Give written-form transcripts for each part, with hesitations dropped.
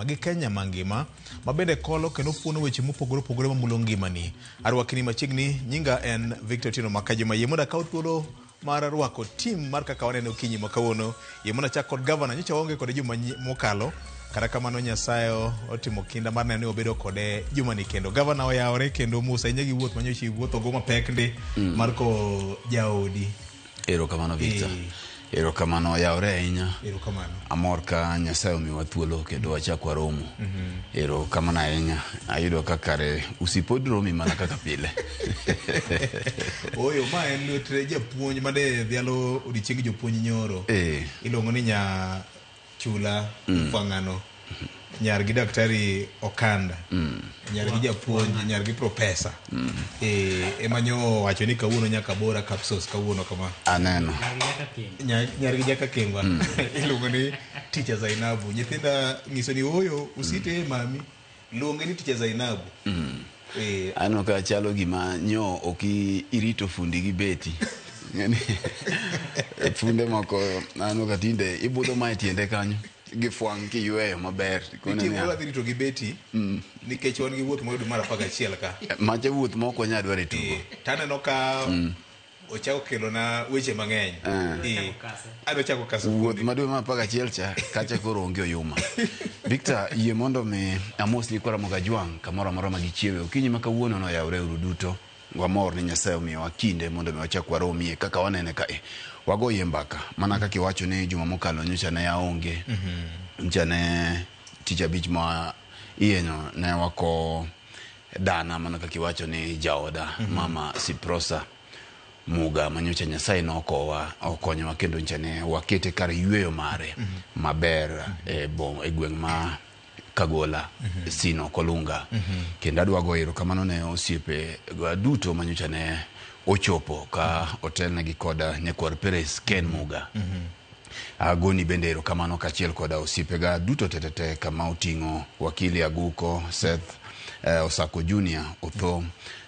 Gi Kenya mangima ma bende kolo kendo fuono weche mopogore opogore mamulo ngimani. Arwakni machiegni, nyinga en Victor Otieno Makajuma. Yie mondo akaw thuolo mar rwako tim mar kaka waneno okinyi ma kawuono. Yie mondo achak kod gavana, nyocha waonge kode juma mokalo. Kata kamano Nyasaye otimo kinda mar neno ni wabedo kode jumani kendo. Gavana oyawore kendo mos ahinya gi wuoth manyocha iwuothogo mapek ndi mar kowo jaodi. Erokamano Victor. Erokamano oyawore ahinya. Erokamano. Amor ka Nyasaye omiwa thuolo kendo wachak waromo. Erokamano ahinya. Ayudo ka kare usipod romi mana kaka pile. Oyo, ma en lwet japuonj made dhialo odiochieng jopuonj nyoro. Iluongo ni nya Chula Fang'ano. Nyar gi Daktari Okanda. Nyar gi japuonj, nyar gi profesa. Ema nyo owacho ni kawuono nyaka bora capsules kawuono kama. Aneno. Nyar gi jaka Kemba. Iluongo ni Teacher Zainabu. Nyithinda nyiso ni oyo usite mami. Luonge ni Teacher Zainabu. Aneno ka chalo gima nyo ok irito fundi gi beti. Ng'eni funde moko aneno ka tinde ibudho ma e tiende kanyo gi fwang' kiyweyo maber. Nitie moro adhi rito gi beti nikech wan gi wuoth moyudo mar 11 ka. Macha wuoth ma ok wanyal dwaro e tugo. Taneno ka ochako kelona weche mang'eny. Adwa chako kaso Wuoth ma dwe mar 11 cha kacha koro onge oyuma. Victor, yie mondo mi amos nyikwa Ramogi Ajwang' kamoro amora ma gichiewe. Okinyi ma kawuono noyawre uru duto. Wamor ni Nyasaye omiyowa kinde mondo mi wachak waromie kaka wanene kae. Wagoyie mbaka mana kaka iwacho ni juma mokalo nyocha ne aonge. Nyocha ne tich abich ma iyenyo ne wako dana mana kaka iwacho ni jaoda mama Siprosa Muga ma nyocha Nyasaye nokowa okonyowa kendo nyocha ne wakete kar yueyo mare maber e gweng' ma Kagola, Sino, Kolunga. Kendo adwa goyo erokamano ne osiepe duto ma nyocha ne ochopo ka otelnegi kod nyakwar Peres Ken Muga. Agoni bende erokamano kaachiel koda osiepega duto tetete kama oting'o Wakili Aguko, Seth Osako Junior Otho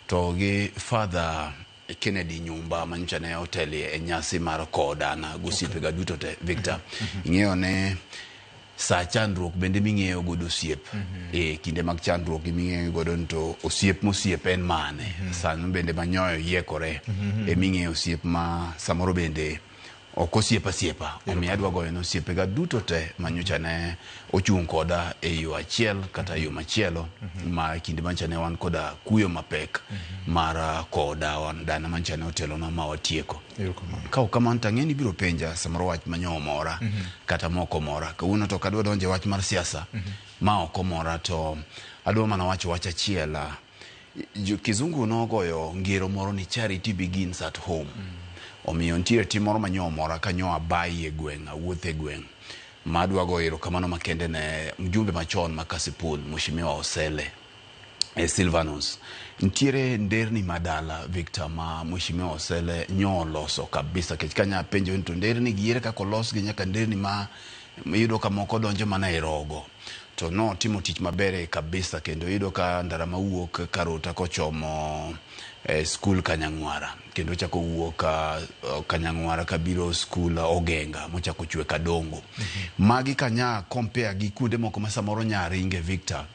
to gi Father Kennedy Nyumba manyocha ne otelie e nyasi mar kowo dana gosiepega duto te. Victor, ing'eyo ne saa chandruok bende ming'eyo godo osiep. E kinde mag chandruok giming'eyo godo ni to osiep mosiep en mane. Sano bende manyoyo yiekore eming'eyo osiep ma samoro bende ok osiep asiepa. Omiyo adwa goyo ne osiepega duto te manyocha ne ochung' koda e yo achiel kata yo machielo ma kinde manyocha ne wan koda kuyo mapek mar kowo dawa dana manyocha ne otelonwa ma watieko. Ka ok kamano to ang'e ni ibiro penja samoro wach manyo omora kata ma ok omora. Kawuono to ok adwa donjo e wach mar siasa ma ok omora to adwa mana wacho wach achiel. Kizungu nogoyo ngero moro ni charity begins at home. Omiyo nitiere tim moro manyo omora kanyo abayi e gweng', awuotho e gweng' ma adwa goyo erokamano makende ne mjumbe machon ma Kasipul, Mheshimiwa Osele Silvanus. Nitiere nderni ma dala Victor ma Mheshimiwa Osele nyo oloso kabisa kech kanya penjo ni to nderni gi ere kaka olosgi nyaka nderni ma iyudo ka moko donjo mana e rogo. To notimo tich maber kabisa kendo iyudo ka ndara mawuok Karota kochomo skul Kanyang'wara kendo ochako wuok Kanyang'wara kabiro skul Ogenga mochako chwe Kadongo. Magi kanya compare gi kuonde moko ma samoro nya ringe Victor.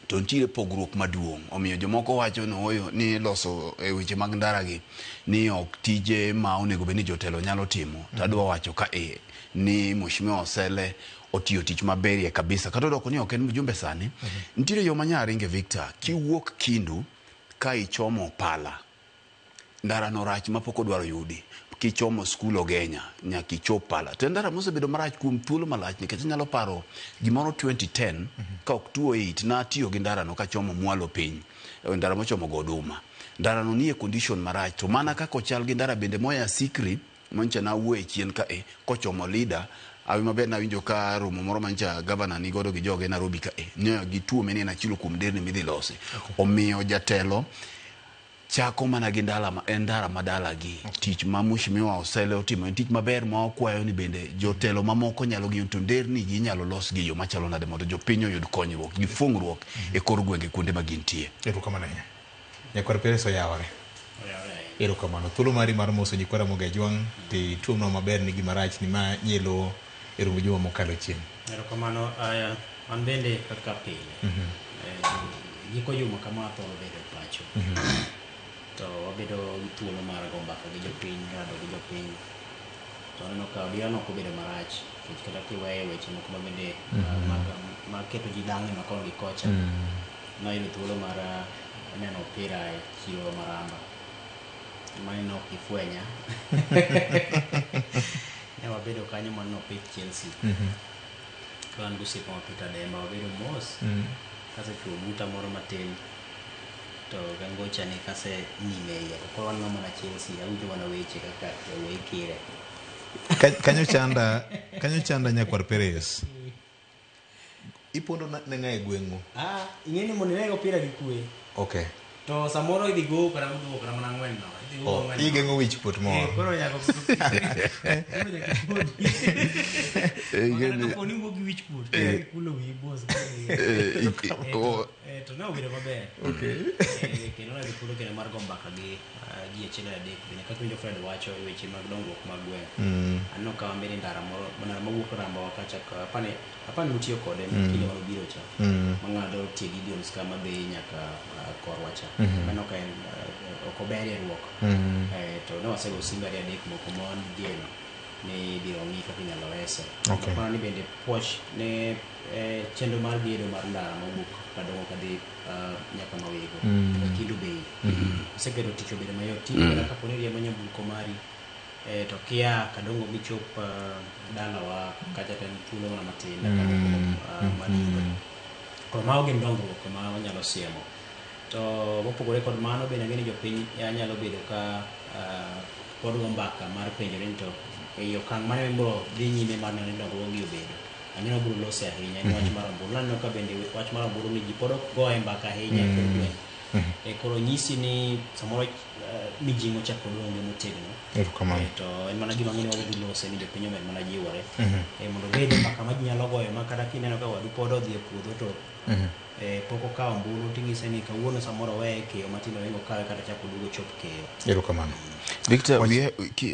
To nitiere pogruok maduong'. Omiyo jomoko wacho ni ooyo ni loso e weche mag ndara gi ni ok tije ma onego bed ni jotelo nyalo timo. To adwa wacho ka e ni Mheshimiwa Osele otiyo tich maberie kabisa. Kata odoko ni ok en mjumbe sani, nitiere yo ma nya ringe Victor, kiwuok Kindu ka ichomo Pala, ndara no rach mapok odwaro yudi. Kichomo skul Ogenya, nyaka ichop Pala. To en ndara mosebedo marach kuom thuolo malach nikech anyalo paro gimoro 2010 ka ok 2008 natiyo gi ndara no kachomo mwalo piny, ndara mochomo Goduma. Ndara no nie condition marach to mana kaka ochal gi ndara bende moya Sikri manyocha nawuoye chien ka e kochomo Lida awi maber nawinjo ka romo moro manyocha gavana ni godo gi joge Nairobi ka e ne gituome ni en achiel kuom nderni midhi losi. Omiyo jatelo chako mana gi ndala ma, en ndara ma dalagi. Tich ma Mheshimiwa Osele otimo en tich maber ma wakwayo ni bende jotelo mamoko nyalo ng'iyo to nderni gi inyalo los gi yo machalo nade mondo jopiny oyud konyruok gi fungruok e kor gwenge kuonde ma gintie. Erokamano ahinya. Nyakwar Peres oyawore. Erokamano. Thuolo mari mar moso nyikwa Ramogi Ajwang' to ituomnwa maber ni gima rach ni ma nyielo e romb juma mokalo chien. Erokamano. An bende kaka pile. Giko juma kama athoro bedo e pacho. To wabedo gi thuolo mar go mbaka gi jopiny, rado gi jopiny. To aneno ka odierano ok obedo marach nikech kata kiweyo weche moko ma bende mag keto ji dang'ni ma kon gi kocha. Nayudo thuolo mar neno opira e chiro ma Ramba. Mane ne ok gifwenya. Ne wabedo kanyo maneno opich Chelsea. Ka an gi osiepa ma Peter Demba wabedo mos. Kasechuo buta moro matin to gangocha ni kase nime iye to koro waneno mana Chelsea awinjo mana weche kaka jawuoyi kire. Kanyo chanda, kanyo chanda nyakwar Perez. Ipondo ne ng'a e gweng'u? Ah, ing'e ni mondo ineg opira gi kwe. Okay. To samoro idhi go kata udhi kata mana ang'wen no. Idhi go Oh, ang'wen. no. igeng'o wich kuot Eh, moro. koro nyaka koro nyaka ipondi. Eh, Makata kapo ni iwuok gi wich kuot, to nyaka ikulo wiyi mos. Eh, Eh, to ne obedo maber. Okay. Kendo nayudo thuolo kendo mar go mbaka gi ji achiel adek bende kaka winjo Fred wacho e weche mag dongruok mag gweng'. Aneno ka wan bende ndara moro ndara mawuok Ramba wa kacha ka apani utiyo kode kinde mane obiro cha mang'ado tie Gideons ka madhi nyaka korwa cha. Aneno ka en ok oberie ruok. To ne wasego simbe ariyo adek moko ma wan gi geno ni ibiro ng'i kaka inyalo rese. Okay. Aparo ni bende puoch ne chenro mar gedo mar ndara mawuok Kadongo kadhi nyaka Mawego Kendu Bay. Oseketo tich obedo mayot. Tinde kata kapo ni iriembo nyamburko mari to kia Kadongo michop dalawa kacha to en thuolo mana matin dakika moko madindo. Koro mago gin dongruok ma wanyalo siemo. To mopogore kod mano bende ang'e ni jopiny nyalo bedo ka pod go mbaka mar penjore ni to ei okang' mane mibiro dhi nyime mar neno ni dongruok gi obedo. Ang'e ni wabiro lose ahinya en wach mar ombulu. Naneno ka bende wach mar ombulu ni ji pod ok goye mbaka ahinya e kor gweng'. Koro nyisi ni samoro mijing'o cha pod onge motegno. Erokamano. To en mana gima ang'e ni wabiro lose ni jopiny omed mana jiwore. Mondo obed mbaka ma ji nyalo goyo ma kata kineno ka wadu pod odhi e puodho to pok okawo ombulu ting'ise ni kawuono samoro oweye keyo matindo ringo kawe kata chako duogo chop keyo. Erokamano. Victor, wiya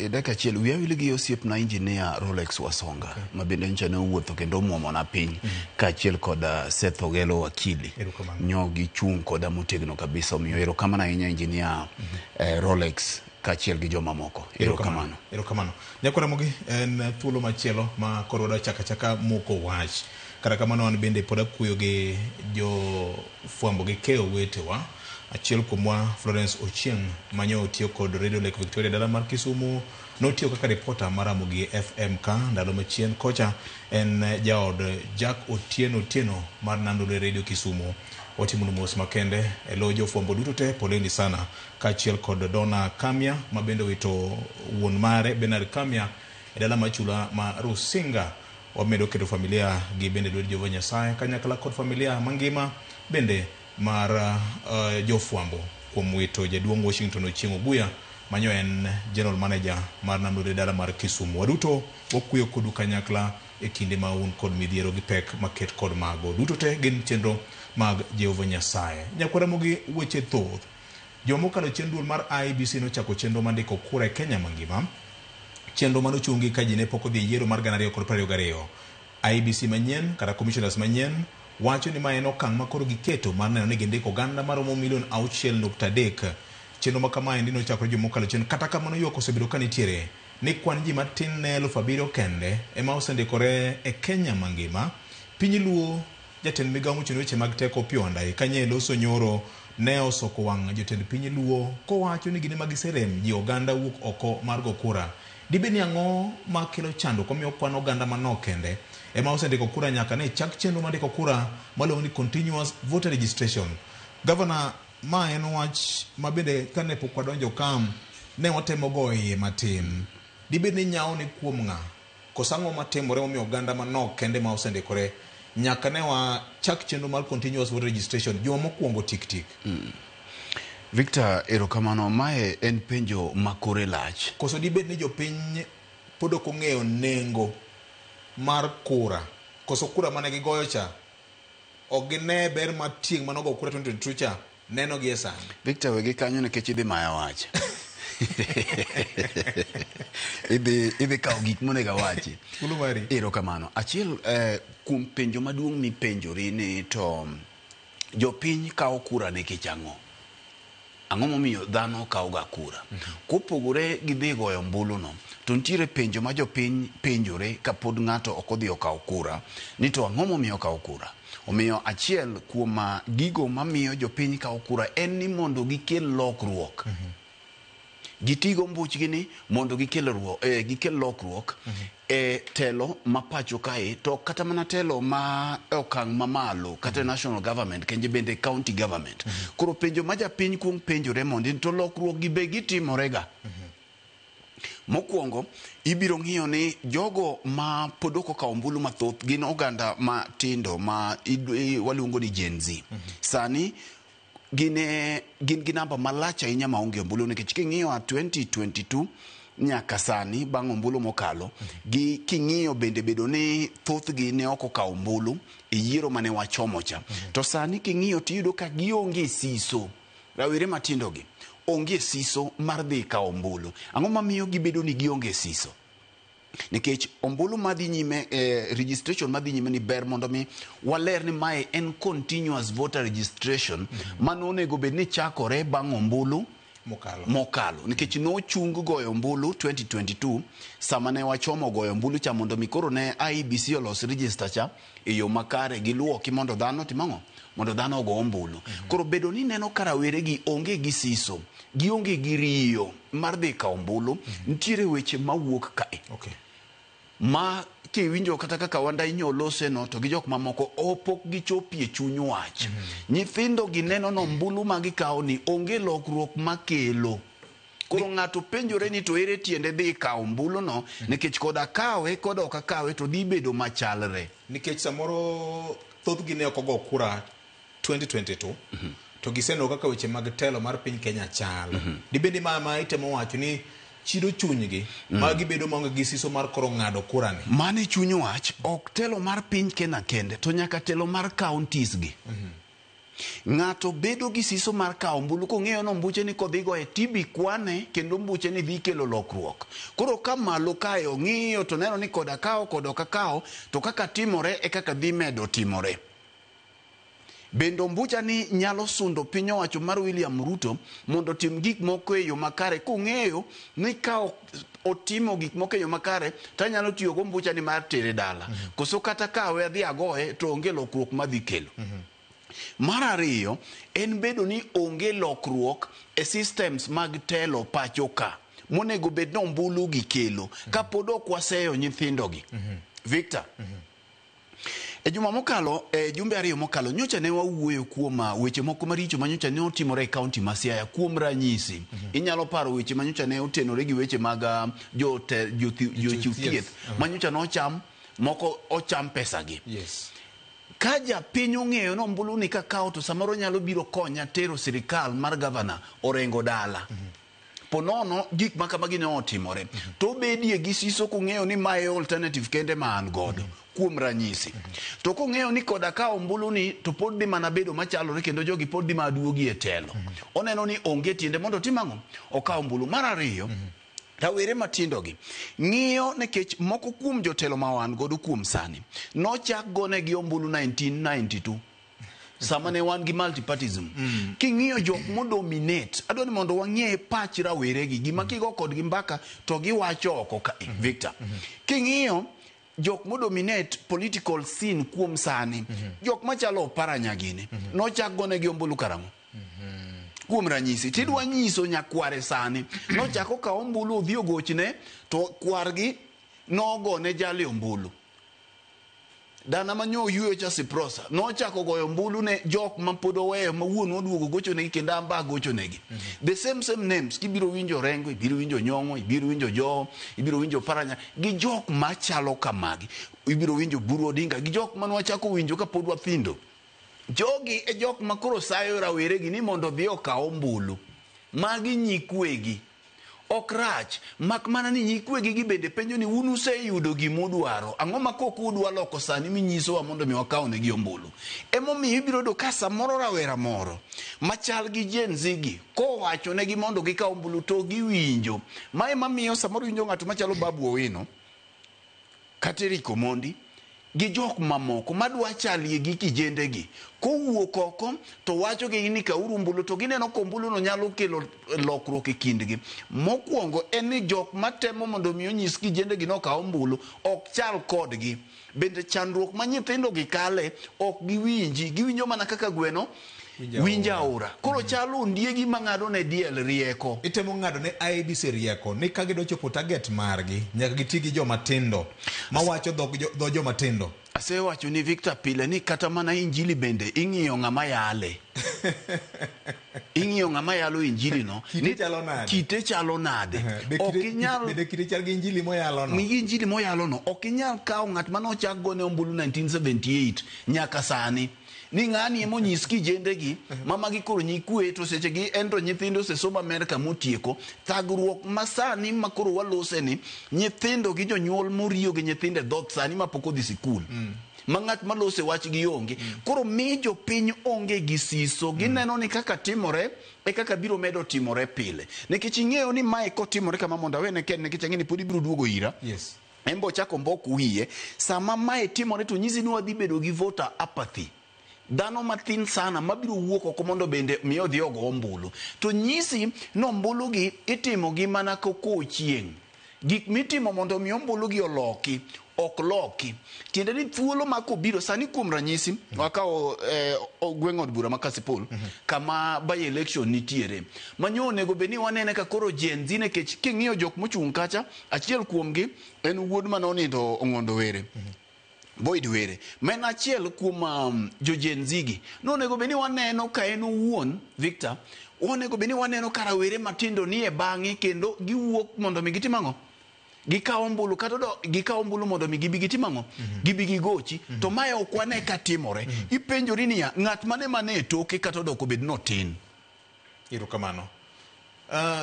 dakika achiel, wiya wil gi osiepna engineer Rolex Wasonga, ma bende nyocha ne owuotho kendo omuomona piny, kaachiel kod Seth Ogelo wakili. Erokamano. Nyo gichung' koda motegno kabisa, omiyo erokamano ahinya engineer Rolex kaachiel gi jomamoko. Erokamano. Erokamano. Nyakwar Ramogi, en thuolo machielo ma koro wadwa chako achaka moko wach. Kata kamano an bende pod akuyo gi jofwambo gi keyo wetewa. Achiel kuomwa Florence Ochieng' manyo otiyo kod Radio Lake Victoria dala mar Kisumu notiyo kaka ripota mar Ramogi FM ka ndalo machien kocha en jaod Jack Otieno Otieno mar Nandule Radio Kisumu. Watimo mos makende e lo jofwambo duto te, poleni sana, kaachiel kod Donna Kamia ma bende owito wuon mare Bernard Kamia e dala mar chula ma Rusinga. Wamedo keto familia gi bende lwet Jehova Nyasaye kanyakla kod familia mangima bende mar jofwambo kuom wito jaduong' Washington Ochieng' Oguya manyo en general manager mar Namlore dala mar Kisumu. Waduto wakuyo kodu kanyakla e kinde ma un kod midhiero gi pek maket kod mago. Duto te gin chenro mag Jehova Nyasaye. Nyakwar Ramogi, weche thoth. Juma mokalo chien duol mar IEBC nochako chenro mar ndiko kura e Kenya mangima. Chenro manochungi ka ji ne pok odhi e yiero mar 2022. IEBC manyien kata commissioners manyien wacho ni ma en okang' ma koro giketo mar neno ni gindiko oganda maromo milion 6.3. Chenro ma kamaendi nochakore juma mokalo chien. Kata kamano ywak osebedo ka nitiere ni kwan ji matin ne 7,000 kende ema osendikore e Kenya mangima. Piny Luo jatend migawo mochung' ne weche mag teko Opiyo Wandayi kanye loso nyoro ne osoko wang' jotend piny Luo kowacho ni gin ema giserem ji oganda wuok oko mar go kura. Dibed ni ang'o makelo chandruok omiyo kwan oganda manok kende ema osendiko kura nyaka ne chak chenro mar ndiko kura maluongo ni continuous voter registration. Governor, ma en wach ma bende kane pok wadonjo kam ne watemo goyo iye matin. Dibed ni nyawo ni kuom ng'a? Koso ang'o matimore momiyo oganda manok kende ma osendikore nyaka ne wachak chenro mar continuous voter registration juma mokwongo tik tik? Victor, erokamano. Mae en penjo ma kore lach. Koso dibed ni jopiny pod ok ong'eyo nengo mar kura? Koso kura mane gigoyo cha ok gine ber mar tieng' manogo kura 2022 cha neno gi e sani? Victor, wegi kanyo nikech idhi maya wach. Idhi kawo gik monego awachi. Thuolo mari. Erokamano. Achiel kuom penjo maduong' mipenjori ni to jopiny kawo kura nikech ang'o? Ang'o momiyo dhano kawo ga kura? Kopogore gi dhi goyo ombulu no, to nitiere penjo ma jopiny penjore kapod ng'ato ok odhi okawo kura, ni to ang'o momiyo okawo kura? Omiyo achiel kuom gigo mamiyo jopiny kawo kura en ni mondo gikel lokruok. Giti gombuchgi ni mondo gikel lokruok e telo ma pacho kae, to kata mana telo ma e okang' mamalo, kata national government, kendo bende county government. Koro penjo ma japiny kuong penjore mondi to lokruok gi be gitimore ga. Mokwongo, ibiro ng'iyo ni jogo ma pod ok okawo ombulu mathoth gin oganda matindo ma waluongo ni Gen Z. Sani gin gi namba malach ahinya maonge ombulu, nikech king'iyo a 2022 nyaka sani bang' ombulu mokalo, gi king'iyo bende bedo ni thothgi ne ok okawo ombulu e yiero mane wachomo cha. To sani king'iyo tiyudo ka gionge siso. Rawere matindo gi onge siso mar dhi kawo ombulu. Ang'o mamiyo gibedo ni gionge siso? Nikech ombulu madhi nyime, registration madhi nyime ni ber mondo mi waler ni mae en continuous voter registration mano onego bed ni chakore bang' ombulu mokalo. Nikech nochung goyo ombulu 2022 sama ne wachomo goyo ombulu cha mondo mi koro ne IEBC olos register cha e yo makare giluoki mondo dhano otim ang'o? Mondo dhano ogo ombulu. Koro bedo ni neno ka rawere gi onge gi siso, gionge gi riyo mar dhi kawo ombulu, nitiere weche mawuok kae. Ma kiwinjo kata kaka Wandai nyolose no to gi jok mamoko pok gichopie chuny wach. Nyithindo gi neno no ombulu ma gikawo ni onge lokruok makelo. Koro ng'ato penjore ni to ere tiende dhi kawo ombulu no, nikech koda kawe koda ok akawe to dhi bedo machalre. Nikech samoro thothgi ne ok ogo kura 2022, to giseneno kaka weche mag telo mar piny Kenya chalo. Dibed ni ma itemo wacho ni chido chunygi ma gibedo maonge gi siso mar koro ng'ado kura ni. Mano e chuny wach, ok telo mar piny Kenya kende, to nyaka telo mar counties gi. Ng'ato bedo gi siso mar kawo ombulu kong'eyo ni ombuche ni kodhi goye tibi kwane kendo ombuche ni dhi kelo lokruok. Koro ka malo kae ong'iyo to neno ni koda kawo koda ok akawo, to kaka timore e kaka dhi medo timore. Bende ombucha ni nyalo sundo piny owacho mar William Ruto mondo otim gik moko e yo makare kong'eyo ni ka otimo gik moko e yo makare to anyalo tiyo go ombucha ni mar tere dala. Koso kata kawe adhi agoye to onge lokruok madhi kelo. Mar ariyo en bedo ni onge lokruok e systems mag telo pacho ka monego bed ni ombulu gi kelo kapod ok waseyo nyithindo gi. Victor, e juma mokalo, e jumbe ariyo mokalo, nyocha ne wawuoyo kuom weche moko maricho ma nyocha ne otimore e kaunti ma Siaya. Kuom ranyisi, inyalo paro weche ma nyocha ne otenore gi weche mag jochiw thieth ma nyocha nocham, moko ocham pesagi. Ka japiny ong'eyo ni ombulu ni kakawo to samoro nyalo biro konya tero sirikal mar gavana Orengo dala. Ponono gik ma kamagi ne otimore, to obedie gi siso kong'eyo ni mae alternative kende ma an godo. Kuom ranyisi, to kong'eyo ni koda ka ombulu ni to pod dhi mana bedo machalore kendo jogi pod dhi mana duogi e telo. Oneno ni onge tiende mondo otim ang'o? Okaw ombulu. Mar ariyo, rawere matindo gi ng'iyo nikech moko kuom jotelo ma wan godo kuom sani nochak gonegi ombulu 1992 sama ne wan gi multipartism. King'iyo jok modominate, adwa ni mondo wang'e pach rawere gi, gima kigo kodgi mbaka to giwacho oko ka. Victor, king'iyo jok modominate political scene kuom sani, jok machalo Oparanya gini nochak gonegi ombulu karang'o? Kuom ranyisi, tidwa nyiso nyakware sani nochako kawo ombulu odhi ogochne to kwargi nogone jali ombulu. Dana manyo oyueyo cha Siprosa nochako goyo ombulu ne jok ma pod oweyo ma wuon oduogo gochonegi kendo amba gochonegi. The same names kibiro winjo Orengo, ibiro winjo Nyong'o, ibiro winjo Joho, ibiro winjo Oparanya gi jok machalo kamagi. Ibiro winjo Buru Odinga gi jok manwachako winjo kapod wathindo. Jogi e jok ma koro sayo rawere gi ni mondo odhi okaw ombulu. Magi nyikwegi. Ok rach, mak mana ni nyikwegi gi bende penjo ni un useyudo gimudwaro. Ang'o ma kok udwa loko sani minyisowa mondo mi wakawnegi ombulu? Emomiyo ibiro yudo ka samoro rawera moro machal gi Gen Z gi kowachonegi mondo gikaw ombulu to giwinjo. Ma ema miyo samoro iwinjo ng'ato machalo Babu Owino kata Eric Omondi gi jok mamoko madwa chalie gi kijende gi kowuok oko to wacho gi ni kauru ombulu to gineno ka ombulu no nyalo kelo lokruok e kindgi. Mokwongo en ni jok matemo mondo mi onyis kijende gi nokaw ombulu ok chal kodgi. Bende chandruok ma nyithindo gi kale ok giwinji, giwinjo mana kaka gweno winjo aora. Koro chalo ondiegi mang'ado ne diel rieko. Itemo ng'ado ne IEBC rieko ni ka gidwa chopo target margi nyaka giti gi joma tindo mawacho dho joma tindo. Asewacho ni Victor pile ni kata mana injili bende ing'iyo ng'ama yale. Ing'iyo ng'ama yalo injili no. Kite chalo nade? Kite chalo nade? Ok inyal bende kite chal gi injili moyalo no. Gi injili moyalo no. Ok inyal kawo ng'at mane ochak gone ombulu 1978 nyaka sani. Ni ng'ani ema onyis kijende gi mama gi koro nyikwe to seche gi en to nyithindo osesomo Amerka motieko. Thagruok masani ma koro walose ni nyithindo gi jonyuol moriyo gi nyithindo e dhoth sani mapok odhi sikul. Ma ng'at malose wach gi onge. Koro mi jopiny onge gi siso. Gineno ni kaka timore e kaka biro medo timore pile. Nikech ing'eyo ni mae kotimore kama mondo awene Ken nikech ang'e ni pod ibiro duogo ira. Yes. En bo ochako mbok wiye. Sama mae timore to nyisi ni wadhi bedo gi voter apathy. Dhano mathin sana mabiro wuok oko mondo bende mi odhi ogo ombulu. To nyisi ni ombulu gi itimo gi mana koko chieng'. Gik mitimo mondo mi ombulu gi oloki ok loki. Tiende ni thuolo ma kobiro sani kuom ranyisi wakawo gweng' od bura ma Kasipul kama by election nitiere. Manyo onego bed ni wanene ka koro Gen Z nikech king'iyo jok mochung' kacha achiel kuomgi en wuod mane onindo Ong'ondo Were. Boyd Were ma en achiel kuom jo Gen Z gi. Nonego bed ni waneno ka en owuon Victor, onego bed ni waneno ka rawere matindo nie bang'e kendo giwuok mondo mi gitim ang'o? Gikaw ombulu kata gikaw ombulu mondo mi gibi gitim ang'o? Gibi gigochi. To mae ok wane ka timore. Ipenjori niya, ng'at mane mane e toke kata odok obed notin. Erokamano.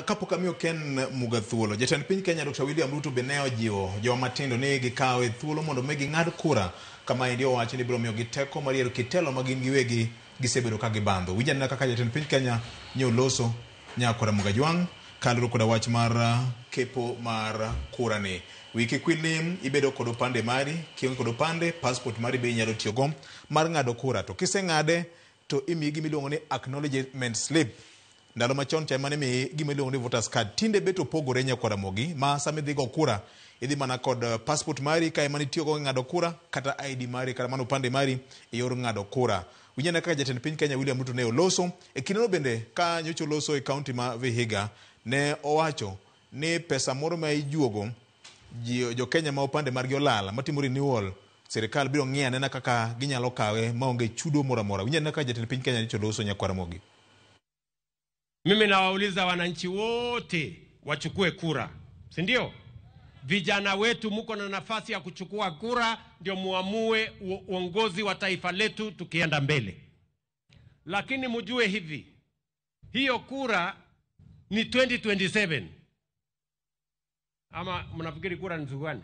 Kapok amiyo Ken Muga thuolo, jatend piny Kenya Dr. William Ruto be ne ojiwo joma tindo ni gikawe thuolo mondo mi ging'ad kura kama endi owacho ni biro miyogi teko mar yiero kitelo ma gin giwegi gisebedo ka gibandho. Winj anena kaka jatend piny Kenya ne oloso Nyakora Muga Jwang' kaluwore koda wach mar kepo mar kura ni. Wiki kwil ni ibedo kod opande mari, kionge kod opande, passport mari be inyalo tiyogo mar ng'ado kura. To kiseng'ade to imiyi gima iluongo ni acknowledgement slip. Ndalo machon cha ema imiyi gima iluongo ni voters card. Tinde bet opogore Nyakwar Ramogi ma sama idhi go kura idhi mana kod passport mari ka ema nitiyogo e ng'ado kura kata ID mari kata mana opande mari e yor ng'ado kura. Winj anena kaka jatend piny Kenya William Ruto ne oloso. E kindeno bende ka nyocha oloso e kaunti ma Vihiga ne owacho ni pesa moro ma ijuogo jo Kenya ma opande margi olal matimo renewal sirikal biro ng'iyo anena kaka ginyalo kawe maonge chudo moro amora. Winj anena kaka jatend piny Kenya nyocha oloso Nyakwar Ramogi. Mimi nawauliza wananchi wote wachukue kura, si ndio? Vijana wetu muko na nafasi ya kuchukua kura ndio muamue uongozi wa taifa letu tukienda mbele. Lakini mjue hivi, hiyo kura ni 2027. Ama mnafikiri kura ni siku gani?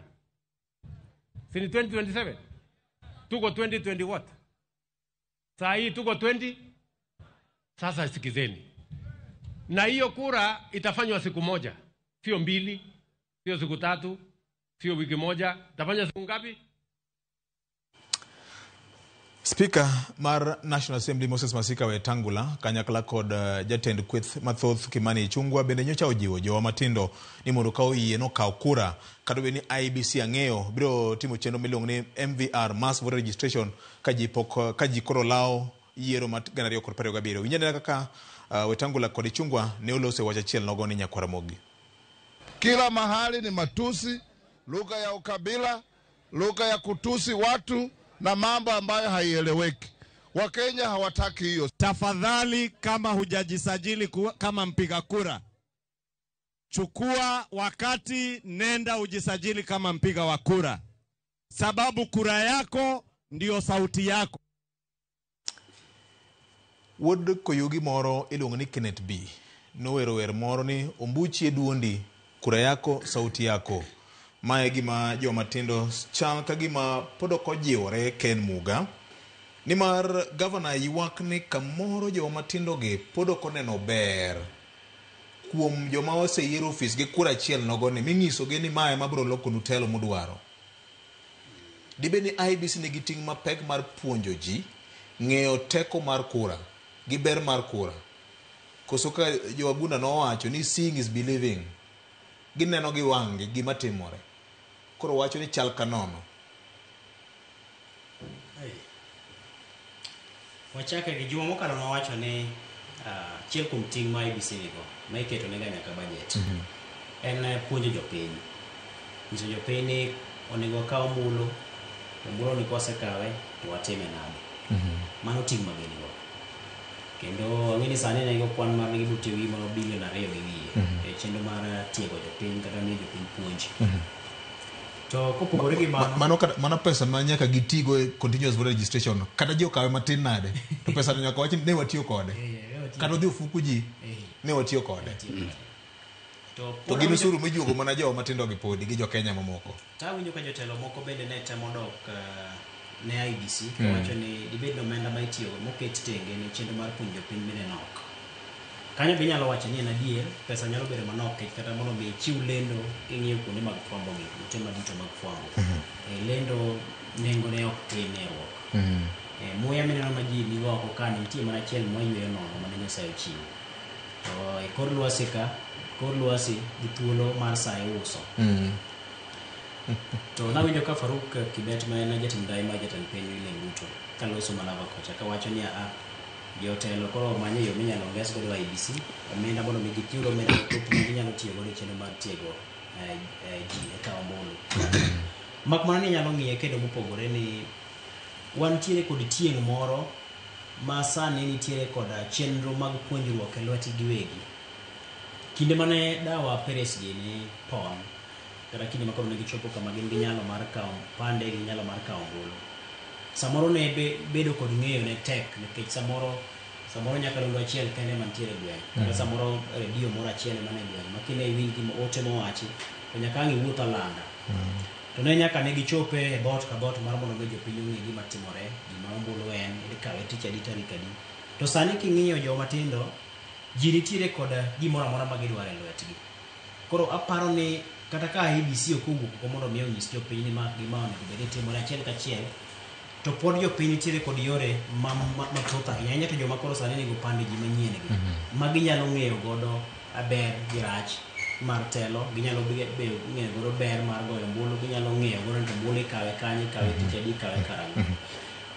Si ni 2027? Tuko 2020 what? Saa hii tuko 20? Sasa sikizeni. Na hiyo kura itafanywa siku moja, sio mbili, sio siku tatu, sio wiki moja. Itafanywa siku ngapi? Speaker mar National Assembly Moses Masika Wetangula kanyakla kod jatend kweth mathoth Kimani Ichung'wa bende nyocha ojiwo jowa matindo ni mondo ka oyie nokaw kura kata obedo ni IEBC ang'eyo biro timo chenro miluongo ni MVR Mass Voter Registration ka ji koro lawo yiero mar 2027. Winj anena kaka Wetangula kod Ichung'wa ne oloso e wach achiel nogo ni Nyakwar Ramogi. Kila mahali ni matusi, lugha ya ukabila, lugha ya kutusi watu na mambo ambayo haieleweki. Wakenya hawataki hiyo. Tafadhali, kama hujajisajili kama mpiga kura, chukua wakati, nenda ujisajili kama mpiga wa kura, sababu kura yako ndiyo sauti yako. Wuod Koyugi moro iluongo ni Kenneth B. nowero wer moro ni ombuchi e duondi, kura yako sauti yako. Mae e gima joma tindo chal ka gima pod ok ojiwore Ken Muga. Nimar gavana ywak ni kamoro joma tindo gi pod ok oneno ber kuom joma oseyiero ofis gi kura achiel nogo ni ming'isogi ni mae ema biro lokonu telo mudwaro. Dibed ni IEBC nigi ting' mapek mar puonjo ji ng'eyo teko mar kura gi ber mar kura. Koso ka jowagunda nowacho ni seeing is believing. Gineno gi wang'gi gima timore. Koro wacho ni chal ka nono. Hey. Wachake gi juma mokalo nowacho ni achiel kuom ting' ma IEBC nigo ma iketo nega nyaka budget en puonjo jopiny. Nyiso jopiny ni onego wakaw ombulu, to ombulu ni kwasekawe to watime nade. Mano ting' ma gin go. Kendo ang'e ni sani ne kwan mar gibiro tiyo gi gimoro bilion 2 gi wiye e chenro mar tiego jopiny kata miyo jopiny puonj. To kopogore gi mano, Mano kata, mano pesa ma nyaka gitigo e continuous voter registration. Kata ji okawe matin nade, to pesa no nyaka wach ni ne watiyo kode. Kata odhi ofuku ji, ne watiyo kode. To To gin osuru mijuogo mana joma matindo gi podi gi jo Kenya mamoko. Tawinjo ka jotelo moko bende ne temo dok ne IEBC kawacho ni dibed ni omenda ma itiyogo moket tenge ne chenro mar puonjo jopiny bende nok. Kanyo be inyalo wacho ni en adier, pesa nyalo bedo manok nikech kata mondo mi ichiw lendo king'iyo kuonde mag fwambo gi, ute maduto mag fwambo. Lendo nengo ne ok tin e ruok. Muya mineno ma ji nigo oko ka ni nitie mana achiel mwayweyo nono mane Nyasaye ochiwo. To e kor lwasi ka, kor lwasi gi thuolo mar sa iuso. To nawinjo ka Faruk Kibet ma en jatend ndai mar jatend piny William Ruto kaloso Malava kocha kawacho ni a jotelo koro omanyo yo minyalo nges godo IEBC omenda mondo mi giyud omenda mathoth ma ginyalo tiyo godo e chenro mar tiego ji e kawo ombulu. Mak mana ni inyalo ng'iye kendo mopogore ni wantiere kod tieng' moro ma sani nitiere koda chenro mag puonjruok e lwetgi giwegi. Kinde mane dawa Peres gini pon, kata kinde ma koro ne gichopo kama gin gi nyalo mar kawo pande gi nyalo mar kawo ombulu. Samoro ne bedo kod ng'eyo ne tek nikech samoro nyakalondo achiel kende mantiere e gweng', kata samoro redio moro achiel ema nie gweng' ma kine iwinj gima ote mowachi to nyaka ang' iwuoth alanda. To ne nyaka ne gichope e dhoot ka dhoot mar mondo mi jopiny ong'e gima timore, gima ombulu en, ikawe tich adi tarik adi. To sani king'iyo joma tindo, ji nitiere kod gimoro amora ma gidwaro e lwetgi. Koro aparo ni kata ka IEBC ok owuok oko mondo mi onyis jopiny ni ma gi ma onego bed ni timore achiel kachiel, to pod jopiny nitiere kod yore mathoth ahinya ahinya to joma koro sani onego pande ji manyien gi ma ginyalo ng'eyo godo ber gi rach mar telo, ginyalo ng'eyo godo ber mar goyo ombulu, ginyalo ng'eyo godo ni to ombulu ikawe kanye, ikawe tich adi, ikawe karang'o.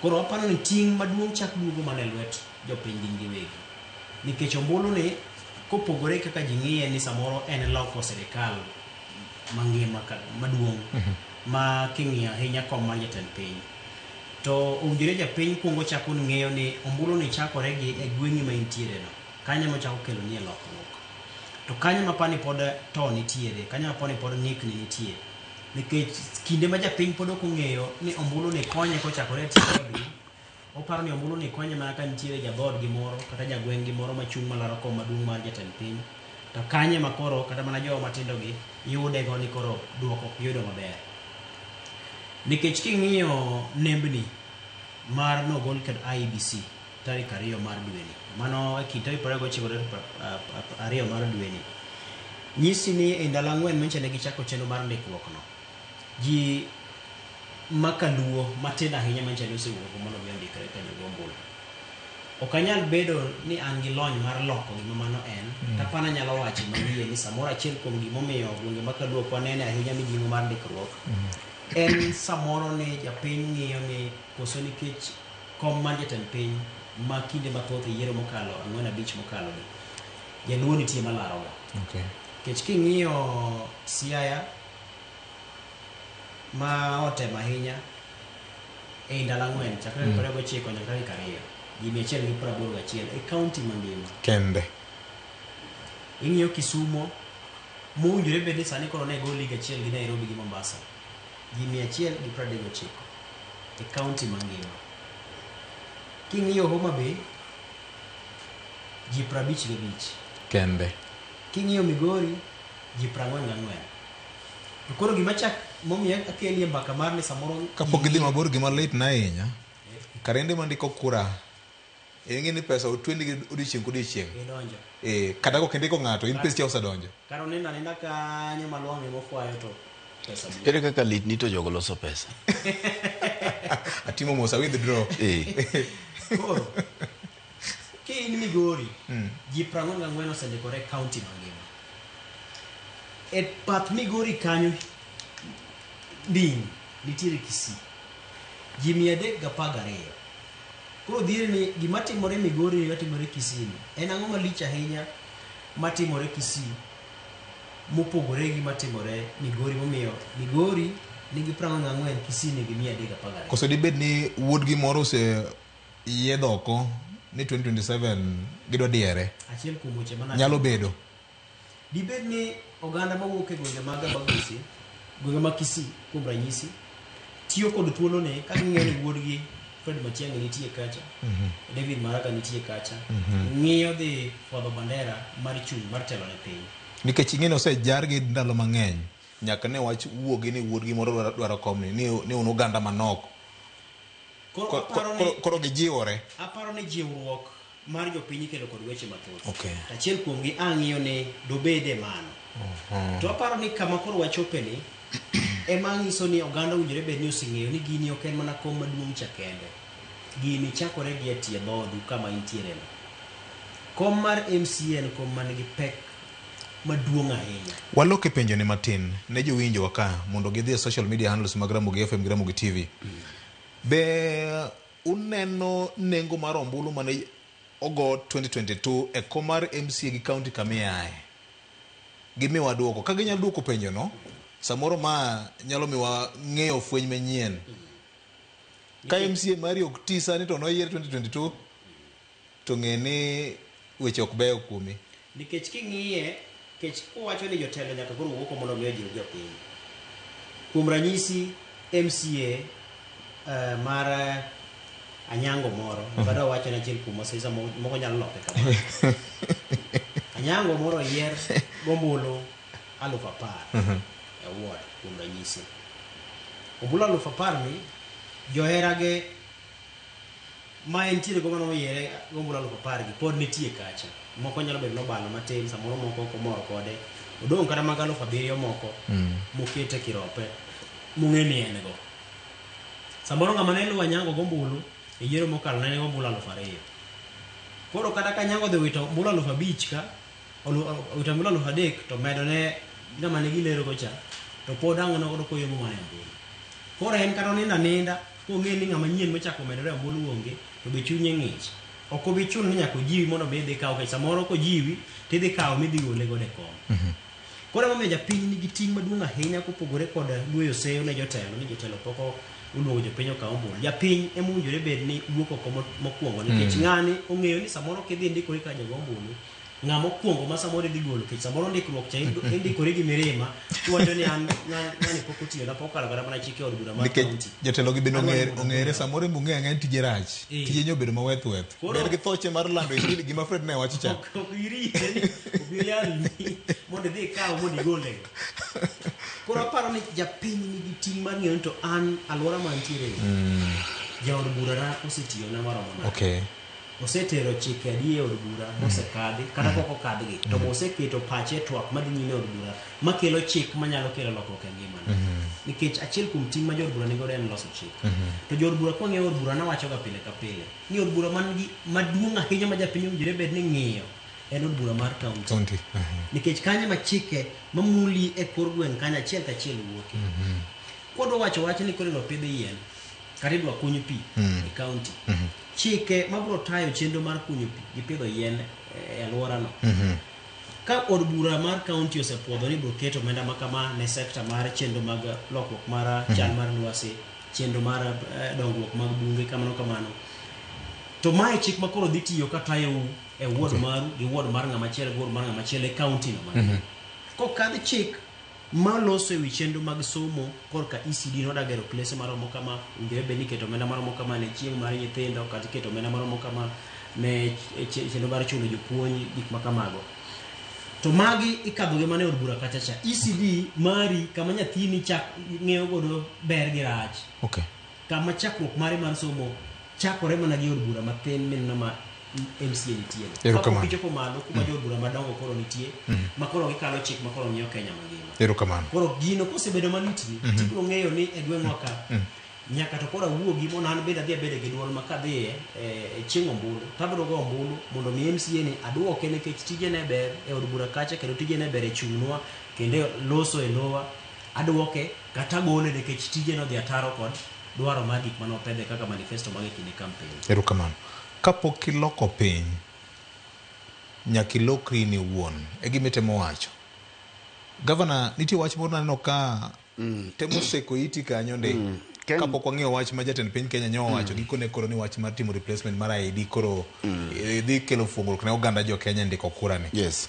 Koro aparo ni ting' maduong' chak duogo mana e lwet jopiny gin giwegi. Nikech ombulu ni kopogore kaka ji ng'iye ni samoro en loko sirikal mangima maduong' ma king'iyo ahinya kom mar jatend piny. To owinjore japiny kuongo chako ng'eyo ni ombulu ni chakore gi e gweng'i ma intiere no. Kanyo ema ochako kelo nie lokruok. To kanyo ma pani pod to nitiere, kanyo ma pani pod ng'ikni nitie. Nikech kinde ma japiny pod ok ong'eyo ni ombulu ni konye kochakore e tie odgi, oparo ni ombulu ni konye mana ka nitiere jadhoodgi moro kata jagweng'gi moro machung' malaro kom maduong' mar jatend piny. To kanyo ema koro kata mana jowa matindo gi yude go ni koro duoko ok yudo maber. Nikech king'iyo nembni mar nogol kod IEBC tarik 2 mar dweni, mano e kind tarik 29 tarik 2 mar dweni, nyisi ni e ndalo 4 manyicha ne gichako chenro mar ndikruok no, ji makaluo matin ahinya manyicha ne osewuok mondo mi ondikre kanyo go ombulu. Ok anyal bedo ni an gi lony mar loko gima mano en, tapana anyalo wacho mawiye ni samoro achiel kuom gimomiyo gwenge ma kaluo ok wanene ahinya mijing'o mar ndikruok, en samoro ni japiny ng'iyo ni koso nikech kom mar jatend piny ma kinde mathoth e yiero mokalo 4 5 mokalo gi, jaluo nitie malaroga. Nikech king'iyo Siaya ma otemo ahinya e ndalo 4 chakre 29 nyaka tarik 2, ji 181 e kaunti mangima. Kende. Ing'iyo Kisumo mowinjore bed ni sani koro ne go lig achiel gi Nairobi gi Mombasa, ji 139 e kaunti mangima. King'iyo Homa Bay, ji 55. Kende. King'iyo Migori, ji 44. To koro gima chak momiyo akelie mbaka mar ni samoro Kapok gidhi mabor, gima lit na ahinya, karende mandiko kura, ing'e ni pesa otweni gi odiochieng' kodiochieng'. Idonjo. Kata kok indiko ng'ato, in pesa cha osedonjo. Kata onindo aninda kanyo ma lwang'ni mofwayo to pesa biro. Ere kaka lit ni to jogo loso pesa? Atimo mos, a withdraw. Koro, ki in Migori, ji 44 osendikore e county mangima. E path Migori kanyo ding nitiere Kisii. Ji 312. Koro dhier ni gima timore Migori ni matimore Kisii ni en ang'o malich ahinya matimore Kisii mopogore gi matimore Migori, momiyo Migori nigi 44, Kisii nigi 312. Koso dibed ni wuodgi moro ose yiedho oko ni 2027 gidwa diere? Achiel kuom weche mana Nyalo bedo. Dibed ni oganda mawuok e gwenge mag Abagusi, gwenge mag Kisii kuom ranyisi, tiyo kod thuoloni ka ging'iyo ni wuodgi Fred Matiang'i nitie kacha, David Maraga nitie kacha, ng'iyo dhi fwadho bandera mar chung' mar telo ne piny. Nikech ing'e ni osejargi ndalo mang'eny nyaka ne wach wuogi ni wuodgi moro dwaro komni ni un oganda manok. Koro gijiwore. Aparo ni jiwruok mar jopiny ikelo kod weche mathoth. Okay. To achiel kuomgi ang'iyo ni dobede mano. To aparo ni kama koro wachope ni ema nyiso ni oganda owinjore bed ni oseng'eyo ni gini ok en mana kom maduong' cha kende. Gini chakore gi e tie dhodu kama intiere no. Kom mar MCA en kom man gi pek maduong' ahinya. Walok e penjo ni matin ne jowinjowa ka mondo gidhi e social media handles mag Ramogi FM gi Ramogi TV. Be uneno nengo mar ombulu mane ogo 2022 e kom mar MCA gi county kama iaye? Gimiwa duoko. Ka ginyalo duoko penjo no, samoro ma nyalo miwa ng'eyo fweny manyien. Ka MCA mari ok ti sani to noyier 2022, to ng'e ni weche ok beyo kuomi. Nikech king'iye, kech kowacho ni jotelo nyaka koro wuok mondo mi ojiw jopiny. Kuom ranyisi, MCA mar Anyango moro, ok adwa wacho ni achiel kuom osisa moko nyalo loke kamano. Anyango moro oyier gombulu 10,000 e ward kuom ranyisi. Ombulu 10,000 ni joherage ma entiere go mane oyiere gombulu 10,000 gi pod nitie kacha. Moko nyalo bedo nobalo matin, samoro moko ok omor kode. Odong' kata mag 7,000 moko mokete kirope mong'e ni en go. Samoro ng'ama ne luwo Anyango gombulu e yiero mokalo ne nigi ombulu 2,000. Koro kata ka Anyango odhi wito ombulu 5,000 ka, owito ombulu 3,000 to medo ne ng'ama ne gilero go cha, to pod ang' noyudo koyombo mana e ombulu. Koro en kata onindo aninda, kong'e ni ng'ama nyien mochako medore e ombulu onge, to be chunye ng'ich. Ok obi chuno ni nyaka ojiwi mondo mi idhi kaw, nikech samoro kojiwi tidhi kawo midhi gole godo e kom. Koro emomiyo japiny nigi ting' maduong' ahinya kopogore kod gweyo seyo ne jotelo ni jotelo pok oluongo jopiny okaw ombulu. Japiny ema owinjore bed ni wuok oko mokwongo nikech ng'ani ong'eyo ni samoro kidhi ndikori ka jago ombulu, ng'ama okwongo ma samoro idhi golo nikech samoro ndikruok cha indikori gi mirima kiwacho ni an ng'ani pok otiyo na pok okalo kata mana chike od bura mar Nikech county. jotelo gi bende Adwa ni mondo ong'ere ogola. samoro ema ong'eyo ang'eya ni tije rach. Tije nyo obedo maweth weth. Koro Ber gi thoche mar lando injili gima Fred ne wacho cha. Ok irite ni obi oyalni mondo idhi ikaw mondo igole. Koro aparo ni japiny nigi ting' mar ng'eyo ni to an alwora mantiere ni jaod bura na osetiyona maromo nade. Osetero chike adi e od bura mosekadhi kata pok okadhgi to oseketo pache e twak madhi nyime e od bura makelo chik manyalo kelo lokruok e ngimane. Nikech achiel kuom ting' ma jood bura nigodo en loso chik. To jood bura kwang'iyo od bura nawacho ga pile ka pile ni od bura man gi maduong' ahinya ma japiny owinjore bed ni ng'iyo en od bura mar county. County. Nikech kanyo ema chike mamuli e kor gweng' kanyo achiel kachiel wuoke. Kwadwa wacho wach ni koro idwa pidh yien kata idwa kuny pi e county. Chike mabiro tayo chenro mar kunyo pi gi pidho yien e alworano. Ka od bura mar county osepuodho ni ibiro keto omenda ma kama ne sekta mar chenro mag lokruok mar chal mar lwasi, chenro mar dongruok mag bunge kamano kamano. To mae chik ma koro dhi tiyo ka tayou e ward maru gi ward mar ng'ama chielo gi ward mar ng'ama chielo e county no mangima. Kokadh chik maloso ewi chenro mag somo korka ECD noda gero klese maromo kama, owinjore bed ni iketo omenda maromo kama ne chiemo mar nyithindo kata iketo omenda maromo kama ne chenro mar chulo jopuonj, gik ma kamago. To magi ikadho gi mana e od bura kacha cha. ECD mari kama nyathini chak ng'eyo godo ber gi rach. Kama chakruok mare mar somo chakore mana gi od bura mathin mineno ma MCA nitie. Erokamano. Kapok ichopo malo kuma jood bura madongo koro nitie, ma koro gikalo chik ma koro ng'iyo Kenya mangima. Erokamano. Koro gino kosebedo malitni, tibiro ng'eyo ni e gweng'wa ka nyaka to koro awuogi mondo an bende adhi abede gi duol ma kadhiye e chieng' ombulu tabiro go ombulu mondo mi MCA ni aduoke nikech tijene ber e od bura kacha kendo tijene ber e chung'nwa kendo e loso e lowa aduoke kata agole nikech tije nodhi ataro kod dwaro mar gik mane opedhe kaka manifesto mag e kinde campaign. Erokamano. Kapok iloko piny, nyaka ilokri in iwuon. E gima itemo wacho. Gavana, nitie wach moro naneno ka temo seko iti kanyo ndi. Kapok wang'iyo wach ma jatend piny Kenya nyo owacho, gikone koro ni wach mar timo replacement mar ID koro dhi kelo fuongruok ne oganda jo Kenya e ndiko kura ni. Yes.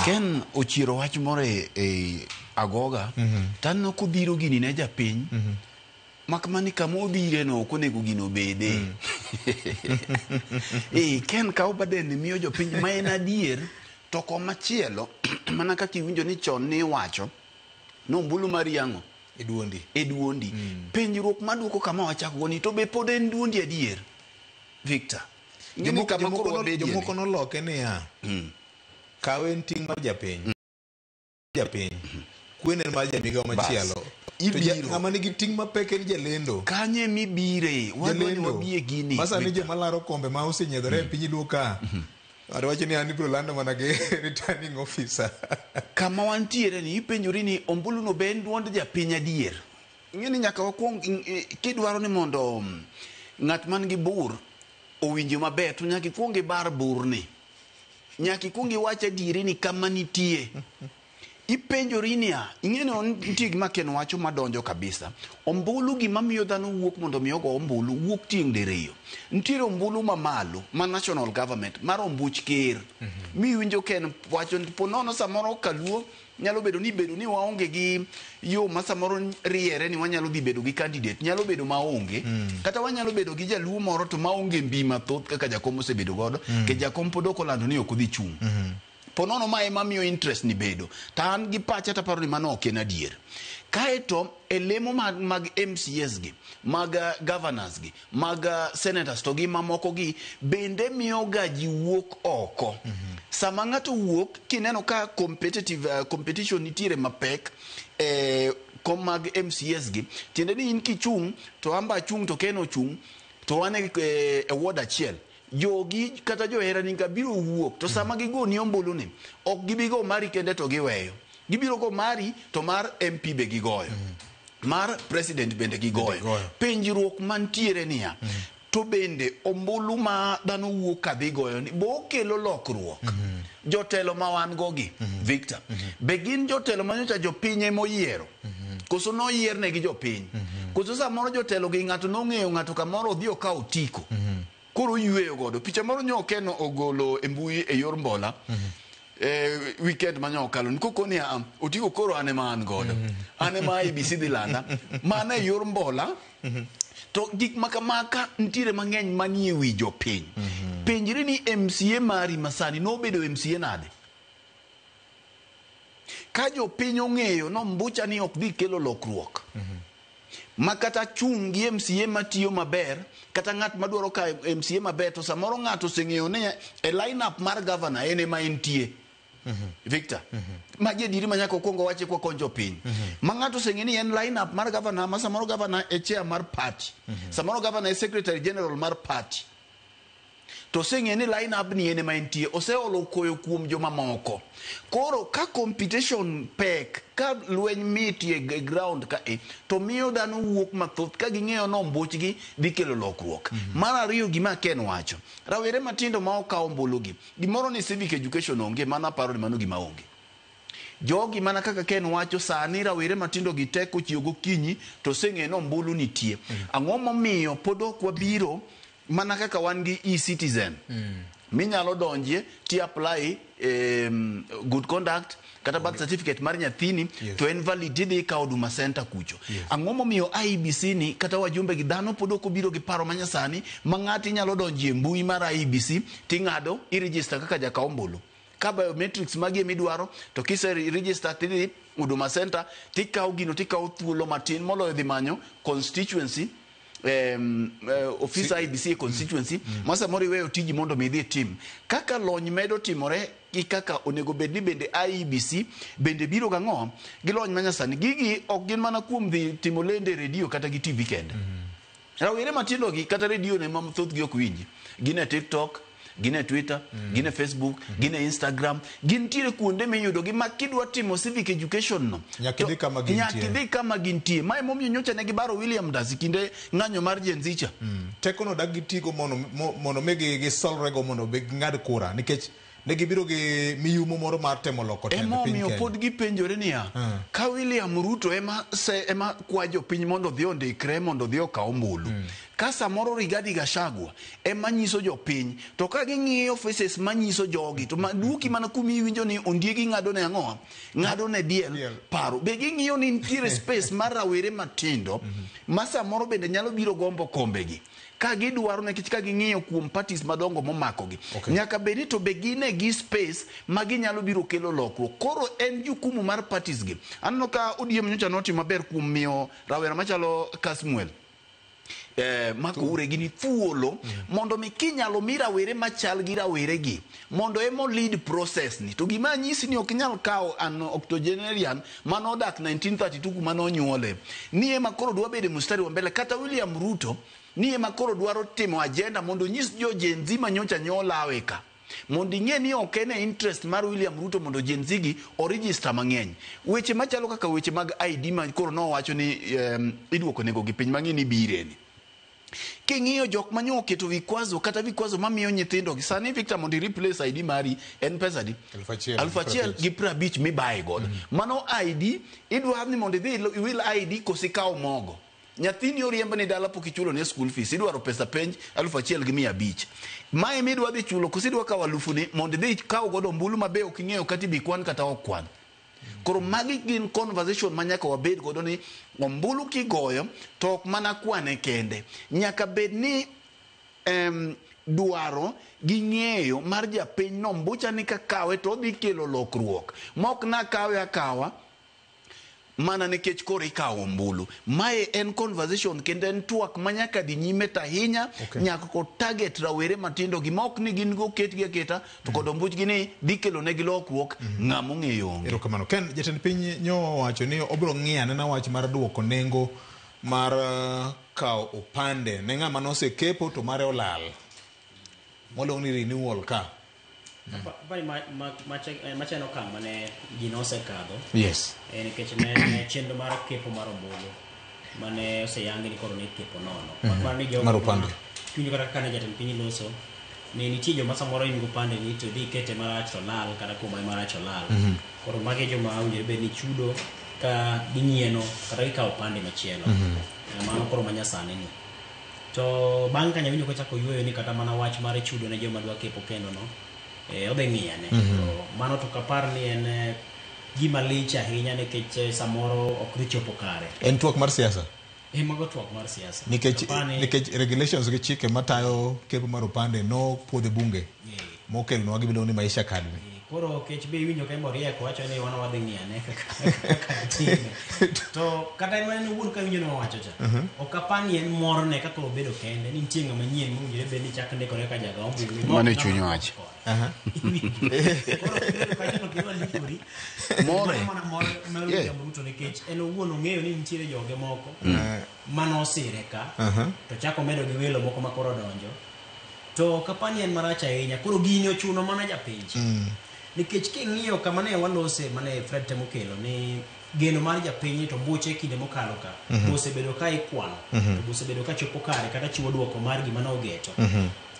Ken ochiero wach moro e agoga to aneno kobiro gini ne japiny mak mana ni kama obire no ok onego gino obede. Ken kawo burden ni miyo jopiny ma en adier to komachielo mana kaka iwinjo ni chon ni iwacho ni ombulu mar yang'o E duondi. E duondi. Penjruok maduoko kama wachako ni to be pod en duondi adier? Victor. Ng'eni kama koro wabedie ni. Jomoko noloke niya, kawe en ting' mar japiny. Japiny. Kwen en mar jamigawo machielo. To ng'ama nigi ting' mapek en jalendo. Kanye mibire? Wadwa ni Jalendo. wabie gini. Masani Victor. joma laro kombe ma osenyiedhore e piny Luo ka. Ng'ato wacho ni an ibiro lando mana gi returning officer. Kama wantiere ni ipenjori ni ombulu no be en duond japiny adier. Ing'e ni nyaka wakwong kidwaro ni mondo ng'at man gi bur owinji maber to nyaka ikwong ibar burni. Nyaka ikwong iwach adieri ni kama nitie. Ipenjori niya, ing'e ni nitie gima Ken wacho madonjo kabisa. Ombulu gima miyo dhano wuok mondo mi ogo ombulu wuok tieng' diriyo. Nitiere ombulu mamalo ma national government mar ombuch ker. Miwinjo Ken wacho ni po nono samoro kaluo nyalo bedo ni bedo ni waonge gi yo ma samoro riere ni wanyalo dhi bedo gi candidate nyalo bedo maonge. Kata wanyalo bedo gi jaluo moro to maonge mbi mathoth kaka jakom osebedo godo. Ke jakom pod ok olando ni ok odhi chung'. Po nono ma ema miyo interest ni bedo. To an gi pacha to aparo ni mano ok en adier. Kaeto e lemo mag MCAs gi, mag governors gi, mag senators to gi mamoko gi bende miyo ga ji wuok oko. Sama ng'ato wuok kineno ka competition nitiere mapek kom mag MCAs gi, tiende ni in kichung' to amba achung' to Ken ochung' to wan e ward achiel. Jogi kata joherani ka biro wuok to sama gigoni ombulu ni ok gibi go mari kende to giweyo. Gibiro go mari to mar MP be gigoyo. Mar president bende gigoyo. Penjruok mantiere niya, to bende ombulu ma dhano wuok kadhi goyo ni bo okelo lokruok. Jotelo ma wan go gi, Victor, be gin jotelo ma nyocha jopiny ema oyiero? Koso noyiernegi jopiny? Koso samoro jotelo gi ng'ato nong'eyo ng'ato kamoro odhi okawo otiko. Koro oyweyo godo. Picha moro nyo Ken ogolo e mbui e yor mbola. Weekend ma nyo okalo. Nikoko ni otiko koro an ema an godo. An ema IEBC dhi landa. Mana e yor mbola. To gik ma kamaka nitiere mang'eny manie wi jopiny. Penjri ni MCA mari masani nobedo MCA nade? Ka jopiny ong'eyo no mbucha ni ok dhi kelo lokruok. Ma kata chung' gi MCA matiyo maber, kata ng'at madwaro ka MCA maber, to samoro ng'ato oseng'eyo ni e line-up mar governor en ema entie. Victor, magi adieri ma nyaka okwong owachi kwa konjo piny. Ma ng'ato oseng'eyo ni en line-up mar governor, ma samoro governor e chair mar party. Samoro governor e secretary general mar party. To oseng'eyo ni line-up ni en ema entie, oseolo koyo kuom jomamoko. Koro ka competition pek, ka lweny mitie e ground ka e, to miyo dhano wuok mathoth ka ging'eyo ni ombuchgi dhi kelo lokruok. Mar ariyo gima Ken wacho, rawere matindo ma okawo ombulu gi, gimoro ni civic education onge, mano aparo ni mano gima onge. Jogi mana kaka Ken wacho sani rawere matindo gi tek ochiew gokinyi to oseng'eyo ni ombulu nitie. Ang'o momiyo pod ok wabiro mana kaka wan gi e-citizen minyalo donjie ti apply good conduct kata birth certificate mar nyathini to en valid tidhi ikawo Huduma Center kucho. Ang'o momiyo IEBC ni kata wajumbe gi dhano pod ok obiro gi paro manyasani ma ng'ato inyalo donjie mbui mar IEBC ting'ado i-register kaka jakaw ombulu. Ka biometrics magi emidwaro to kise register tidhi Huduma Center tikawo gino, tikawo thuolo matin moloyo dhi manyo constituency office IEBC e constituency ma samoro iweyo tiji mondo mi idhi itim. Kaka lony medo timore gi kaka onego bed ni bende IEBC bende biro gang'o gi lony manyasani. Gigi ok gin mana kuom dhi timo lendo e redio kata gi TV kende. Rawere matindo gi kata redio ne ma thothgi ok winji. Gin e TikTok, gin e Twitter, gin e Facebook, gin e Instagram. Gintiere kuonde miyudo gi ma kidwa timo civic education no. Nyaka idhi kama gintie. Nyaka idhi kama gintie. Ma emomiyo nyocha ne gibaro William Ndasi kinde ng'anyo mar Gen Z cha. Tekono dak gitigo mondo mi gisolrego mondo be ging'ad kura nikech ne gibiro gi miyumo moro mar temo loko tend piny Emomiyo Kenya. pod gipenjore niya, ka William Ruto ema se ema kwa jopiny mondo odhi ondikre mondo odhi okaw ombulu. Ka samoro Rigathi Gachagua ema nyiso jopiny, to ka ging'iyo faces manyiso jogi, to duoki mana kuma iwinjo ni ondiegi ng'ado ne ang'o? Ng'ado ne diel paro. Be ging'iyo ni nitiere space mar rawere matindo ma samoro bende nyalo biro gombo kombegi. Ka gidwaro nikech ka ging'iyo kuom parties madongo momakogi. Nyaka bed ni to be gin e gi space ma ginyalo biro kelo lokruok. Koro en jukumu mar parties gi. Aneno ka ODM nyocha notimo maber kuom miyo rawera machalo Kasmuel Mako Ure gini thuolo mondo mi kinyalo mi rawere machal gi rawere gi mondo emo lead process ni. To gima anyisi ni ok inyal kawo an octogenarian manodak 1932 kuma nonyuole ni ema koro dwa bedo e mstari wa mbele, kata William Ruto ni ema koro dwaro timo agenda mondo onyis jo Gen Z manyocha nyolawe ka mondo ing'e ni ok en e interest mar William Ruto mondo Gen Z gi oregister mang'eny. Weche machalo kaka weche mag ID ma koro nowacho ni iduoko nego gi piny mang'e ni bireni. King'iyo jok manyo oketo vikwazo kata vikwazo mamiyo nyithindo gi sani Victor mondo i replace ID mari en pesa di? 1,000 1,050 mibaye godo. Mano ID idwaro ni mondo idhi iwil ID koso ikaw mogo. Nyathini oriemb ni dala pok ichulo ne school fees, idwaro pesa penj 1,500. Mae midwa dhi chulo koso idwa kawo alufu ni mondo idhi ikaw godo ombulu mabe ok ing'eyo kata ibi kwan kata ok kwan. Koro magi gin conversation ma nyaka wabed godo ni ombulu kigoyo to ok mana kwane kende. Nyaka bed ni dwaro gi ng'eyo mar japiny no mbucha ni kakawe to odhi kelo lokruok. Ma ok nakawe akawa mana nikech koro ikawo ombulu. Mae en conversation kendo en twak ma nyaka dhi nyime to ahinya nyaka ko target rawere matindo gi ma ok ni gin go ketgi aketa to kod ombuchgi ni dhi kelo negi lokruok ng'ama ong'eyo onge. Erokamano. Ken, jatend piny nyo owacho ni obiro ng'iyo anena wach mar duoko nengo mar kawo opande ne ng'ama nosekepo to mare olal. Moluong ni renewal ka. Apani macha en okang' mane ji nosekadho. Yes. Nikech ne chenro mar kepo mar ombulu mane oseyangi ni koro ne ikepo nono. Mak ni jogo Mar opande. Kiwinjo kata kane jatend piny loso, ne nitie joma samoro in gi opande ni to idhi ikete marach to lal kata kuma marach olal. Koro magi joma owinjore bed ni chudo ka ginyieno kata gikawo opande machielo. Mano koro manyasani ni. To bang' kanyo awinjo kochako yueyo ni kata mana wach mar chudo ne joma dwa kepo kendo no, odhi ng'iyane. To mano to ok apar ni en gima lich ahinya nikech samoro ok dhi chopo kare. En twak mar siasa? Mago twak mar siasa. Nikech regulations gi chike matayo kepo mar opande no puodho bunge. Mokelnwa gima iluongo ni Maisha Card ni. Koro kech be iwinjo ka Moriek wacho ni wan wadhi ng'iyane kaka time. To kata en mana owuon ka iwinjo ni owacho cha. Ok apar ni en morne kaka obedo kende ni nitie ng'ama nyien mowinjore bed ni chak ndikore ka jago ombulu. Mano e chuny wach. Koro kibedo kacha to kidwa ndikori. More. Mano mana mor mar William Ruto nikech en owuon ong'eyo ni nitiere joge moko manosire ka to chako medo gi welo moko ma koro donjo. To kapani en marach ahinya, koro gini ochuno mana japiny. Nikech king'iyo kama ne walose mane Fred temo kelo ni geno mar japiny to buche kinde mokalo ka osebedo ka ikwano to osebedo ka chopo kare kata chiwo duoko mar gima ne ogeto.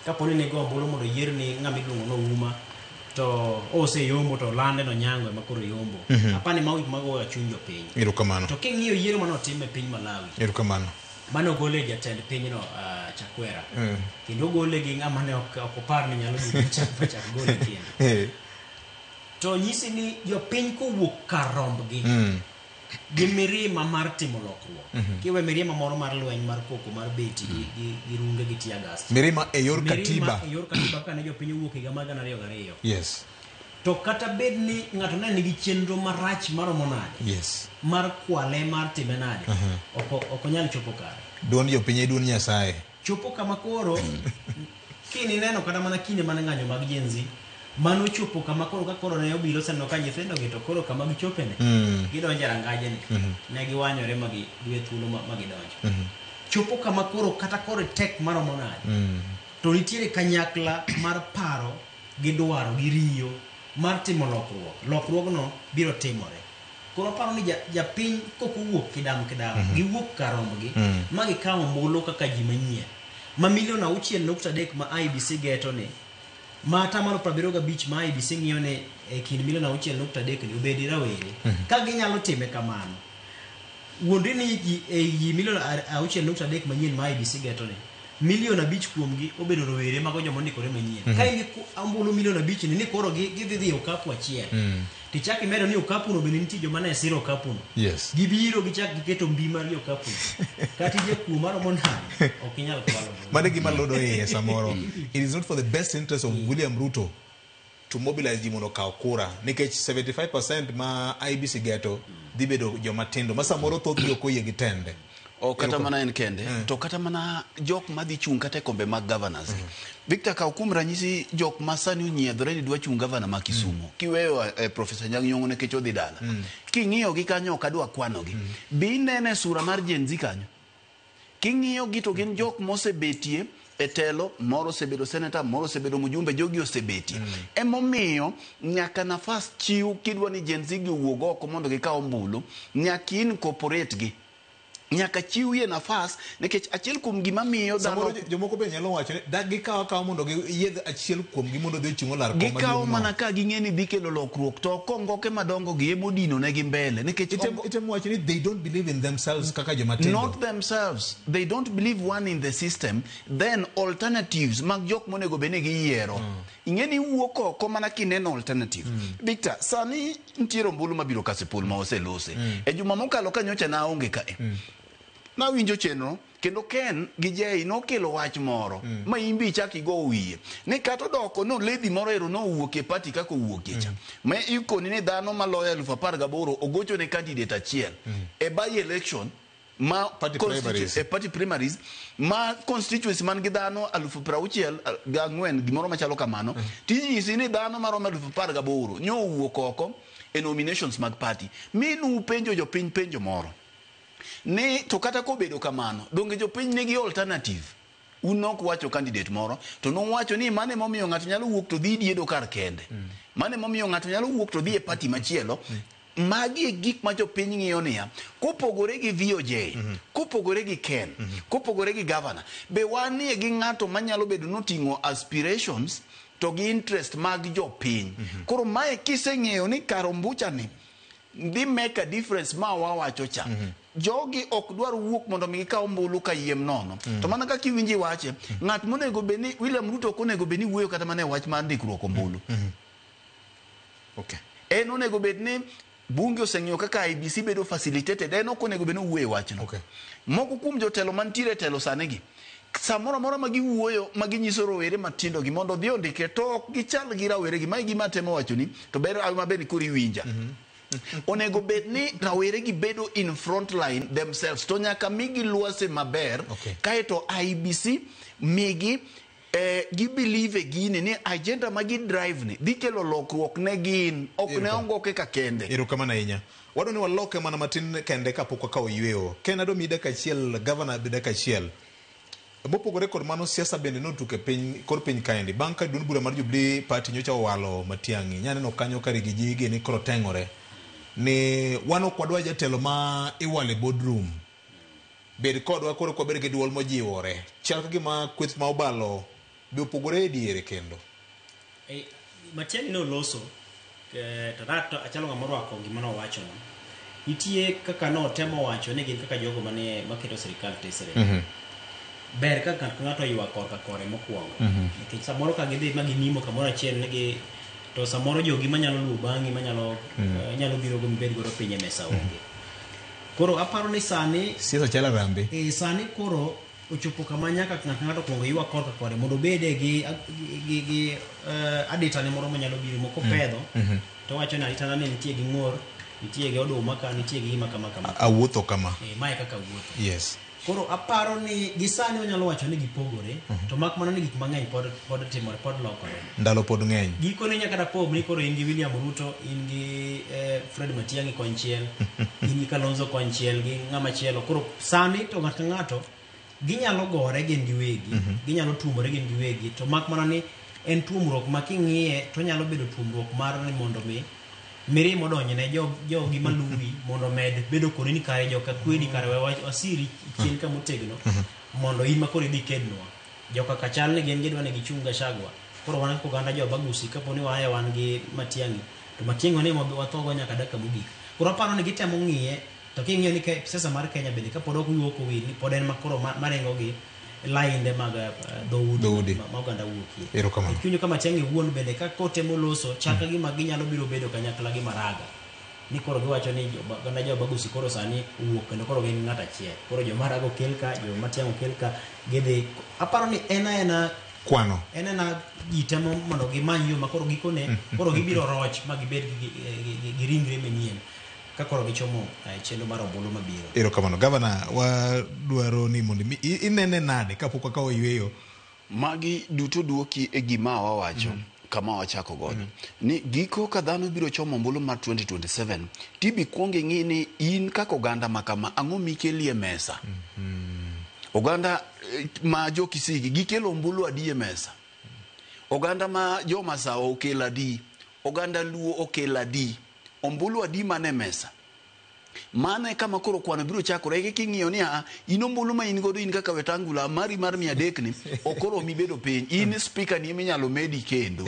Kapo ni nego ombulu mondo oyier ni ng'ama iluongo ni Ouma to oseyombo to olande no Nyango ema koro yombo. Apani mago gik magoyo chuny jopiny. Erokamano. To king'iyo yiero mane otim e piny Malawi. Erokamano. Mane ogole jatend pinyno Chakwera. Kendo ogole gi ng'ama ne ok opar ni nyalo duogo chak gole kendo. To nyisi ni jopiny kowuok kar rombgi gi mirima mar timo lokruok. Kiwe mirima moro mar lweny mar koko mar beti gi runge gi tear gas. Mirima e yor katiba. Mirima e yor katiba kane jopiny owuok higa mar 2002. Yes. To kata bed ni ng'ato ne nigi chenro marach maromo nade, mar kwale, mar time nade, ok onyal chopo kare. Duond jopiny e duond Nyasaye. Chopo kama koro kinineno kata mana kinde mane ng'anyo mag Gen Z, mano chopo kama koro ka koro ne obilo oseneno ka nyithindo gi to koro kama gichopene, gidonjo e rangaje ni, ne giwanyore ma giwe thuolo ma gidonjo. Chopo kama koro kata koro tek maromo nade, to nitiere kanyakla mar paro gi dwaro gi riyo mar timo lokruok. Lokruogno biro timore. Koro aparo ni japiny kok owuok kidam kidam, giwuok kar rombgi ma gikawo ombulu kaka ji manyien. Ma milion 6.3 ma IEBC geto ni, ma 75% ma IEBC ng'iyo ni e kind milion 6.3 ni obedi rawere. Ka ginyalo time kamano, wuondri ni ji e ji milion 6.3 manyien ma IEBC geto ni, milion 5 kuomgi obedo rowere, mago joma ondikore manyien. Ka in gi ombulu milion 5 ni koro gidhi dhi e okapu achiel. Tichak imedo ni okapu no bende nitie joma ne siro okapu no. Gibiro gichak giketo mbi margi e okapu no. Kata ijakuo maromo nade, ok inyal kwalo. Mano e gima lodo iye samoro. It is not for the best interest of William Ruto to mobilize ji mondo okaw kura, nikech 75% ma IEBC geto dhi bedo joma tindo ma samoro thothgi ok oyie gi tende. Ok kata mana en kende, to kata mana jok madhi chung' kata e kombe mag governors gi. Victor, kaw kuom ranyisi jok ma sani onyiedhore ni dwa chung' governor ma Kisumu. Kiweyo Professor Anyang' Nyong'o nikech odhi dala. King'iyo gi kanyo ok adwa kwanogi. Bi inene sura mar Gen Z kanyo. King'iyo gi to gin jok mosebetie e telo, moro osebedo senator, moro osebedo mjumbe, jogi osebetie. Emomiyo nyaka nafas chiw kidwa ni Gen Z gi owuog oko mondo gikaw ombulu, nyaka incorporate gi. Nyaka chiwie nafas nikech achiel kuom gima miyo dhano Samoro jomoko be nyalo wacho ni dak gikaw akawa mondo giyiedh achiel kuomgi mondo odhi ochung' olar kom gikawo maduong' no. Mana ka ging'e ni dhi kelo lokruok, to ok ongoke madongo gi emodino negi mbele nikech Itemo wacho ni they don't believe in themselves kaka joma tindo. Not themselves. They don't believe, one, in the system, then alternatives mag jok monego bed ni giyiero. Ing'e ni wuok oko mana kineno alternative. Victor, sani nitiere ombulu mabiro Kasipul ma oselose e juma mokalo ka nyocha naonge kae. Nawinjo chenro kendo Ken gi Jay nokelo wach moro ma imbi ichak igo wiye ni kata odoko no lady moro ero nowuok e party kaka owuokie cha, ma ikoni ni dhano maloyo 18,000 ogocho ne candidate achiel e by election ma Party primaries. E party primaries ma constituency man gi dhano 64,000, gimoro machalo kamano. Tinyisi ni dhano maromo 18,000 nyo owuok oko e nominations mag party, mi nupenjo jopiny penjo moro ni to kata kobedo kamano, donge jopiny nigi alternative? Un nok wacho candidate moro to nuwacho ni mano emomiyo ng'ato nyalo wuok to dhi diedo kar kende, mano emomiyo ng'ato nyalo wuok to dhi e party machielo. Magi e gik ma jopiny ng'iyo niya, kopogore gi VOJ, kopogore gi Ken, kopogore gi governor, be wanie gi ng'ato manyalo bedo noting'o aspirations to gi interest mag jopiny. Koro mae kiseng'eyo ni kar ombucha ni dhi make a difference ma wawacho cha, jogi ok dwar wuok mondo mi gikaw ombulu kayiem nono. To mana kaka iwinji wache, ng'at monego bed ni William Ruto ok onego bed ni wuoyo kata mana e wach mar ndikruok ombulu. En onego bed ni bunge oseng'iyo kaka IEBC bedo facilitated, en ok onego bed ni owuoyo e wachno. Moko kuom jotelo mantiere e telo sani gi, samoro amora ma giwuoyo ma ginyiso rowere matindo gi mondo odhi ondikre, to ok gichal gi rawere gi. Mae gima atemo wachoni, to ber maber ni koro iwinja. Onego bed ni rawere gi bedo in front line themselves, to nyaka migi lwase maber. Kaeto IEBC migi gi believe e gini ni agenda ma gi drive ni dhi kelo lokruok ne gin, ok ne ongoke ka kende. Erokamano ahinya. Wadwa ni waloke mana matin kende kapok wakawo yweyo. Ken, adwa miyi dakika achiel, gavana be dakika achiel. Mopogore kod mano, siasa bende notuk e piny kor piny kaendi. Bang' ka duond bura mar Jubilee Party nyocha owalo Matiang'i, nyaneno kanyo ka Riggy G ni koro teng'ore ni wan ok wadwa jatelo ma iwalo e boardroom. Bed kodwa koro kwabed gi duol mojiwore. Chal ka gima kweth ma obalo be opogore e diere kendo. Matiang'i noloso to to achalo ng'ama orwako gima nowachono. Nitie kaka notemo wacho ni gin kaka jogo mane maketo sirikal tesre. Ber ka ng'ato ka ng'ato oywak korka kore mokwongo. Nikech samoro ka gidhi ma ginimo kamoro achiel ni gi to samoro jogi manyalo luwo bang'i manyalo nyalo biro go mibed godo piny e mesa onge. Koro aparo ni sani Siasa chalo arambe. Sani koro Ochopo kama nyaka ng'ato ng'ato kuongo ywa korka kode mondo obede gi aditane moro manyalo biro moko pedho to wacho ni aditana ni nitie gi ng'or, nitie gi oduma ka, nitie gi gima kama kama. Awuotho kama. Mae kaka wuotho. Koro aparo ni gi sani wanyalo wacho ni gipogore, to mak mana ni gik mang'eny pod timore, pod lokore. Ndalo pod ng'eny. Gikone nyaka dapog ni koro in gi William Ruto, in gi Fred Matiang'i konchiel, in gi Kalonzo konchiel, gi ng'ama chielo. Koro sani to ng'ato ka ng'ato ginyalo gore gin giwegi, ginyalo tuomore gin giwegi, to mak mana ni en tuomruok ma king'iye to nyalo bedo tuomruok mar ni mondo mi mirima odonjne jogi maluwi mondo omed bedo kodi ni kare joka kwedi, kare we wasiri chien kamotegno mondo in ma koro idhi kednwa. Joka kachal ni gin gidwa ni gichung Gachagua. Koro wan kaka oganda jo Bagusi, kapo ni waaye wan gi Matiang'i, to Matiang'i wane wathogo nyaka dakika mogik. Koro aparo ni gitemo ng'iye, to king'iyo ni siasa mar Kenya bende kapod ok wiwa ok owil ni pod en makoro maringo gi lainde mag dhoudi Dhoudi. ma oganda wuokie. Erokamano. Kiwinjo ka Matiang'i wuon bende ka kotemo loso chal ka gima ginyalo biro bedo kanyakla gi Maraga, ni koro giwacho ni oganda jo Bagusi koro sani owuok kendo koro gin ng'at achiel. Koro jo Maraga okel ka, jo Matiang'i okel ka, gidhi. Aparo ni en aena kwano en aena ji temo mondo gimany yo ma koro gikone koro gibiro roch ma gibed gi ringre manyien ka koro gichomo chenro mar ombulu mabiro. Erokamano, gavana. Wadwaro ni mondo inene nade kapok wakawo yweyo? Magi duto duoki e gima wawacho kama wachako godo ni giko ka dhano biro chomo ombulu mar 2027, tibi kuong ing'i ni in kaka oganda ma kama, ang'o mikelie mesa? Oganda ma jo Kisigi gikelo ombulu adi e mesa? Oganda ma jo Masawa okelo adi? Oganda Luo okelo adi? Ombulu adi mane mesa? Mano e kama koro kwano biro chakore. Eka king'iyo ni in ombulu ma in godo, in kaka Wetangula mari mar 300 ni ok oromi bedo piny, in speaker ni eminyalo medi kendo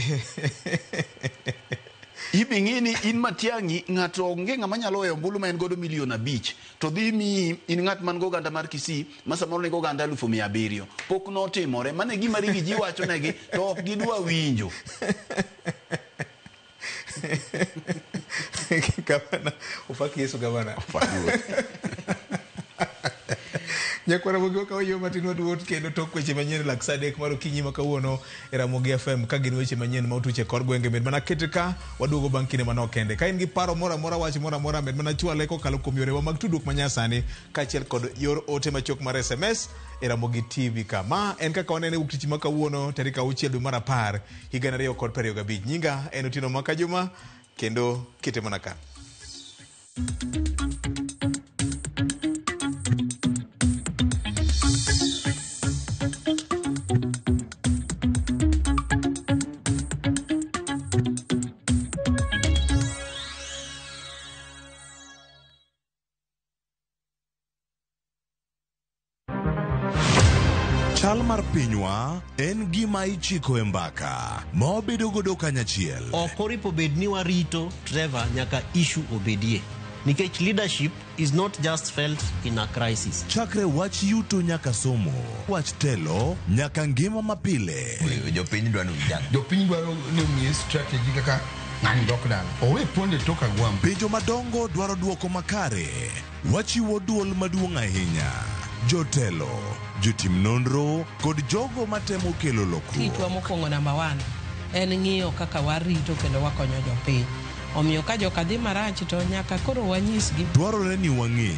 ibi ng'i ni in Matiang'i, ng'ato onge ng'ama nyalo weyo ombulu ma en godo milion 5 to dhi miyi in ng'at man goganda mar Kisii ma samoro nigi oganda 700,000. Pok notimore. Mano e gima Riggy G wacho negi to ok gidwa winjo. Gavana, opak Yesu. Gavana, nyakwara Ramogi, wakawo yo matin, waduot kendo tok weche manyien lak sa 3 mar okinyi ma kawuono e Ramogi FM, ka gin weche manyien ma otuch e kor gwenge. Med mana ket ka waduogo bang' kinde manok kende. Ka in gi paro moro amora, wach moro amora, med mana chwale kokalo kuom yorewa mag tudruok manyasani kaachiel kod yor ote machuok mar SMS e Ramogi TV. Ka ma en kaka wanene wuok tich ma kawuono, tarik 6 dwe mar 10 higa 2025. Nyinga en Otieno Makajuma, kendo kete mana ka. Chal mar pinywa en gima ichiko e mbaka ma wabedo godo kanyachiel. Ok oripo bed ni warito Trevor nyaka issue obedie, nikech leadership is not just felt in a crisis. Chakre wach yuto nyaka somo, wach telo nyaka ngima mapile. Jopiny dwaro vijana. Jopiny dwaro ni omiye strategy kaka ng'ani dok dala owe ponde tok agwambo. Penjo madongo dwaro duoko makare. Wachiwo duol maduong' ahinya. Jotelo, jotim nonro kod jogo matemo kelo lokruok. Tijwa mokwongo, namba one, en ng'iyo kaka warito kendo wakonyo jopiny. Omiyo ka joka dhi marach to nyaka koro wanyisgi. Dwarore ni wang'e,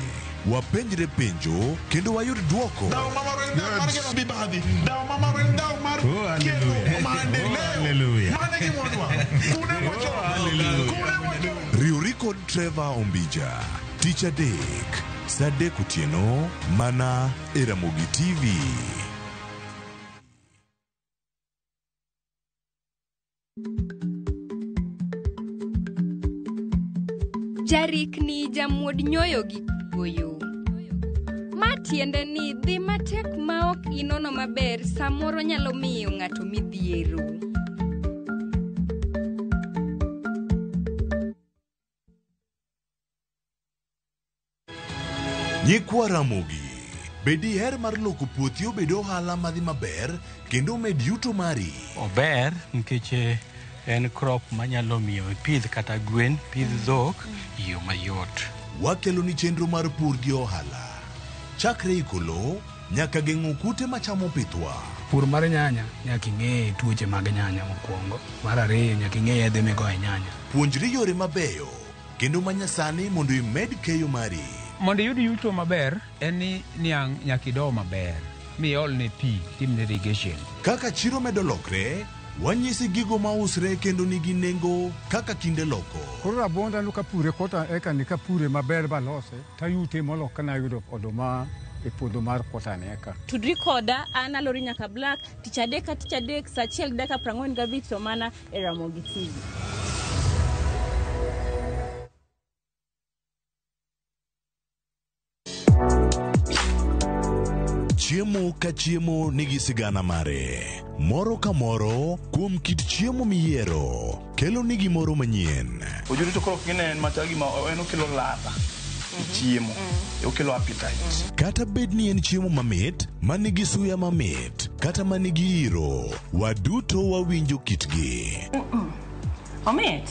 wapenjre penjo kendo wayud duoko. Dhawo ma marwa en dhawo mar kelo mibadhi. Dhawo ma marwa en dhawo mar kelo maendeleo. Mano e gima wadwaro. Kune mwachomo. Kune mwachomo. Riwri kod Trevor Ombija tich adek sa 3 otieno mana e Ramogi TV. Jarikni jamuod nyoyo gi kuoyo. Ma tiende ni dhi matek ma ok inono maber samoro nyalo miyo ng'ato midhiero. Nyikwa Ramogi, be diher mar loko puothi obed ohala madhi maber kendo omed yuto mari? Ober nikech en crop manyalo miyo ipidh kata gwen, pidh dhok e yo mayot. Wakelo ni chenro mar pur gi ohala. Chakre iko lowo, nyaka geng'o kute machamo pithwa. Pur mar nyanya nyaka ing'e tuoche mag nyanya mokwongo. Mar ariyo nyaka ing'e yedhe migoyo e nyanya. Puonjri yore mabeyo kendo manyasani mondo imed keyo mari. Mondo iyud yuto maber en ni niang' nyaka ido maber miolne pi timne irrigation. Kaka chiro medo lokre, wanyisi gigo mausre kendo nigi nengo kaka kinde loko. Koro rabuonda no kapure kota eka ni kapure maber balose tayute molo kana yudo oduma e puodho mar kota ni eka. Tudri koda an Alori nyaka Black tich adek ka tich adek saa achiel gi dakika 45 to mana e Ramogi TV. Chiemo ka chiemo nigi sigana mare. Moro ka moro kuom kit chiemo miyiero kelo ni gimoro manyien. Ojuri to koro kine en machal gima en okelo ladha e chiemo, okelo appetite. Kata bed ni en chiemo mamit, manigi suya mamit, kata manigi iro, waduto wawinjo kitgi. Omit.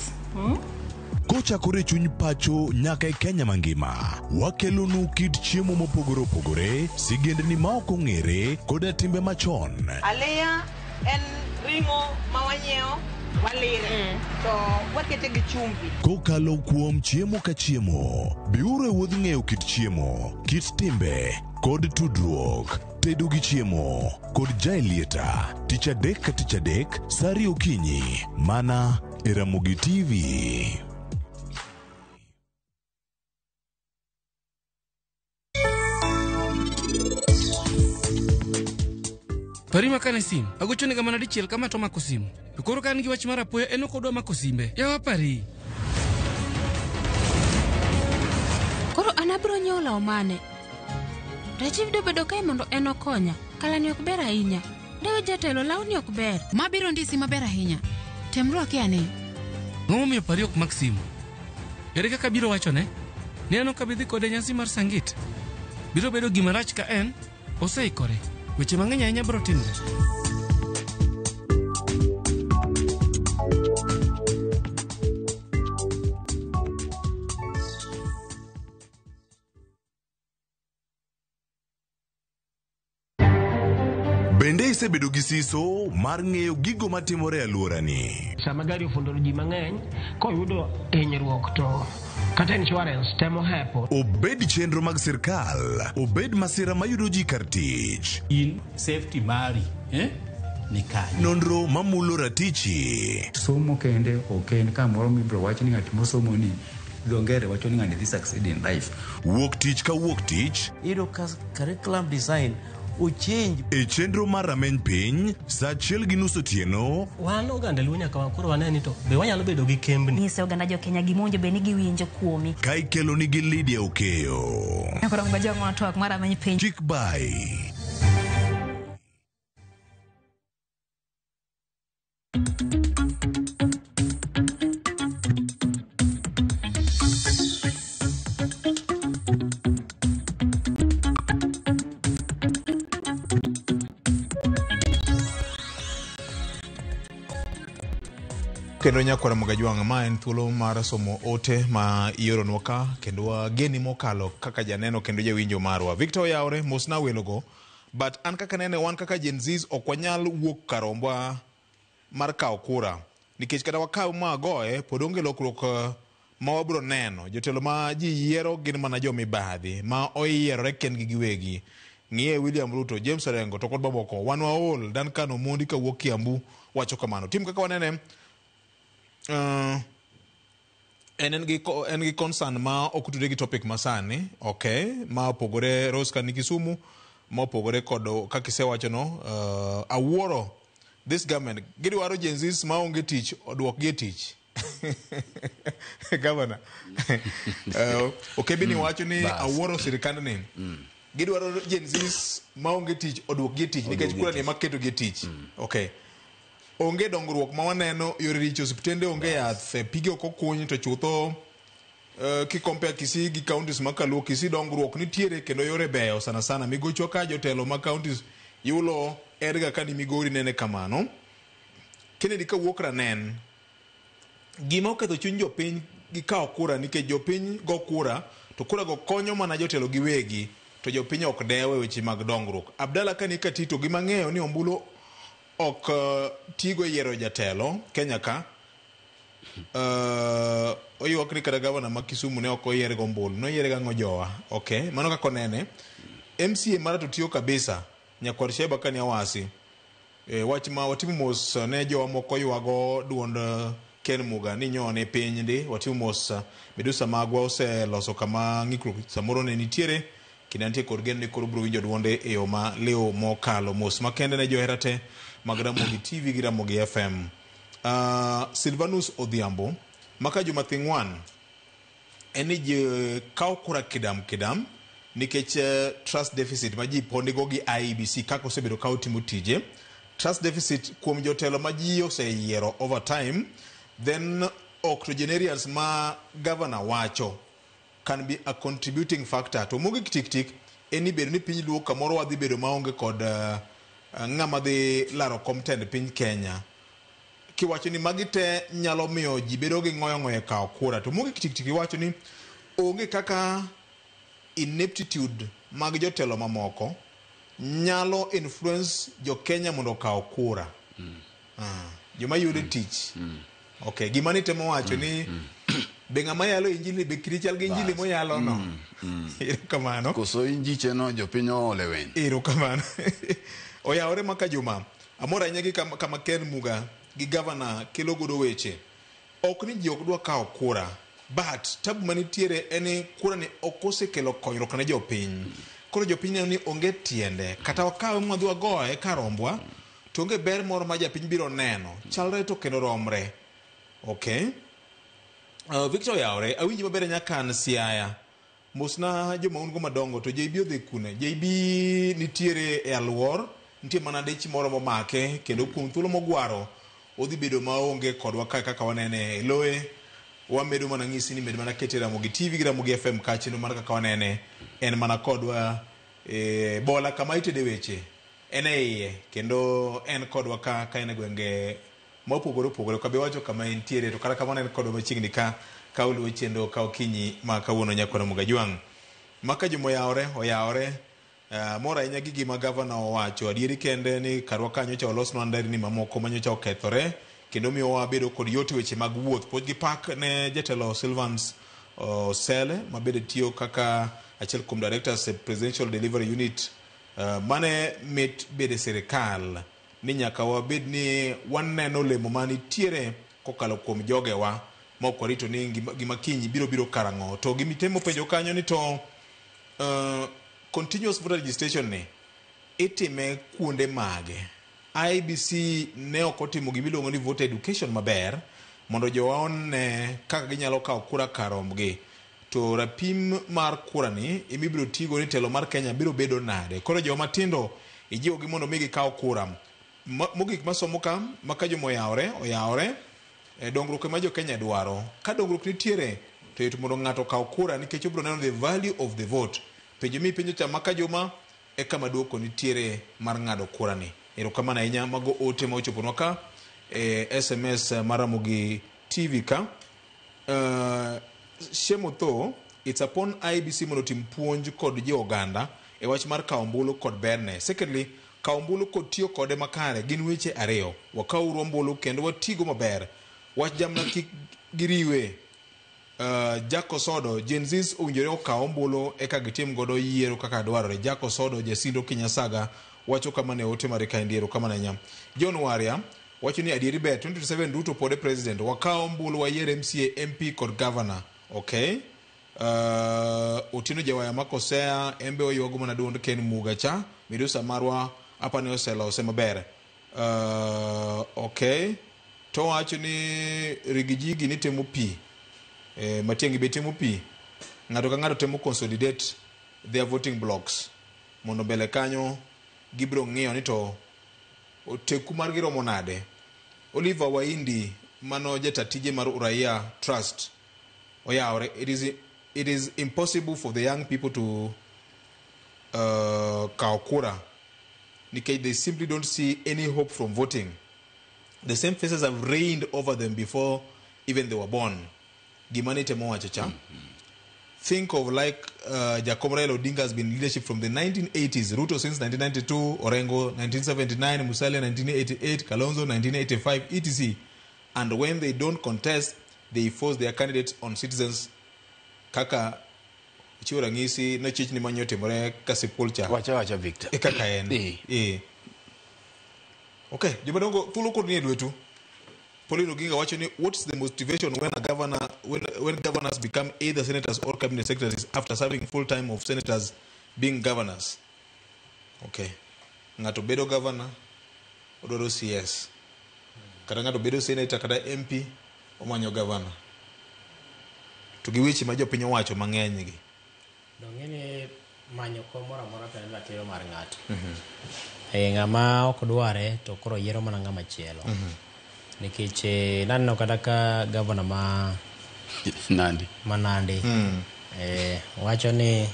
Kochakore e chuny pacho nyaka e Kenya mangima, wakelonu kit chiemo mopogore opogore, sigendni ma ok ong'ere, koda timbe machon. Aliya en ring'o ma wanyiewo walire to wakete gi chumbi. Kokalo kuom chiemo ka chiemo, biuru e wuodh ng'eyo kit chiemo, kit timbe, kod tudruok. Tedo gi chiemo kod Jaelieta, tich adek ka tich adek, sa ariyo okinyi, mana e Ramogi TV. Pari makane simu. Agochone mana dichiel kama to mako simu. To koro ka an gi wach mar apoya en ok odwa mako simbe. Yawa pari. Koro an abiro nyiewo law mane? Rajiv dobedo kae mondo en okonya. Kalani ok ber ahinya. Dawe jatelo lawni ok ber. Ma biro ndisi maber ahinya. Tem rwake ane. Ang'o momiyo pari ok mak simu? Ere kaka biro wachone? Ni an ok abi dhi kode e nyasi mar Sangit. Biro bedo gima rach ka en oseikore. Weche mang'eny ahinya biro timre. Bende isebedo gi siso mar ng'eyo gigo matimore e alworani? Sama gari ofundoro ji mang'eny, koyudo hinyruok to kata insurance temo hepo. Obed chenro mag sirkal, obed masira mayudo ji kar tich. In safety mari ni kanye? Nonro mamulo ratichi. Somo kende ok en kamoro mibiro wach ni ng'at mosomo ni dho ngere wacho ni ng'ani dhi succeed in life. Wuok tich ka wuok tich. Iyudo ka curriculum design ochange. E chenro mar rameny piny, saa 1:30 otieno. Wan oganda Luo nyaka koro wane ni to be wanyalo bedo gi kembni. Nyise oganda jo Kenya gima owinjo bed ni giwinjo kuomi. Ka ikelo nigi Lydia Okeyo. Koro ngajong' twak mar rameny piny. Kik bai. Kendo nyakwara Mogajwang', ma en thuolo mar somo ote ma ioronwa ka kendo wageni mokalo kaka janeno kendo jawinjo marwa. Victor Oyawre, mosna welogo, but an kaka nene wan kaka Gen Zs ok wanyal wuok karombwa mar kawo kura nikech kata wakaw ma goye pod onge lokruok ma wabiro neno. Jotelo ma ji yiero gin mana jomibadhi ma oyierore kendgi giwegi. Ng'iye William Ruto, James Orengo to kod mamoko. Wan waol, Duncan Omondi kawuok Kiambu wacho kamano. Tim kaka wanene en gi concern ma ok otudre gi topic masani, okay, ma opogore Rose ka ni Kisumu, ma opogore kod kaka isewachono. Awuoro this government gidwaro Gen Zs maonge tich oduokgi e tich. Governor, Okebini wacho ni awuoro sirikandni. Gidwaro Gen Zs maonge tich oduokgi e tich nikech kura ni ema ketogi e tich. Okay. Onge dongruok ma waneno, yore richo, osiptende onge yath, pige ok okuny to chutho kikompea Kisii gi counties ma kaluo Kisii dongruok nitiere kendo yore beyo sana sana. Migochwa ka jotelo ma counties yulo Edgar kani Migori nene kamano. Kennedy kawuok Ranen, gima oketho chuny jopiny gi kawo kura nikech jopiny go kura to kura go konyo mana jotelo giwegi. to jopiny ok dewe weche mag dongruok. Abdalla kani katito gima ng'eyo ni ombulu ok tigo e yiero jatelo Kenya ka. Oywak ni kata gavana ma Kisumu ne ok oyier go ombulu, noyiere gang'o jowa. Okay, mano kaka onene. MCA mara to tiyo kabisa. Nyakwar Sheba kani awasi. Wach ma watimo mos ne jowa moko ywago duond Ken Muga ni nyone piny ndi. Watimo mos midusa magwa oseloso kama ng'ikruok samoro ne nitiere. Kendo nitie kod geno ni koro biro winjo duonde e yo ma liw mokalo. Mos makende ne johera te mag Ramogi TV gi Ramogi FM. Silvanus Odhiambo maka Juma Thing'wan en ni ji kawo kura kidam kidam nikech trust deficit ma ji pod nigo gi IEBC kaka osebedo ka otimo tije. Trust deficit kuom jotelo ma ji oseyiero over time, then octogenarians ma governor wacho can be a contributing factor. To mogik tik tik en ni bedo ni piny Luo kamoro wadhi bedo maonge kod ng'ama dhi laro kom tend piny Kenya. Kiwacho ni magi te nyalo miyo ji bedo gi ng'oyo ng'oyo e kawo kura. To mogik tik tik iwacho ni onge kaka ineptitude mag jotelo mamoko nyalo influence jo Kenya mondo okaw kura. Joma yudo tich. Okay, gima nitemo wacho ni be ng'ama yalo injili be kiri chal gi injili moyalo no. Erokamano. Koso injiche no jopiny oole weny. Erokamano. Oyawore maka Juma. Amor ahinya gi kama Ken Muga gi gavana kelo godo weche. Ok ni ji ok dwa kawo kura, but tabu manitiere en ni kura ni ok osekelo konyruok ne jopiny. Koro jopiny neno ni onge tiende. Kata wakawe mwadhi wagoye karombwa, to onge ber moro ma japiny biro neno. Chalre to kendo romre. Okay. Victor oyawore, awinji maber nyaka an Siaya. Mosna joma un go madongo to JB odhi kune. JB nitiere e aluor, nitie mana dich moro momake kendo kuom thuolo mogwaro odhi bedo maonge kodwa kae kaka wanene e loye. Wamedo mana ng'isi ni med mana kete Ramogi TV gi Ramogi FM ka chenro mar kaka wanene en mana kodwa e bola kama itede weche en e iye kendo en kodwa ka en e gwenge mopogore opogore. Ok abi wacho kama entiere to kata kamano en kodwa machiegni ka uluwo chenro ka okinyi ma kawuono nyakwar Ramogi Ajwang'. Maka Juma oyawore, oyawore. Mor ahinya gi gima gavana owacho. Adieri kende ni karwa ka nyocha olosnwa nderni mamoko ma nyocha okethore kendo miyo wabedo kod yot weche mag wuoth. Puoch gi pak ne jatelo Silvans Osele ma bende tiyo kaka achiel kuom directors e Presidential Delivery Unit. Mane mit bede sirikal ni nyaka wabed ni waneno olemo manitiere kokalo kuom jogewa ma ok warito ni gima kiny biro biro karang'o. To gimitemo penjo kanyo ni to continuous voter registration ni itime kuonde mage? IEBC ne ok otimo gima iluongo ni voter education maber mondo jowa one kaka ginyalo kawo kura karomgi. To rapim mar kura ni emibiro tigo ni telo mar Kenya biro bedo nade? Koro joma tindo ijiwogi mondo mi gikaw kura. Mogik masomo ka maka joma oyawore, oyawore. Dongruok ema jo Kenya dwaro. Ka dongruok nitiere to yot mondo ng'ato okaw kura nikech obiro neno the value of the vote. Penjo mi penjo cha maka Juma e kama duoko nitiere mar ng'ado kura ni. Erokamano ahinya mago ote ma ochoponwa ka e SMS mar Ramogi TV ka. Shemo tho, it's upon IEBC mondo otim puonj kod jo oganda e wach mar kawo ombulu kod berne. Secondly, kawo ombulu kod tiyo kode makare gin weche ariyo. Wakawuru ombulu kendo watigo maber. Wach jamna kik giriwe. Jack Osodo, Gen Zs owinjore okaw ombulu eka gitim godo yiero kaka dwarore. Jack Osodo, Jasindo Kinyasaga wacho kama ne ote mare kaendi. Erokamano ahinya. John Waria wacho ni adieri ber 2027 Ruto pod e president. Wakaw ombulu wayier MCA, MP kod governor. Okay. Otieno Jawaya Makosea embe oywago mana duond Ken Muga cha. Midusa marwa apa ne oselose maber. Okay. To wacho ni rigijigi ni temo pi. Matiang'i be temo pi. Ng'ato ka ng'ato temo consolidate their voting blocks mondo mbele kanyo gibiro ng'iyo ni to oteku margi romo nade. Oliver Waindi mano jata tije mar Uraia Trust oyawore. It is impossible for the young people to kawo kura nikech they simply don't see any hope from voting. The same faces have reigned over them before even they were born. Gima nitemo wacho cha. Think of like Jacob Raila Odinga has been in leadership from the 1980s, Ruto since 1992, Orengo 1979, Musalia 1988, Kalonzo 1985, etc. And when they don't contest, they force their candidates on citizens. Kaka chiwo ranyisi ne chichni manyo timore Kasipul cha. Wacha wacha Victor. E kaka en. E. Okay, jomadongo thuolo kod nie lwetu. Pauline Oginga wacho ni what's the motivation when a governor when governors become either senators or cabinet secretaries after serving full time of senators being governors? Okay. Ng'ato bedo governor odwaro CS. Kata ng'ato bedo senator kata MP omanyo governor. To gi weche ma jopiny owacho mang'eny gi. Dong'e ni manyo kom moro amora to en ratiro mar ng'ato. Ng'ama ok dware to koro yiero mana ng'ama chielo. Nikech naneno kata ka gavana ma Nandi, ma Nandi wacho ni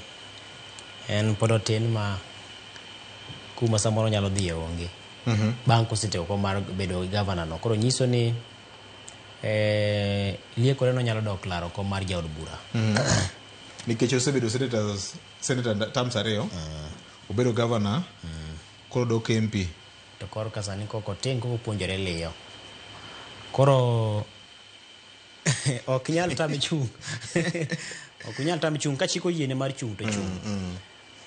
en pod otin ma kuma samoro nyalo dhiye onge. Bang' kosetieko kom mar bedo gavana no. Koro nyiso ni liekore no nyalo dok laro kom mar jaod bura. Nikech osebedo senator terms ariyo, obedo governor, koro dok MP. To koro ka sani koko tin koko puonjore liyo. Koro ok nyal tame chung'. Ok nyal tame chung' ka chik oyiene mar chung' to chung'.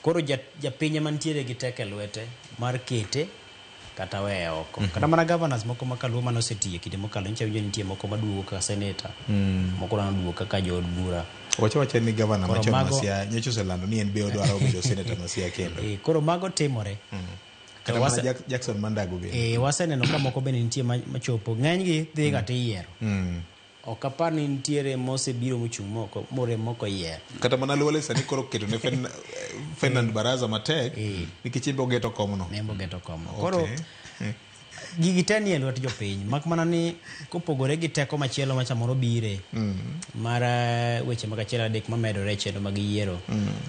Koro japiny mantiere gi teko e lwete mar kete kata weye oko. Kata mana governors moko ma kaluo mane osetiyo kinde mokalo nyicha winjo nitie moko maduogo kaka senator, moko maduogo kaka jood bura. Wacho ni governor machon ma Siaya nyocha oselando ni en be odwaro bedo senator ma Siaya kendo. Koro mago timore. Kata mana Jackson Mandago bende. Waseneno ka moko bende nitie machopo. Ng'enygi dhi ga tiyiero. Ok apar ni nitiere mosebiro mochung' moko morem moko yiero. Kata mana Luole sani koro keto ne Ferdinand Baraza matek nikech en be ogeto komno. En be ogeto komno. Koro gigi te nie lwet jopiny mak mana ni kopogore gi teko machielo ma samoro bire mar weche mag achiel adek mamedore e chenro mag yiero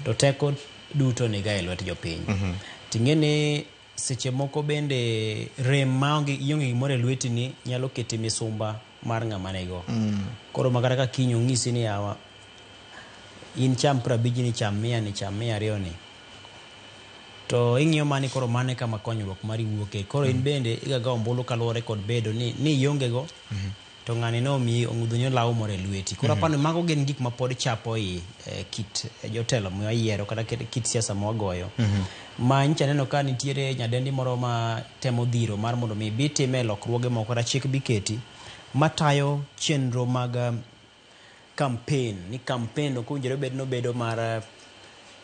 to teko duto niga e lwet jopiny. Ting'e ni seche moko bende rem maonge ionge gimoro e lweti ni nyalo keti misumba mar ng'ama nigo. Koro makata ka kiny ong'isi ni yawa in cham 50 ni cham 100 ni cham 200 ni to ing'iyo mani koro mane kama konyruok mari wuoke. Koro in bende igago ombulu kaluwore kod bedo ni ionge go to ng'ani ne omiyi ong'udhoni olaw moro e lweti. Koro apani mago gin gik ma pod chapo i kit jotelo mwayiero kata kit siasa mwagoyo. Ma nyicha neno ka nitiere nyadendi moro ma temo dhiro mar mondo mi bi time lokruoge moko kata chik biketi matayo chenro mag campaign. Ni campaign ok owinjore bed nobedo mar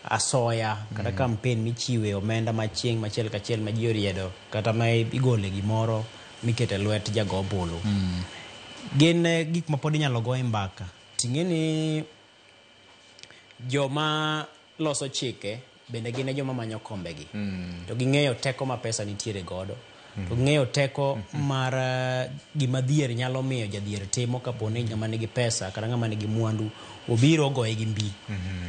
asoya kata campaign michiwe omenda machieng' machiel kachiel ma ji oriedo kata ma igole gimoro mikete lwet jago ombulu. Gin gik ma pod inyalo go e mbaka. Ting'e ni joma loso chike bende gin e joma manyo kombegi. To ging'eyo teko ma pesa nitiere godo. To ging'eyo teko mar gima dhier nyalo miyo jadhier timo kapo ni ng'ama nigi pesa kata ng'ama nigi mwandu obiro ogoye gi mbi.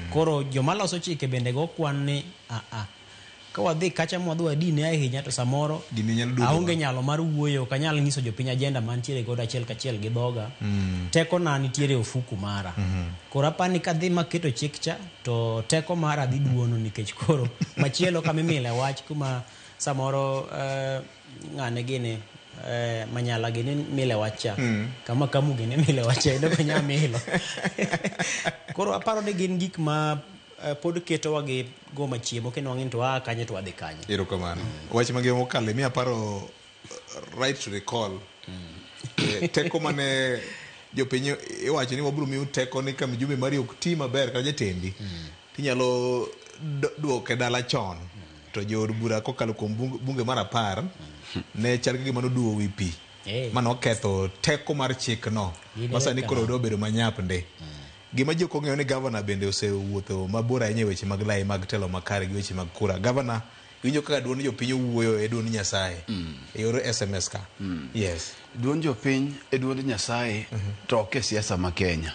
Koro joma loso chike bende go kwan ni ka wadhi kacha mwadhi wadine ahinya to samoro aonge nyalo mar wuoyo, ok anyal nyiso jopiny agenda mantiere godo achiel kachiel gi dhoga. Teko na nitiere ofuku mara. Koro apani kadhi maketo chik cha to teko mara dhi duono nikech koro machielo kama imile wach kuma samoro ng'ane gini manyala gini mile wach cha kama kamu gini mile wach cha endo konya milo. Koro aparo ni gin gik ma pod ketowa gi goma chiemo kendo wang'e to waa kanye to wadhi kanye. Erokamano. Wach mangima mokalo mi aparo right to recall. Teko mane jopiny iwacho ni wabiro miyo teko ni ka mjumbe mari ok ti maber kata jatendi tinyalo duoke dala chon. To jood bura kokalo kuom bunge mar 10 ne chal gi gima noduwo wi pi mano oketho teko mar chikno ma sani koro dwa bedo manyap nde. Gima ji ok ong'eyo ni governor bende osewuotho mabor ahinya e weche mag lai mag telo makare gi weche mag kura. Governor iwinjo kaka duond jopiny owuoyo e duond Nyasaye e yor SMS ka. Yes. Duond jopiny e duond Nyasaye to ok e siasa ma Kenya.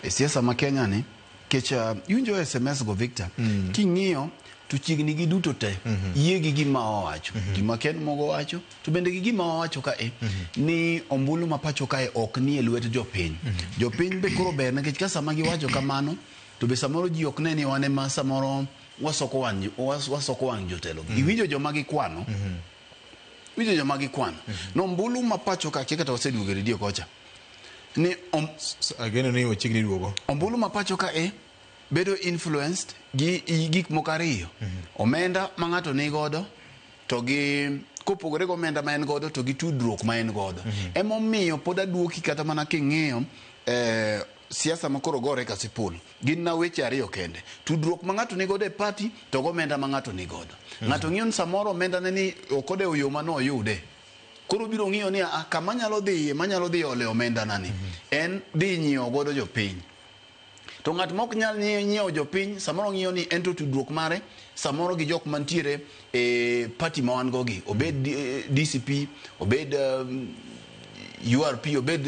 E siasa ma Kenya ni kech iwinjo SMS go Victor king'iyo To chiegni gi duto te yie gi gima owacho, gima Ken Mogo wacho, to bende gi gima owacho kae ni ombulu ma pacho kae ok ni e lwet jopiny. Jopiny be koro ber nikech ka sama giwacho kamano to be samoro ji ok ne ni wan ema samoro wasoko wang' wasoko wang' jotelo. Iwinjo joma gikwano, iwinjo joma gikwano. No ombulu ma pacho ka kia kata waseduogo e redio kocha. Ni ageno ni wachiegni duogo. Ombulu ma pacho ka e bedo influenced gi gik moko ariyo. Omenda ma ng'ato ni godo to gi kopogore gi omenda ma en godo to gi tudruok ma en godo. Emomiyo pod aduoki kata mana king'iyo siasa ma koro gore Kasipul gin na weche ariyo kende. Tudruok ma ng'ato ni godo e party to gi omenda ma ng'ato ni godo. Ng'ato ng'iyo ni samoro omenda ne ni ok odewo yo mane oyude. Koro biro ng'iyo ni kama nyalo dhiye manyalo dhi ole omenda na ni en dhi nyiewo godo jopiny. To ng'at mok nyal nyiewo jopiny samoro ng'iyo ni en to tudruok mare samoro gi jok mantiere e party ma wan go gi obed DCP, obed URP, obed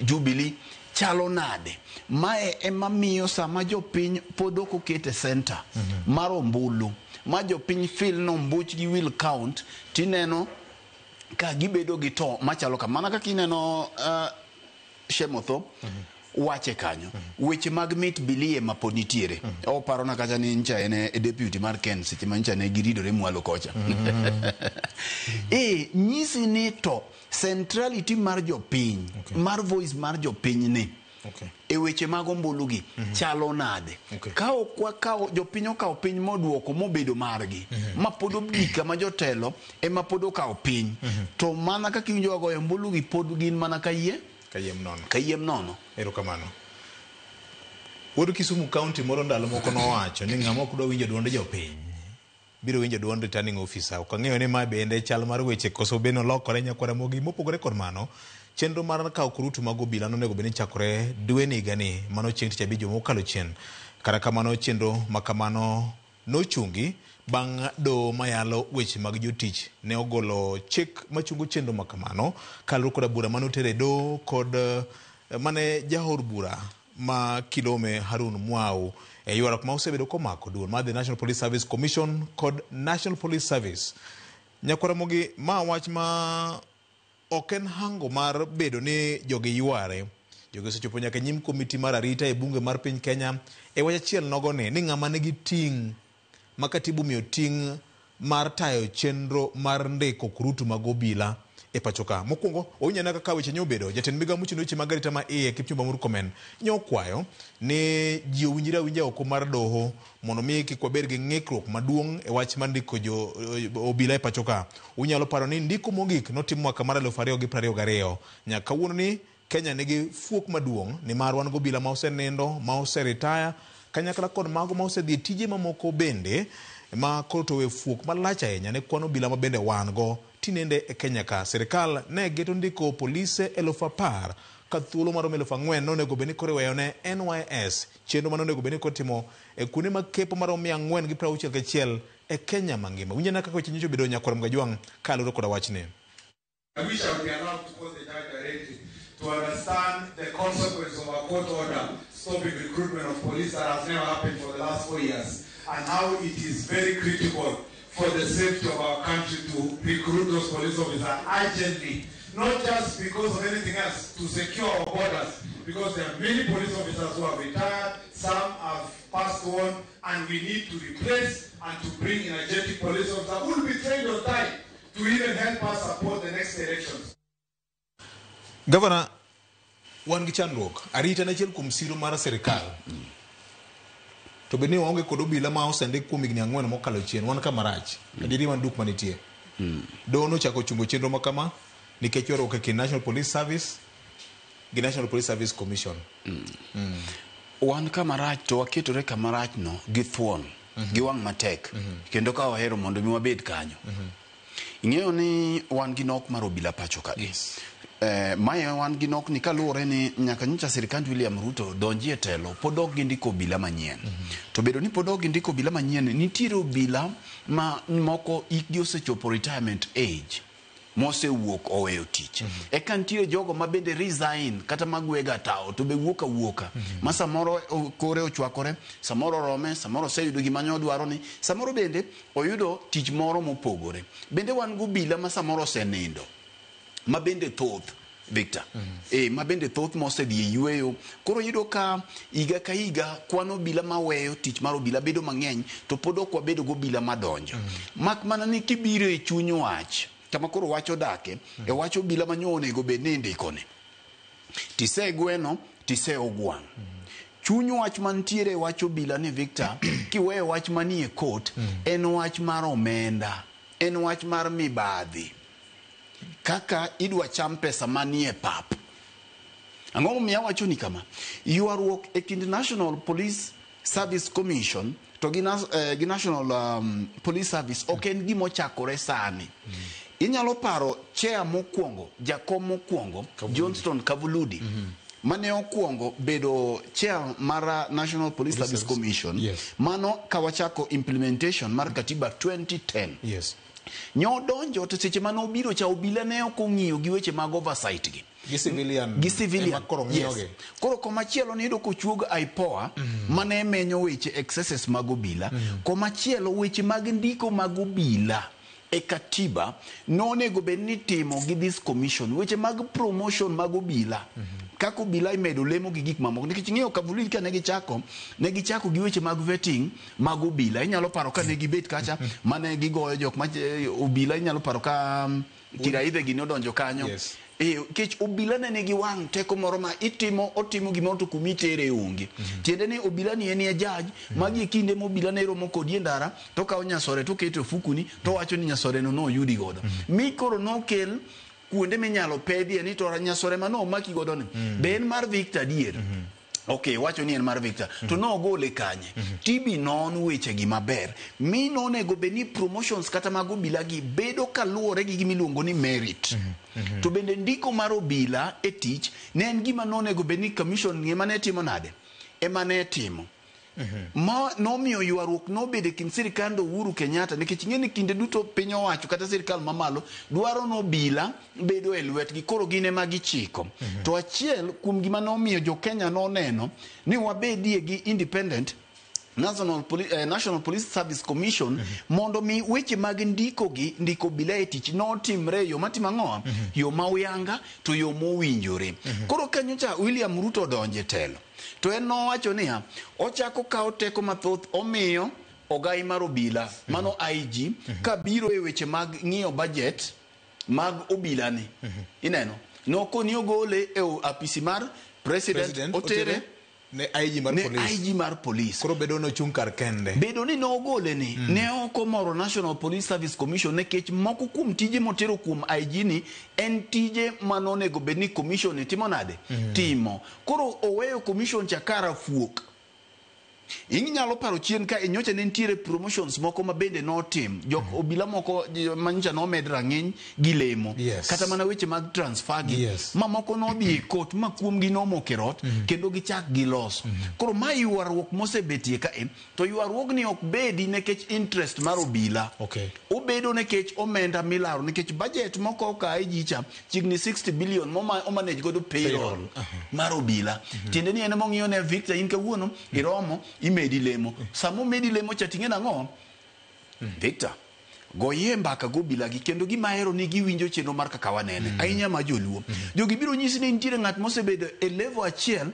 Jubilee chalo nade. Mae ema miyo sama jopiny pod ok okete center mar ombulu ma jopiny feel no ombuchgi will count, tineno ka gibedo gi to machalo kama. Mana kaka ineno Shemotho wache kanyo weche mag mit bilie ma pod nitiere. Oparona kacha ni ncha en e deputy mar Ken seche ma ncha ne giridore mwalo kocha. Nyisi ni to centrality mar jopiny, mar voice mar jopiny ni e weche mag ombulu gi chalo nade. Ka ok wakawo jopiny okawo piny moduoko mobedo margi ma pod ogik kama jotelo ema pod okawo piny, to mana kaka iwinjo wagoyo ombulu gi pod gin mana kayie kayiem nono. Kayiem nono. Erokamano. Wuod Kisumu County moro ndalo moko nowacho ni ng'ama ok dwa winjo duond jopiny biro winjo duond returning officer. Ok ang'eyo ni ma bende chal mar weche koso bende olokore nyakwara Mogi. Mopogore kod mano, chenro mar kawo kurutu mag obila nonego bed ni chakore dwe ni higani, mano chieng' tich abich juma mokalo chien. Kata kamano chenro ma kamano nochungi bang' doho mayalo weche mag jotich ne ogolo chik machungo chenro ma kamano kaluwore koda bura mane oter e doho kod mane jaod bura ma Kilome Harun Mwau e ywaruok ma osebedo komako duol mar The National Police Service Commission kod National Police Service. Nyakwara Mogi, ma wach ma ok en hango mar bedo ni jogi yware. Jogi osechopo nyaka nyim komiti mar arita e bunge mar piny Kenya e wach achiel nogo ni ng'ama nigi ting' ma katibu miyo ting' mar tayo chenro mar ndiko kurutu mag obila e pacho ka. Mokwongo, wawinjo ane kaka weche nyobedo. Jatend migao mochung' ne weche mag arita ma iye Kipchumba Murkomen nyokwayo ni ji owinjre awinja oko mar doho mondo mi kik wabed gi ng'ikruok maduong' e wach mar ndiko jo obila e pacho ka. Unyalo paro ni ndiko mogik notim mwaka mar 2022. Nyaka kawuono ni Kenya nigi fuok maduong' nimar wan gobila ma osenindo, ma oseritaya, kanyakla kod mago ma osedhi e tije mamoko bende ma koro to we fuok malach ahinya ne kwan obila ma bende wan go tinende e Kenya ka. Sirikal ne geto ndiko polise 10,000 ka thuolo maromo 4,000 nonego bed ni koro iweyo ne NYS, chenro mane onego bed ni koro itimo e kuonde mag kepo maromo 461 e Kenya mangima. Winj ane kaka weche nyocha obedo nyakwar Mgajwang' kaluwore koda wachni. I wish I would be allowed to call the judge directly to understand the consequence of a court order stopping recruitment of police that has never happened for the last 4 years, and how it is very critical for the safety of our country to recruit those police officers urgently, not just because of anything else, to secure our borders, because there are many police officers who have retired, some have passed on, and we need to replace and to bring energetic police officers who will be trained on time to even help us support the next elections. Governor, wan gi chandruok. Arita en achiel kuom siro mar sirikal. To bed ni waonge kod obila ma osendik kuom higni 4 mokalo chien, wan kama rach. Adieri wan duk manitie. Doho nochako chungo chenro ma kama nikech ywaruok e kind National Police Service gi National Police Service Commission. Wan kama rach to waketore kama rach no gi thuon, gi wang' matek, kendo ka wahero mondo mi wabed kanyo. Ing'eyo ni wan gi nok mar obila pacho ka. Yes. Mae wan gi nok ni kaluwore ni nyaka nyocha sirikand William Ruto donji e telo pod ok gindiko obila manyien. To bedo ni pod ok gindiko obila manyien, nitiere obila ma moko hikgi osechopo retirement age. mosewuok oweyo tich. Eka nitiere jogo ma bende resign kata magwega tawo to be wuok awuoka. Ma samoro kore ochwakore, samoro orome, samoro oseyudo gima ne odwaro ni, samoro bende oyudo tich moro mopogore. Bende wan gobila ma samoro osenindo ma bende thoth Victor. Ma bende thoth mosedhi e yueyo. Koro iyudo ka higa ka higa kwan obila maweyo tich mar obila bedo mang'eny to pod ok wabedo gobila madonjo. Mak mana ni kibiro e chuny wach, kama koro wach odake, e wach obila ma nyo onego bed ni indiko ni. Tise gweno, tise ogwang'. Chuny wach mantiere e wach obila ni Victor, kiweyo wach manie court, en wach mar omenda, en wach mar mibadhi. Kaka idwa cham pesa manie pap. Ang'o momiyo awacho ni kama? Ywaruok e kind National Police Service Commission to gi, gi National Police Service ok en gima ochakore sani. Inyalo paro chair mokwongo, jakom mokwongo, Johnston Kavuludi, mane okwongo bedo chair mar National Police Service Commission. Mano kawachako implementation mar katiba 2010. Nyodonjo to seche mane obiro cha obila ne ok ong'iyo gi weche mag oversight gi. Gi civilian. Gi civilian. Ema koro ng'iyogi. Yes. Koro komachielo niyudo kochuog IPOA mane menyo weche excesses mag obila. Komachielo weche mag ndiko mag obila e katiba nonego bed ni timo gi this commission weche mag promotion mag obila kaka obila imedo lemo gi gik mamoko nikech ing'eyo Kavuludi ka ne gichako ne gichako gi weche mag vetting mag obila inyalo paro ka ne gibet kacha mane gigoyo jok ma obila inyalo paro ka Kiraithe gini odonjo kanyo. Kech obila ne nigi wang' teko moro ma itimo otimo gimoro to kumitere onge. Tiende ni obila ni en e judge magi e kinde ma obila ne romo kodi e ndara to okawo nyasore to oketo e ofukuni to owacho ni nyasore no noyudi godo. Mi koro nokel kuonde minyalo pedhie ni to nyasore ma nomaki godo ni be en mar Victor adier. Okay, wacho ni en mar Victor. To nogole kanye? Tibi non weche gi maber. Mi nonego bed ni promotions kata mag obila gi bedo kaluwore gi gima iluongo ni merit. To bende ndiko mar obila e tich ne en gima nonego bed ni commission ema ne timo nade? Ema ne timo. Ma nomiyo ywaruok nobedo e kind sirikand Uhuru Kenyatta nikech ing'e ni kinde duto piny owacho kata sirikal mamalo dwaro ni obila bedo e lwetgi koro gin ema gichiko. To achiel kuom gima nomiyo jo Kenya noneno ni wabedie gi independent National Police Service Commission mondo mi weche mag ndiko gi ndiko obila e tich notimre e yo matimo ang'o? Yo ma uyanga to yo mowinjore. Koro kanyo cha William Ruto odonje telo. To en nowacho niya, ochako kawo teko mathoth omiyo ogai mar obila, mano IG, kabiro e weche mag ng'iyo budget mag obila ni. Ineno? Nokoni ogole e apisi mar president, otere ne IG mar ne police. IG mar police. Koro bedo nochung' kar kende. Bedo ni nogole ni ne ok omoro National Police Service Commission nikech moko kuom tije motero kuom IG ni en tije manonego bed ni commission ni timo nade? Timo. Koro oweyo commission cha kara fuok. Inyalo paro chien ka nyocha ne nitiere promotions moko ma bende notim. Jok obila moko manyocha nomed rang'iny gi lemo. Kata mana weche mag transfer gi. Ma moko nodhi e court ma kuomgi nomoko e rot kendo gichak giloso. Koro ma ywaruok mosebetie ka e to ywaruogni ok bedi nikech interest mar obila. Obedo nikech omenda milaro nikech budget moko ka IG cha chiegni 60 billion moma omanage godo payroll mar obila. Tiende ni en emong'iyo ne Victor in kawuono iromo imedi lemo. Sama omedi lemo cha ting'e nang'o? Victor, goyie mbaka go obila gi kendo gima ahero ni giwinjo chenro mar kaka wanene. Ahinya ma joluo. Jogi biro nyisi ni nitiere ng'at mosebedo e level achiel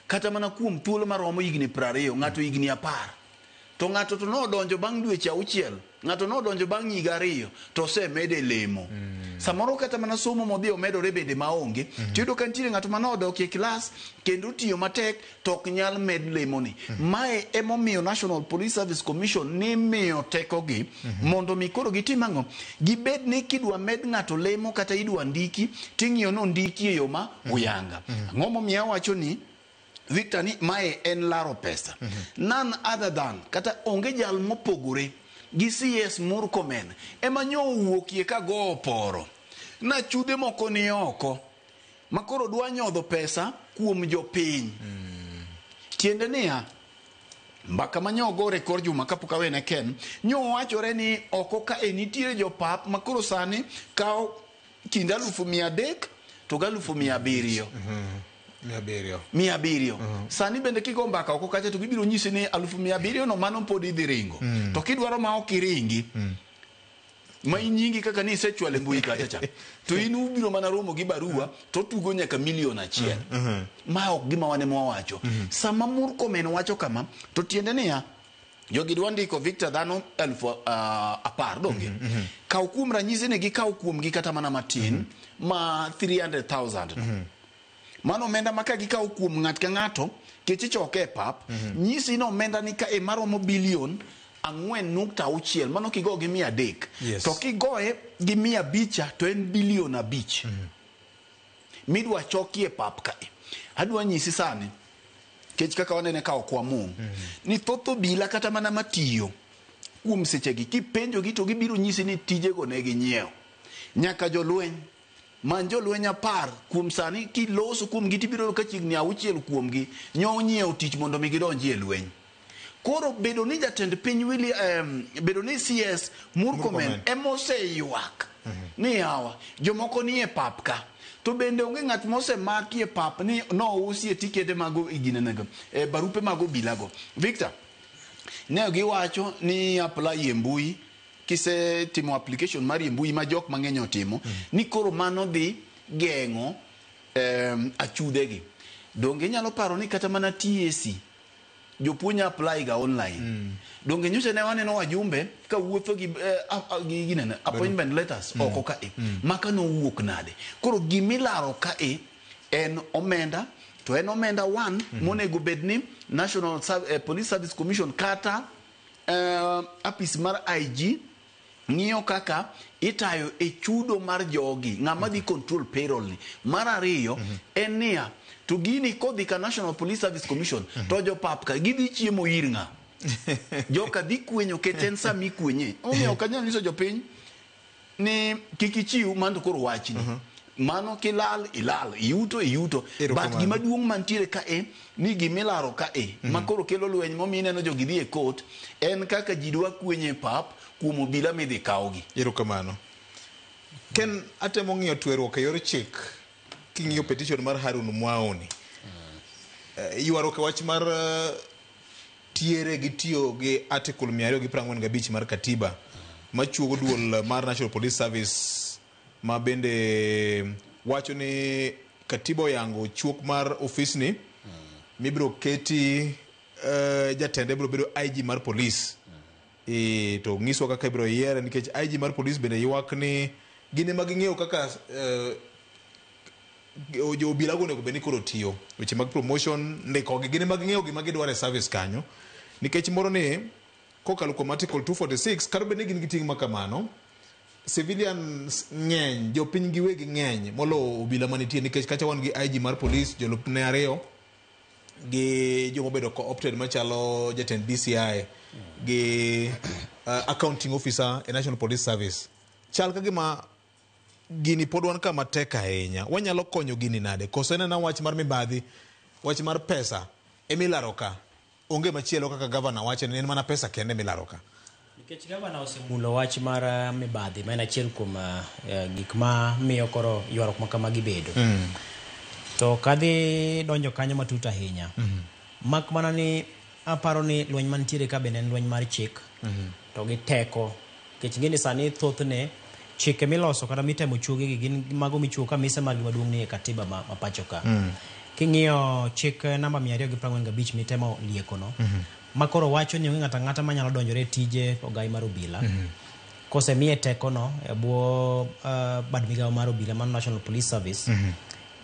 kata mana kuom thuolo maromo higni 20, ng'ato higni 10. To ng'ato to nodonjo bang' dweche 6, ng'ato nodonjo bang' higa 2 to osemede lemo. Samoro kata mana somo modhi omedore bende maonge. Tiyudo ka nitiere ng'ato manodok e klas kendo tiyo matek to ok nyal med lemoni. Mae emomiyo National Police Service Commission nimiyo tekogi mondo mi koro gitim ang'o? Gibed ni kidwa med ng'ato lemo kata idwa ndiki ting'iyo nondiki e yo ma uyanga. Ang'o momiyo awacho ni Victor ni mae en laro pesa. None other than kata onge jal mopogore gi CS Murkomen ema nyo owuokie ka go oporo. Na chudhe moko ni oko ma koro dwa nyodho pesa kuom jopiny. Tiende niya, Mbaka ma nyogore kor juma kapok awene Ken, nyowachore ni oko ka e nitiere jopap ma koro sani kawo kind 300,000 to gi 700,000. 700. 700. Sani bende kigo mbaka oko kacha to gibiro nyisi ni 700,000 no mano pod idhi ringo. To kidwaro ma ok iringi, ma inyingi kaka ni isechwale mbui kacha cha, to in ubiro mana romo gi barua to tugo nyaka 1,000,000. Ma ok gima wan ema wawacho. Sama Murkomen wacho kama, to tiende niya, jogi dwa ndiko Victor dhano 10,000 donge. Kaw kuom ranyisi ni gikaw kuomgi kata mana matin ma 300,000 no. Mano omenda ma ka gikawo kuom ng'at ka ng'ato kech ichoke e pap, nyisi ni omenda ni ka e maromo bilion 4.6, mano kigo gi 300. To kigoye gi 500 to en bilion 5 midwa chokie pap kae. Adwa nyisi sani kech kaka wanene ka ok wamung' ni thoth obila kata mana matiyo kuom sechegi kipenjogi to gibiro nyisi ni tijego ne ginyiewo. Nyaka jolweny man jolweny 10 kuom sani kiloso kuomgi tibiro yudo ka chiegni 6 kuomgi nyonyiewo tich mondo mi gidonji e lweny. Koro bedo ni jatend piny William, bedo ni CS Murkomen emoseyuak ni yawa jomoko ni e pap ka, to bende onge ng'at mosemaki e pap ni nousie tikete mag ginenego e barupe mag obilago. Victor, ne giwacho ni apply e mbui kisetimo application mari e mbui ma jok mang'eny otimo, ni koro mano dhi geng'o achudhegi. Donge inyalo paro ni kata mana TSC jopuonj apply ga online. Donge nyocha ne waneno wajumbe ka wuotho gi ginene appointment letters oko kae. Maka nowuok nade? Koro gimilaro kae en omenda, to en omenda one monego bed ni National Police Service Commission kata apis mar IG ng'iyo kaka itayo e chudo mar jogi, ng'ama dhi control payroll ni. Mar ariyo en niya, to gini kodhi ka National Police Service Commission to jopap ka gidhi chiemo ir ng'a? Joka dhi kwenyo kech en sama ikwenye. Omiyo ok anyal nyiso jopiny ni kik ichiw mano koro wachni. Mano kilal ilal, iyuto iyuto. But gima duong' mantiere kae ni gimilaro kae ma koro kelo lweny momiyo ineno jogi dhi e court en kaka ji dwa kwenye pap kuom obila midhi kawgi. Erokamano. Ken atemo ng'iyo tweruok e yor chik king'iyo petition mar Harun Mwaoni. Ywaruok e wach mar tiere gi tiyo gi article 245 mar katiba machuogo duol mar National Police Service ma bende wacho ni katiba oyango chuok mar ofisni mibiro keti jatende biro bedo IG mar police. To ng'iswa kaka ibiro yiere nikech IG mar police bende ywak ni gin ema ging'eyo kaka jo obila go onego bed ni koro tiyo weche mag promotion ndikogi gin ema ging'eyo gima gidwaro e service kanyo nikech moro ni kokalo kuom article 246 kata bed ni gin gi ting' ma kamano civilians ng'eny jopiny giwegi ng'eny molo obila manitie nikech kacha wan gi IG mar police jolupne 2 gi joma obedo co-opted machalo jatend DCI gi accounting officer e National Police Service. Chal ka gima gini pod wan kama tek ahinya. Wanyalo konyo gini nade? Koso en ena wach mar mibadhi, wach mar pesa emilaro ka. Onge machielo kaka governor wacho ni en mana pesa kende milaro ka. Nikech gavana osemulo wach mar mibadhi ma en achiel kuom gik ma miyo koro ywaruok ma kamagi bedo. To kadhi donjo kanyo matut ahinya. Mak mana ni aparo ni lweny mantiere ka bende en lweny mar chik to gi teko. Nikech ing'e ni sani thothne chike miloso kata mitemo chuogi gi gin mago michuogo ka mise margi maduong' ni e katiba ma pacho ka. King'iyo chik namba 245 mitemo liekono, ma koro wacho ni onge ng'ato ang'ata manyalo donjore e tije ogai mar obila. Kosemiye tekono e bwo bad migawo mar obila mar National Police Service,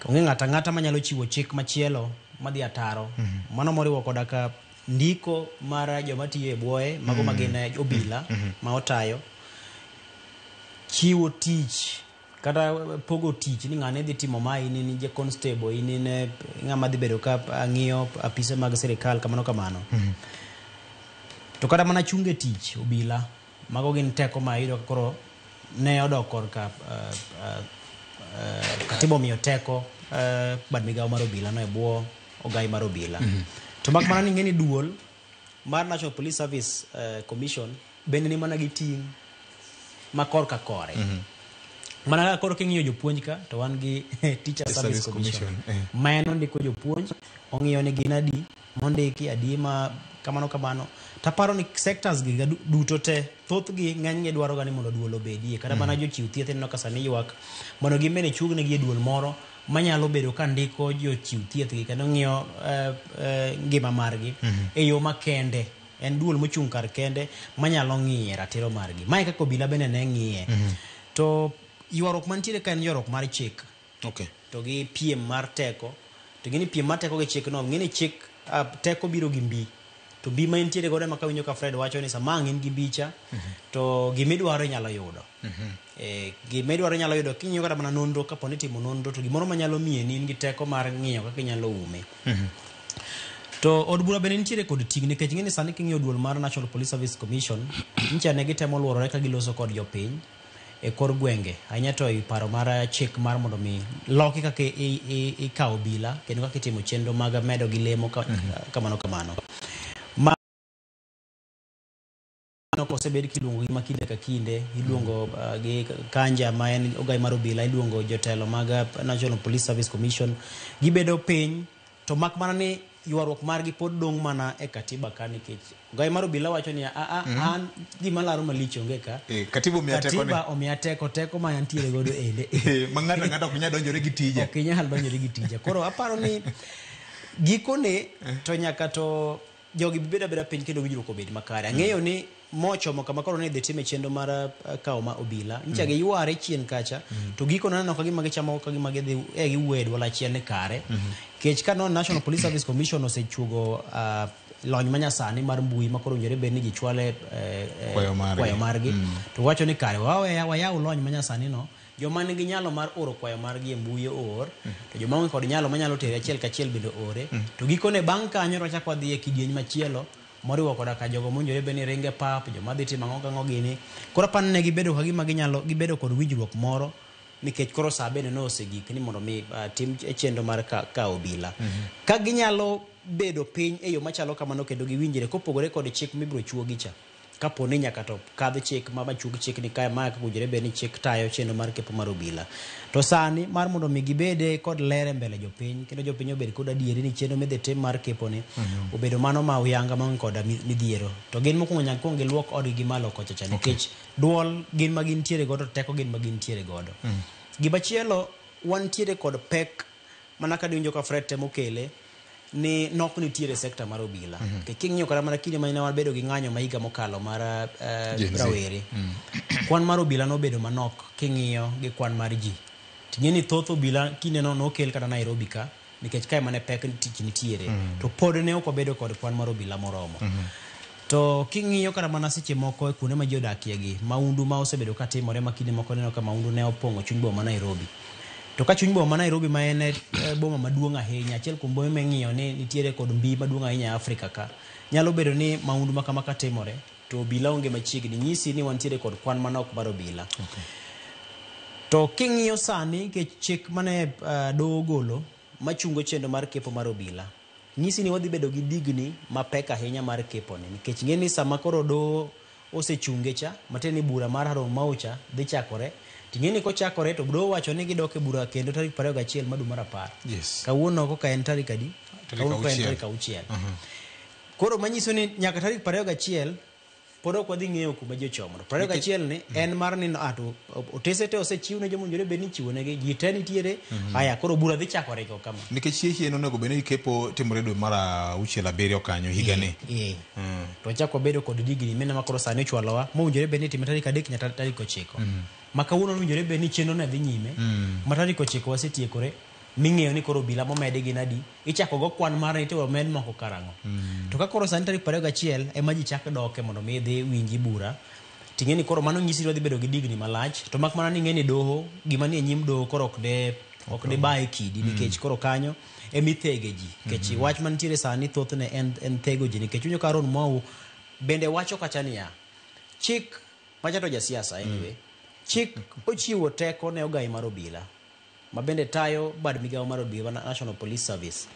onge ng'ato ang'ata manyalo chiwo chik machielo madhi ataro. Mano moriwo koda ka ndiko mar joma tiyo e bwoye, mago ma gin obila ma otayo, chiwo tich kata pogo tich ni ng'ane dhi timo ma, in in constable, in in ng'ama dhi bedo ka ng'iyo apise mag sirikal, kamano kamano. To kata mana chunge tich obila, mago gin teko ma iyudo ka koro ne odok korka katiba omiyo teko bad migawo mar obila no e bwo ogai mar obila. To mak mana ni ing'e ni duol mar National Police Service Commission bende ni mana gi ting' ma korka kore. Mana kaka koro king'iyo jopuonj ka to wan gi Teacher Service Commission ma en ondiko jopuonj, ong'iyo ni gin adi mondiki, adi ma kamano kamano. Taparo ni sectors gi duto te thothgi ng'enygi dwaro ga ni mondo duol obedie. Kata mana jochiw thieth ineno ka sani ywak mondo gin bende chuognegi e duol moro manyalo bedo ka ndiko jochiw thieth gi kendo ng'iyo ngima margi e yo makende. En duol mochung' kar kende manyalo ng'iye ratiro margi. Mae kaka obila bende ne ng'iye. To ywaruok mantiere ka en ywaruok mar chik. To gi piem mar teko. To ng'eni piem mar teko gi chik no, ng'eni chik teko biro gi mbi. To mbi ma intiere godo ema kawinjo ka Fred wacho ni sama ang' in gi mbicha, to gimidwaro inyalo yudo. Gimidwaro inyalo yudo king'iyo kata mana nonro, kapo ni itimo nonro, to gimoro manyalo miye ni in gi teko mar ng'iyo kaka inyalo ume. To od bura bende nitiere kod ting' nikech ing'e ni sani king'iyo duol mar National Police Service Commission, nyicha ne gitemo luorore ka giloso kod jopiny e kor gwenge, ahinya to e paro mar chik mar mondo mi loki kaka ikawo obila kendo kaka itimo chenro mag medo gi lemo kamano kamano. Ma osebed kiluongo gi ma kinde ka kinde, iluongo gi Kanja ma en ogai mar obila, iluongo jotelo mag National Police Service Commission, gibedo piny to mak mana ni ywaruok margi pod dong' mana e katiba ka nikech ogai mar obila wacho ni an gima laro malich onge ka. Katiba omiya teko ne. Katiba omiya teko, teko ma antiere godo ende. Ma ng'ato ang'ata ok nyal donjore gi tije. Ok inyal donjore gi tije. Koro aparo ni gikone to nyaka to jogi bedo abeda piny kendo winjruok obed makare. Ang'eyo ni mochomo kama koro ne dhi time chenro mar kawo ma obila. Nyicha giyware chien kacha to gikone aneno ka gima gichamo ka gima gidhi giwuoyo e duol achiel ni kare. Kech ka no National Police Service Commission osechuogo lony manyasani mar mbui ma koro owinjore bed ni ji chwale kwayo margi. To wacho ni kare wayaw lony manyasani no, joma nigi nyalo mar oro kwayo margi e mbui oor, to joma onge kod nyalo manyalo tere achiel kachiel bende ore. To gikone bang' kanyo to wachako wadhi e kidieny machielo moriwo koda ka jogo mowinjore bed ni ringe pap, joma dhi timo ang'o gang'o gini. Koro aparo ni ne gibedo ka gima ginyalo gibedo kod winjruok moro nikech koro sa bende ne osegik ni mondo mi tim chenro mar kawo obila. Ka ginyalo bedo piny e yo machalo kamano kendo giwinjre kopogore kod chik mibiro chuogi cha. Kapo ni nyaka to kadh chik ma machuog chik ni kae ma kaka owinjore bed ni chik tayo chenro mar kepo mar obila. To sani mar mondo mi gibede kod ler e mbele jopiny kendo jopiny obed kod adieri ni chenro midhi tim mar kepo ni obedo mano ma uyanga maonge koda midhiero. To gin mokwongo nyaka kuong giluok odgi gi malo kocha cha nikech duol gin ma gintiere godo, teko gin ma gintiere godo. Gimachielo wantiere kod pek mana ka diwinjo ka Fred temo kele ni nok nitiere sekta mar obila. King'iyo kata mana kinde mane wabedo gi ng'anyo ma higa mokalo mar rawere, kwan mar obila nobedo manok king'iyo gi kwan mar ji. Ting'e ni thoth obila kindeno nokel kata Nairobi ka nikech kae mane pek tich nitiere. To pod ne ok wabedo kod kwan mar obila moromo. To king'iyo kata mana seche moko e kuonde ma ji odakie gi, maundu ma osebedo ka timore ma kinde moko neno ka maundu ne opong'o chuny boma ma Nairobi. To ka chuny boma ma Nairobi ma en boma maduong' ahinya, achiel kuom bombe ming'iyo ni nitiere kod mbi maduong' ahinya e Afrika ka, nyalo bedo ni maundu ma kama ka timore to obila onge machiegni, nyisi ni wantiere kod kwan manok mar obila. To king'iyo sani nikech chik mane doho ogolo machungo chenro mar kepo mar obila, nyisi ni wadhi bedo gi digni mapek ahinya mar kepo ni, nikech ing'e ni sama koro doho osechunge cha, matiende ni bura mar Haron Maucha dhi chakore, ting'e ni kochakore to doho wacho ni gidok e bura kendo tarik 21 mar dwe mar 10. Kawuono koka en tarik adi? Kawuono koka en tarik 6. Koro manyiso ni nyaka tarik 21 pod ok wadhi ng'eyo kuma ji ochomo. 21 ni en mar ni to otese te osechiw ne joma owinjore bed ni ichiwo negi, ji te nitiere. Aya koro bura dhi chakore go kama. Nikech hie nonego bed ni kepo timore dwe mar 6 7 kanyo higani. To wachako wabedo kod digni mine ma koro sani ochwalowa mowinjore bed ni itime tarik 3 nyaka tarik 9. Ma kawuono owinjore bed ni chenro ne dhi nyime. Ma tarik 9 wasetiekore ming'eyo ni koro obila momedi gin adi, ichako go kwan mar ni to omed moko karang'o. To ka koro sani tarik 21 ema ji chak doke mondo mi dhi winji bura, ting'e ni koro mano nyisi ni wadhi bedo gi digni malach, to mak mana ni ing'e ni doho gima nie nyim doho koro ok de baye kidi nikech koro kanyo emithege ji. Nikech wach mantiere sani thothne en thego ji, nikech winjo ka Aaron Mwau bende wacho kacha niya, chik macha to jasiasa anyway, chik ochiwo teko ne ogai mar obila ma bende tayo bad migawo mar obila National Police Service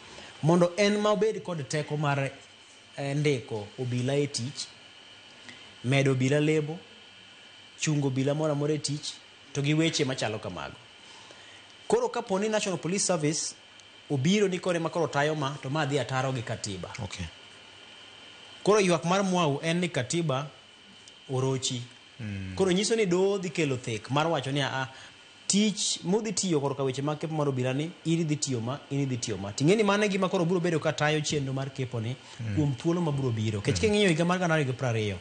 mondo en ma obed kod teko mar ndiko obila e tich, medo obila lemo, chungo obila moro amora e tich, to gi weche machalo kamago. Koro kapo ni National Police Service obiro ni kore ma koro tayo ma, to ma dhi ataro gi katiba. Koro ywak mar Mwau en ni katiba orochi. Koro nyiso ni doho dhi kelo thek mar wacho ni a tich modhi tiyo korka weche mag kepo mar obila ni in idhi tiyo ma, in idhi tiyo ma. Ting'e ni mano e gima koro biro bedo ka tayo chenro mar kepo ni kuom thuolo ma biro biro. Nikech king'iyo higa mar 2020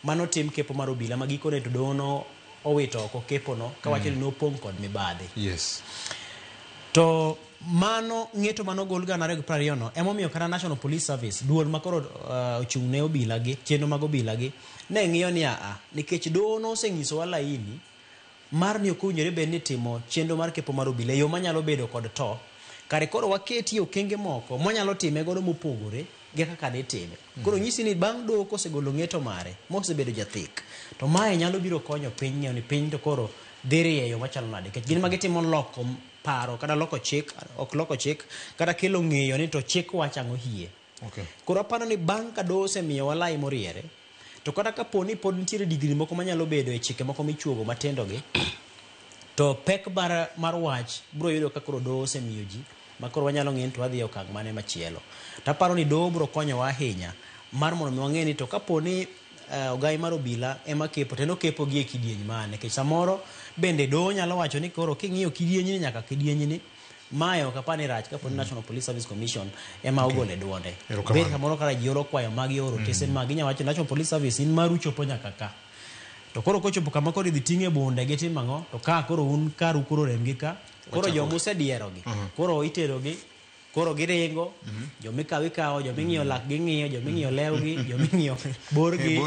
mano tim kepo mar obila ma gikone to doho no owito oko kepo no kawacho ni nopong' kod mibadhi. To mano ng'eto mano gol 2020 no emomiyo kata National Police Service duol ma koro ochung' ne obila gi chenro mag obila gi ne ng'iyo ni a nikech doho nosenyisowa laini mar ni ok owinjore bed ni timo chenro mar kepo mar obila e yo manyalo bedo kod to kare koro waketie okenge moko mwanyalo time godo mopogore gi kaka ne itime. Koro nyisi ni bang' doho kosegolo ng'eto mare mosebedo jathek to mae nyalo biro konyo piny ng'eyo ni piny to koro dhi rieyo machalo nade nikech gin ma gitimo loko paro kata loko chik ok loko chik kata kelo ng'eyo ni to chik wacho ang'o hie. Koro aparo ni bang' ka doho osemiyowa lai moriere to kata kapo ni pod nitiere digri moko manyalo bedo e chike moko michuogo matindo gi to pek mar wach biro yudo ka koro doho osemiyo ji ma koro wanyalo ng'eyo ni to wadhi e okang' mane machielo. To aparo ni doho biro konyowa ahinya mar mondo mi wang'e ni to kapo ni ogai mar obila ema kepo to en okepo gi e kidieny mane nikech samoro bende doho nyalo wacho ni koro king'iyo kidienyni nyaka kidienyni mae ok apar ni rach kapo ni National Police Service Commission ema ogole duonde. Bed kamoro kara ji oro kwayo mag oro otese mag ginya wacho National Police Service in maru chopo nyaka ka. To koro kochopo kama koro idhi ting'e bunde gitim ang'o to ka koro un karu koro rem gi ka koro joma osedierogi koro iterogi koro giringo jomikawo ikawo joming'iyo lak ging'iyo joming'iyo lewgi joming'iyo borgi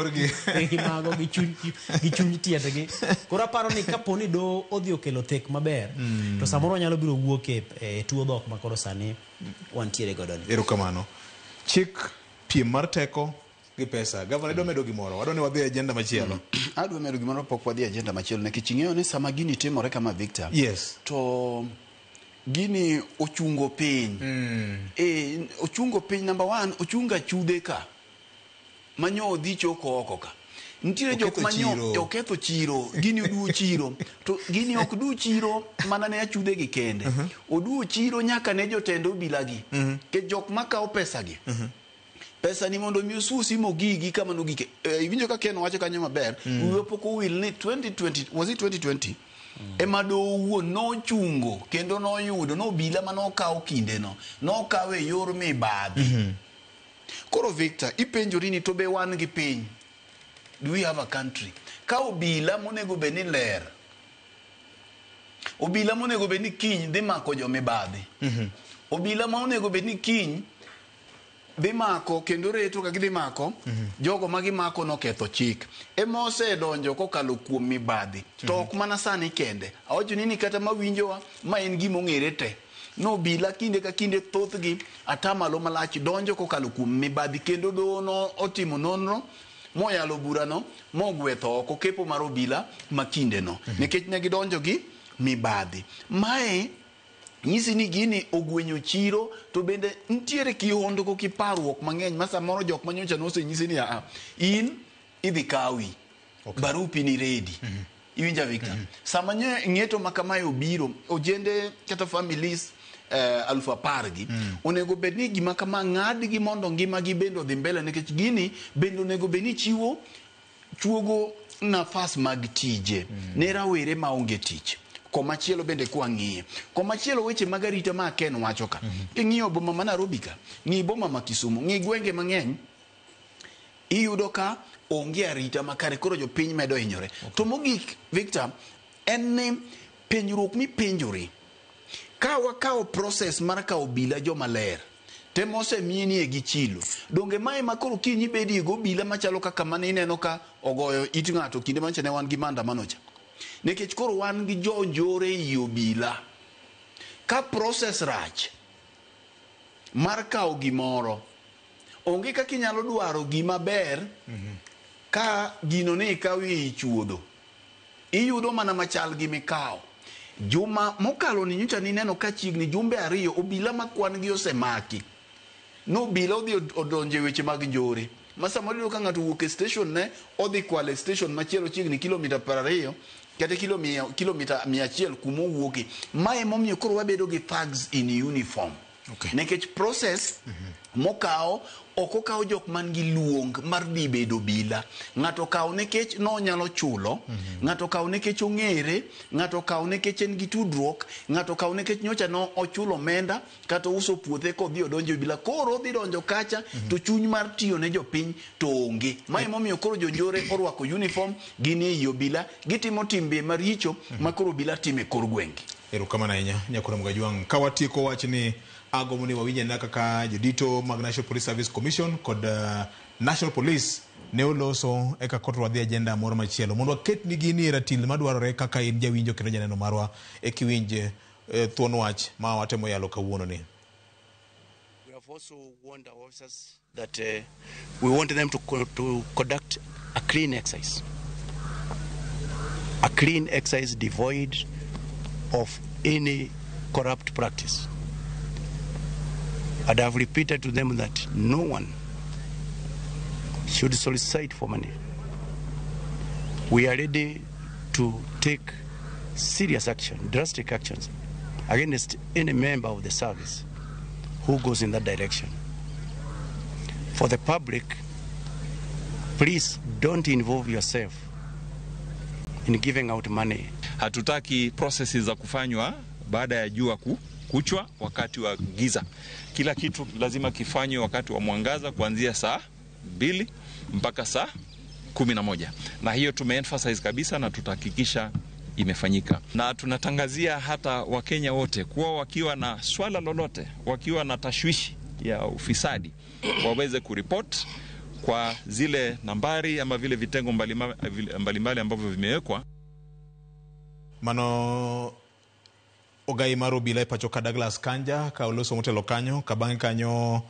gi mago gi chuny tiendgi. Koro aparo ni kapo ni doho odhi okelo thek maber to samoro wanyalo biro wuok e tuo dhok ma koro sani wantiere godo ni. Erokamano. Chik piem mar teko gi pesa. Gavana idwa medo gimoro. Wadwa ni wadhi e agenda machielo. Adwa medo gimoro pok wadhi e agenda machielo nikech ing'eyo ni sama gini timore kama Victor. To gini ochungo piny. Ochungo piny number 1, ochungo achudhe ka. Manyo odhi choko oko ka. Nitiere jok manyo oketho chiro, gini oduo chiro. To gini ok du chiro mana ne achudhe gi kende. Oduo chiro nyaka ne jotend obila gi. Ke jok makawo pesa gi. Pesa ni mondo mi osusi mogigi kama nogike. Iwinjo ka Ken wacho kanyo maber. Wiwa pok owil ni 2020, was it 2020? Ema doho wuon nochungo kendo noyudo nobila manokawo kindeno nokawo e yor mibadhi. Koro Victor, ipenjori ni to be wan gi piny? Do we have a country? Ka obila monego bed ni ler, obila monego bed ni kiny dhi mako jomibadhi, obila ma onego bed ni kiny dhi mako kendo reto ka gidhi mako jogo ma gimako noketho chik ema osedonjo kokalo kuom mibadhi. To ok mana sani kende, awacho ni kata mawinjowa ma en gima ong'ere te nobila kinde ka kinde thothgi atamalo malach donjo kokalo kuom mibadhi kendo doho no otimo nonro moyalo burano mogwetho oko kepo mar obila ma kindeno nikech ne gidonjo gi mibadhi. Mae nyisi ni gini ogwenyo chiro to bende nitiere kihondko gi parruok mang'eny ma samoro jok manyocha nosenyisi ni a in idhi kawi barupi ni ready. Iwinja Victor? Sama ng'eto ma kamae obiro ojende kata families 10,000 gi onego bed ni gima kama ng'adgi mondo ngimagi bende odhi mbele nikech gini bende onego bed ni chiwo chuogo nafas mag tije ne rawere maonge tich. Komachielo bende kwang'iye, komachielo weche mag arita ma Ken wacho ka, king'iyo boma ma Nairobi ka, ng'i boma ma Kisumu, ng'i gwenge mang'eny, iyudo ka onge arita makare, koro jopiny medo hinyore. To mogik Victor, en ni penjruok mipenjori, ka wakawo process mar kawo obila joma ler te mosemienie gi chilo, donge mae ma koro kiny ibedie go obila machalo kaka mane ineno ka ogoyo it ng'ato kinde manyocha ne wan gi maandamano cha. Nikech koro wan gi jonjore ei obila. Ka process rach mar kawo gimoro, onge kaka inyalo dwaro gima ber ka gino ne ikawo ei chuodho. Iyudo mana machal gi mikawo. Juma mokalo ni nyocha nineno ka chiegni jumbe 2 obila ma kwan gi osemaki. Nobila odhi odonjo e weche mag njore. Ma samoro iyudo ka ng'ato owuok e station ne odhi kwalo e station machielo chiegni kilomita 20 kata kilomita 100 kuma owuoke. Ma emomiyo koro wabedo gi thugs in uniform. Okay. Nikech process mokawo ok okaw jok man gi luong mar dhi bedo obila. Ng'ato okawo nikech nonyalo chulo, ng'ato okawo nikech ong'ere, ng'ato okawo nikech en gi tudruok, ng'ato okawo nikech nyocha no ochulo omenda kata ouso puothe kodhi odonjo e obila. Koro odhi donjo kacha to chuny mar tiyo ne jopiny to onge. Ma emomiyo koro jonjore orwako uniform, gin ei obila, gitimo timbe maricho ma koro obila timo e kor gwenge. Erokamano ahinya Nyakora Mugajwang'. Ka watieko wach ni agombo ni wawinj anena kaka jodito mag National Police Service Commission kod National Police ne oloso eka koro wadhi agenda moro machielo mondo waket ni gini e ratil madwarore kaka in jawinjo kendo janeno marwa e kiwinj thuon wach ma watemo yalo kawuono ni. We have also warned our officers that we want them to conduct a clean exercise. A clean exercise devoid of any corrupt practice. And I've repeated to them that no one should solicit for money. We are ready to take serious action, drastic actions against any member of the service who goes in that direction. For the public, please don't involve yourself in giving out money. Hatutaki processes za kufanywa baada ya jua kuchwa wakati wa giza. Kila kitu lazima kifanywe wakati wa mwangaza kuanzia saa 2 mpaka saa 11. Na hiyo tumeemphasize kabisa na tutahakikisha imefanyika. Na tunatangazia hata Wakenya wote kuwa wakiwa na swala lolote, wakiwa na tashwishi ya ufisadi, waweze kuripot kwa zile nambari ama vile vitengo mbalimbali ambavyo vimewekwa. Mano ogai mar obila e pacho ka Douglas Kanja ka oloso motelo kanyo ka bang'e kanyo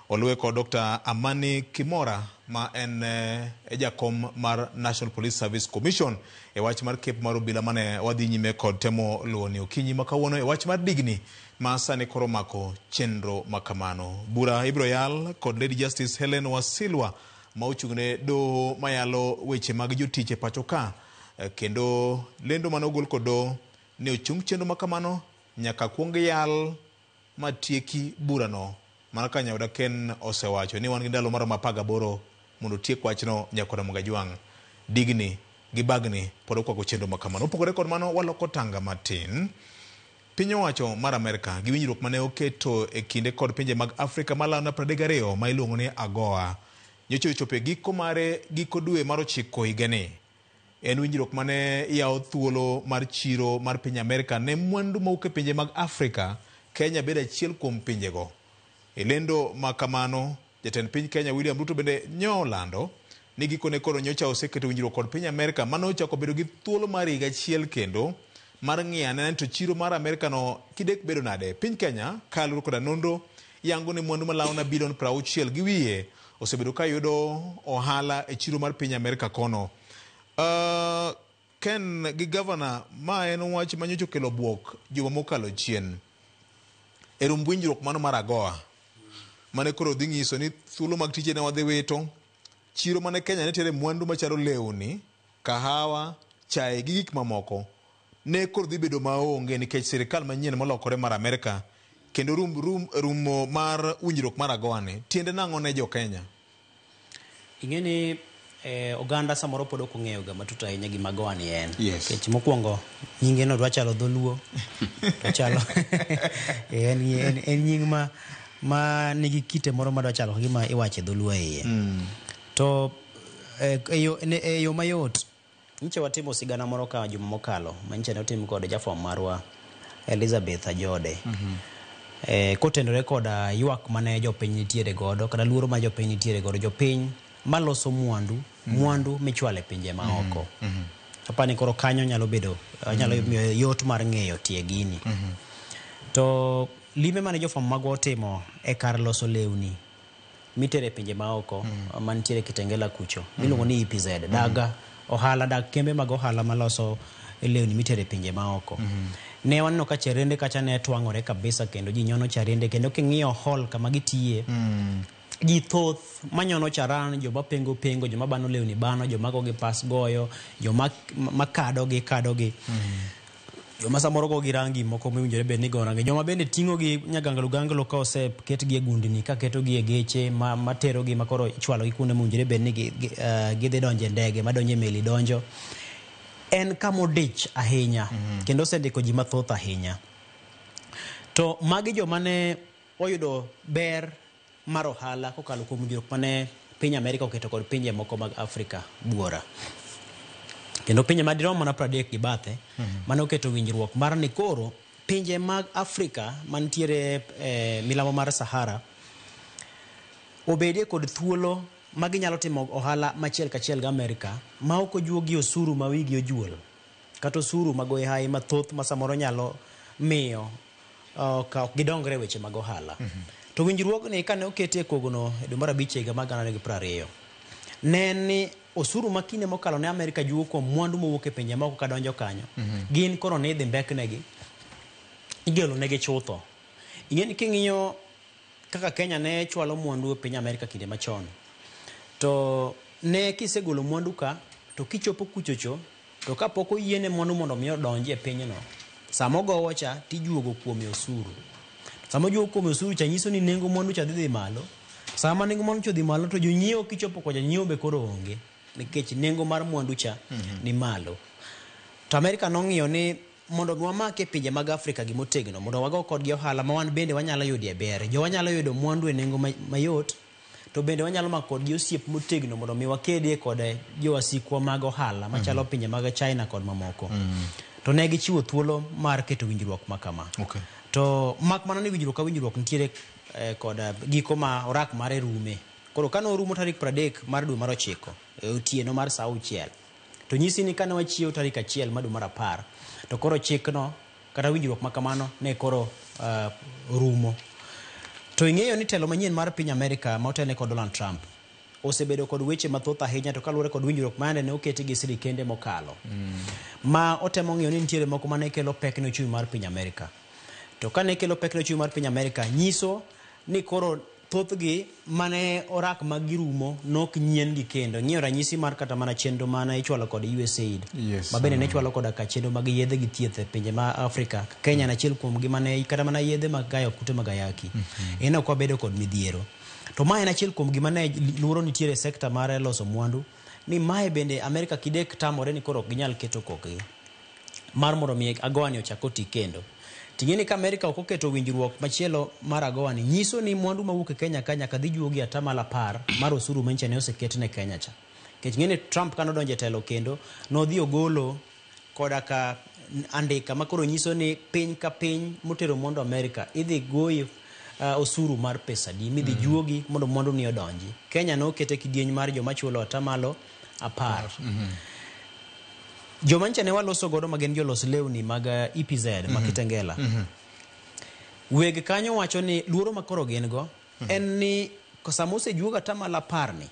oluwe kod Dr. Amani Kimora ma en e jakom mar National Police Service Commission e wach mar kep mar obila mane wadhi nyime kod temo luwo ni okinyi ma kawuono e wach mar digni ma sani koro mako chenro makamano. Bura ibiro yal kod Lady Justice Helen Wasilwa ma ochung'ne doho mayalo weche mag jotich e pacho ka, kendo lendo mane ogol kod doho ne ochung chenro makamano nyaka kuong yal matieki burano. Mana ka Nyauda Ken osewacho ni wan gi ndalo maromo 18 mondo otiek wachno Nyakora Mugajwang'. Digni gi bagni pod okwako chenro makamano. Opogore kod mano, waloko tanga matin. Piny owacho mar Amerka gi winjruok mane oketo e kinde kod pinje mag Afrika malando 32 ma iluongo ni AGOA nyocha ochopo e giko mare giko dwe mar 9 higani. En winjruok mane yawo thuolo mar chiro mar piny Amerka ne mwandu mawuok e pinje mag Afrika. Kenya bedo achiel kuom pinjego. E lendo makamano, jatend piny Kenya William Ruto bende nyolando ni gikone koro nyocha oseketo winjruok kod piny Amerka mano ochako bedo gi thuolo mar higa achiel kendo mar ng'iyo anena ni to chiro mar Amerka no kidek bedo nade. Piny Kenya kaluwore koda nonro yango ni mwandu malao na bilion 60 gi wiye osebedo ka yudo ohala e chiro mar piny Amerka kono. Ken gi gavana ma en wach manyocha okelo bwok juma mokalo chien e rumb winjruok mano mar AGOA mane koro dhi nyiso ni thuolo mag tije ne wadhi wito chiro mane Kenya nitiere mwandu machalo lewni, kahawa, chae gi gik mamoko ne koro dhi bedo maonge nikech sirikal manyien molokore mar Amerka kendo rumo mar winjruok mar AGOA ni tiende nang'o ne jo Kenya? Ing'e ni oganda samoro pod ok ong'eyo ga matut ahinya gima AGOA ni en. Yes. Nikech mokwongo nyinge no dwa chalo dholuo to chalo en nying ma nigi kite moro madwa chalo gima iwacho e dholuo e iye. To e yo mayot nyicha watimo sigana moro ka juma mokalo manyicha ne otim kod jafwambo marwa Elizabeth Ajode. Kotenore koda ywak mane jopiny nitiere godo kata luoro ma jopiny nitiere godo, jopiny maloso mwandu mwandu michwalo e pinje maoko. Apani koro kanyo nyalo bedo nyalo miyo yot mar ng'eyo tie gini. To lime mane jofwambo magwa otimo e kar loso lewni mitere pinje maoko mantiere Kitengela kucho miluongo ni EPZ daga ohala dag kembe mag ohala maloso lewni mitere pinje maoko. Ne waneno ka cherende kacha ne twang'ore kabisa kendo ji nyono charende kendo king'iyo hall kama gitiye ji thoth manyono charan, joma pengo pengo, joma bano lewni bano, joma go gi pas goyo, joma makado gi kado gi joma samoro go gi rangi moko mowinjore bed ni go rangi, joma bende ting'o gi nyaganglo ganglo ka oseketgi e gundni ka ketogi e geche materogi ma koro ichwalogi kuonde mowinjore bed ni gidhi donjo e ndege madonjo e meli donjo. En kama odich ahinya kendo osendiko ji mathoth ahinya. To magi joma ne oyudo ber mar ohala kokalo kuom winjruok mane piny Amerika oketo kod pinje moko mag Afrika buora. Kendo pinje madirom mana 30 gi bathe mane oketo winjruok mar ni koro pinje mag Afrika mantiere milambo mar Sahara obedie kod thuolo ma ginyalo timo ohala machiel kachiel gi Amerika ma ok ojuogi osuru ma wigi ojuol kata osuru magoyo hayi mathoth ma samoro nyalo miyo ok gidongre e weche mag ohala. To winjruogni kane oketi e kogno e dwe mar abich higa mar 2020 ne en ni osuru ma kinde mokalo ne Amerika juogo kuom mwandu mowuok e pinje moko kadonjo kanyo gin koro ne idhi mbeknegi igelo negi chutho. Ing'e ni king'iyo kaka Kenya ne chwalo mwandu e piny Amerika kinde machon, to ne kisegolo mwandu ka to kichopo kuchocho to kapok oyiene mwandu mondo mi odonji e pinyno, sama ogowo cha tijuogo kuome osuru. Sama ojuogo kuome osuru cha nyiso ni nengo mwandu cha dhi malo. Sama nengo mwandu cha dhi malo to jonyiewo kichopo kocha nyiewo be koro onge nikech nengo mar mwandu cha ni malo. To Amerika nong'iyo ni mondo wamake pinje mag Afrika gimotegno mondo wago kodgi ohala ma wan bende wanyalo yudie ber. Jo wanyalo yudo mwandu e nengo mayot to bende wanyalo mako kodgi osiep motegno mondo mi wakedie kod jowasikwa mag ohala machalo pinje mag China kod mamoko. To ne gichiwo thuolo mar keto winjruok ma kama. To mak mana ni winjruok ka winjruok nitiere kod giko ma orak mare rume. Koro kane orumo tarik 30 mar dwe mar 9 e otieno mar saa 6 to nyisi ni kane wachiewo tarik 1 mar dwe mar 10 to koro chikno kata winjruok ma kamano ne koro rumo. To ing'eyo ni telo manyien mar piny Amerika ma otelne kod Donald Trump osebedo kod weche mathoth ahinya to kaluwore kod winjruok ma ne oketi gi sirikende mokalo ma otemo ng'iyo ni nitiere moko mane kelo pek ne ochumi mar piny Amerika. To kane kelo pek ne ochumi mar piny Amerika nyiso ni koro thothgi mane orak mag girumo nok nyien gi kendo. Ng'iyo ranyisi mar kata mana chenro mane ichwalo kod USAID. Ma bende ne chwalo koda ka chenro mag yedhe gi thieth e pinje ma Afrika. Kenya en achiel kuom gi mane kata mana yedhe mag gayo kute mag ayaki. En ok wabedo kod midhiero. To ma en achiel kuom gima ne luoro nitiere e sekta mar loso mwandu ni mae bende Amerika kidek tamore ni koro ok ginyal keto kokgi mar mondo mi AGOA ni ochak oti kendo. Ting'e ni ka Amerika ok oketo winjruok machielo mar AGOA ni nyiso ni mwandu mawuok e Kenya ka nyaka dhi juogi 10% mar osuru manyicha ne oseket ne Kenya cha. Nikech ng'e ni Trump kane odonjo e telo kendo nodhi ogolo koda ka andika ma koro nyiso ni piny ka piny motero mwandu Amerika idhi goyi osuru mar pesa di midhi juogi mondo mwandu ni odonji. Kenya nokete kidieny mar joma chulo 10%. Joma nyicha ne waloso godo ma gin jolos lewni mag EPZ ma Kitengela. Weg kanyo wacho ni luoro ma koro gin go en ni sama osejuog 10% ni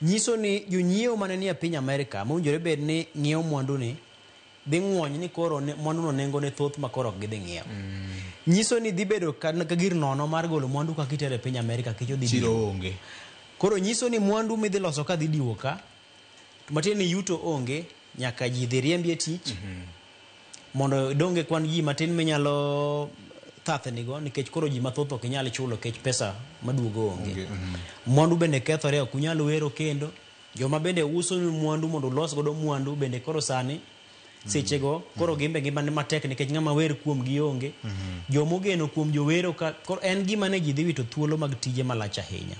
nyiso ni jonyiewo mane nie piny Amerika mowinjore bed ni ng'iewo mwandu ni dhi ng'wony ni koro mwandu no nengo ne thoth ma koro ok gidhi ng'iewo. Nyiso ni dhi bedo ka gir nono mar golo mwandu kaka itere e piny Amerika kech odhi Chiro diwo. onge. Koro nyiso ni mwandu midhi loso ka dhi diwo ka matiende ni yuto onge nyaka ji dhi riembi e tich mondo idong e kwan ji matin minyalo thathnigo nikech koro ji mathoth ok inyal chulo nikech pesa maduogo onge. Mwandu bende kethore ok unyal wero kendo. Joma bende uso ni mwandu mondo ulos godo mwandu bende koro sani sechego koro gimbe ngima ni matek nikech ng'ama wer kuom gi onge. Jomogeno kuom jowero ka koro en gima ne ji dhi wito thuolo mag tije malach ahinya.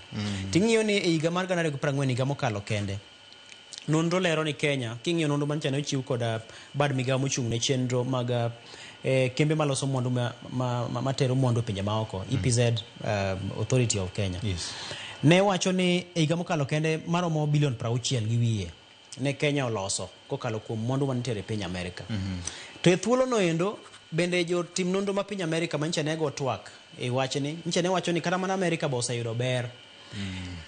Ting'iyo ni e higa mar 2024 higa mokalo kende nonro lero ni Kenya king'iyo nonro manyicha ne ochiw kod bad migawo mochung' ne chenro mag kembe maloso mwandu matero mwandu e pinje maoko EPZ Authority of Kenya. Ne wacho ni e higa mokalo kende maromo bilion 60 gi wiye ne Kenya oloso kokalo kuom mwandu manitiere e piny Amerika. To e thuolo no endo bende jotim nonro ma piny Amerika manyicha ne go twak e wachni nyicha ne wacho ni kata mana Amerika be oseyudo ber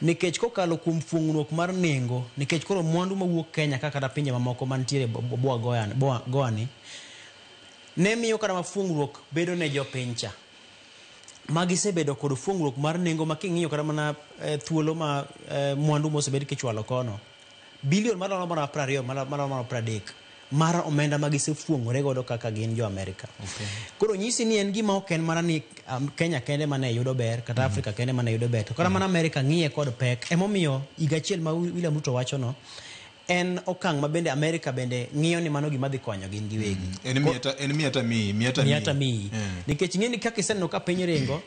nikech kokalo kuom fuong'ruok mar nengo nikech koro mwandu mawuok Kenya kaka kata pinje mamoko mantiere boa goa ni Ne miyo kata mafuong'ruok bedo ne jopiny cha. Ma gisebedo kod fuong'ruok mar nengo ma king'iyo kata mana thuolo ma mwandu mosebed kichwalo kono. Bilion malomo mana 20 malomo mana 30 mar omenda ma gisefuong'ore godo kaka gin jo Amerika. Koro nyisi ni en gima ok en mana ni Kenya kende mane yudo ber kata Afrika kende mane yudo ber to kata mana Amerika ng'iye kod pek. Emomiyo higa achiel ma William Ruto wacho no en okang' ma bende Amerika bende ng'iyo ni mano gima dhi konyo gin giwegi. En en miya miyi, miya ta Miya ta miyi. Nikech ing'e ni kaka iseneno ka piny ringo,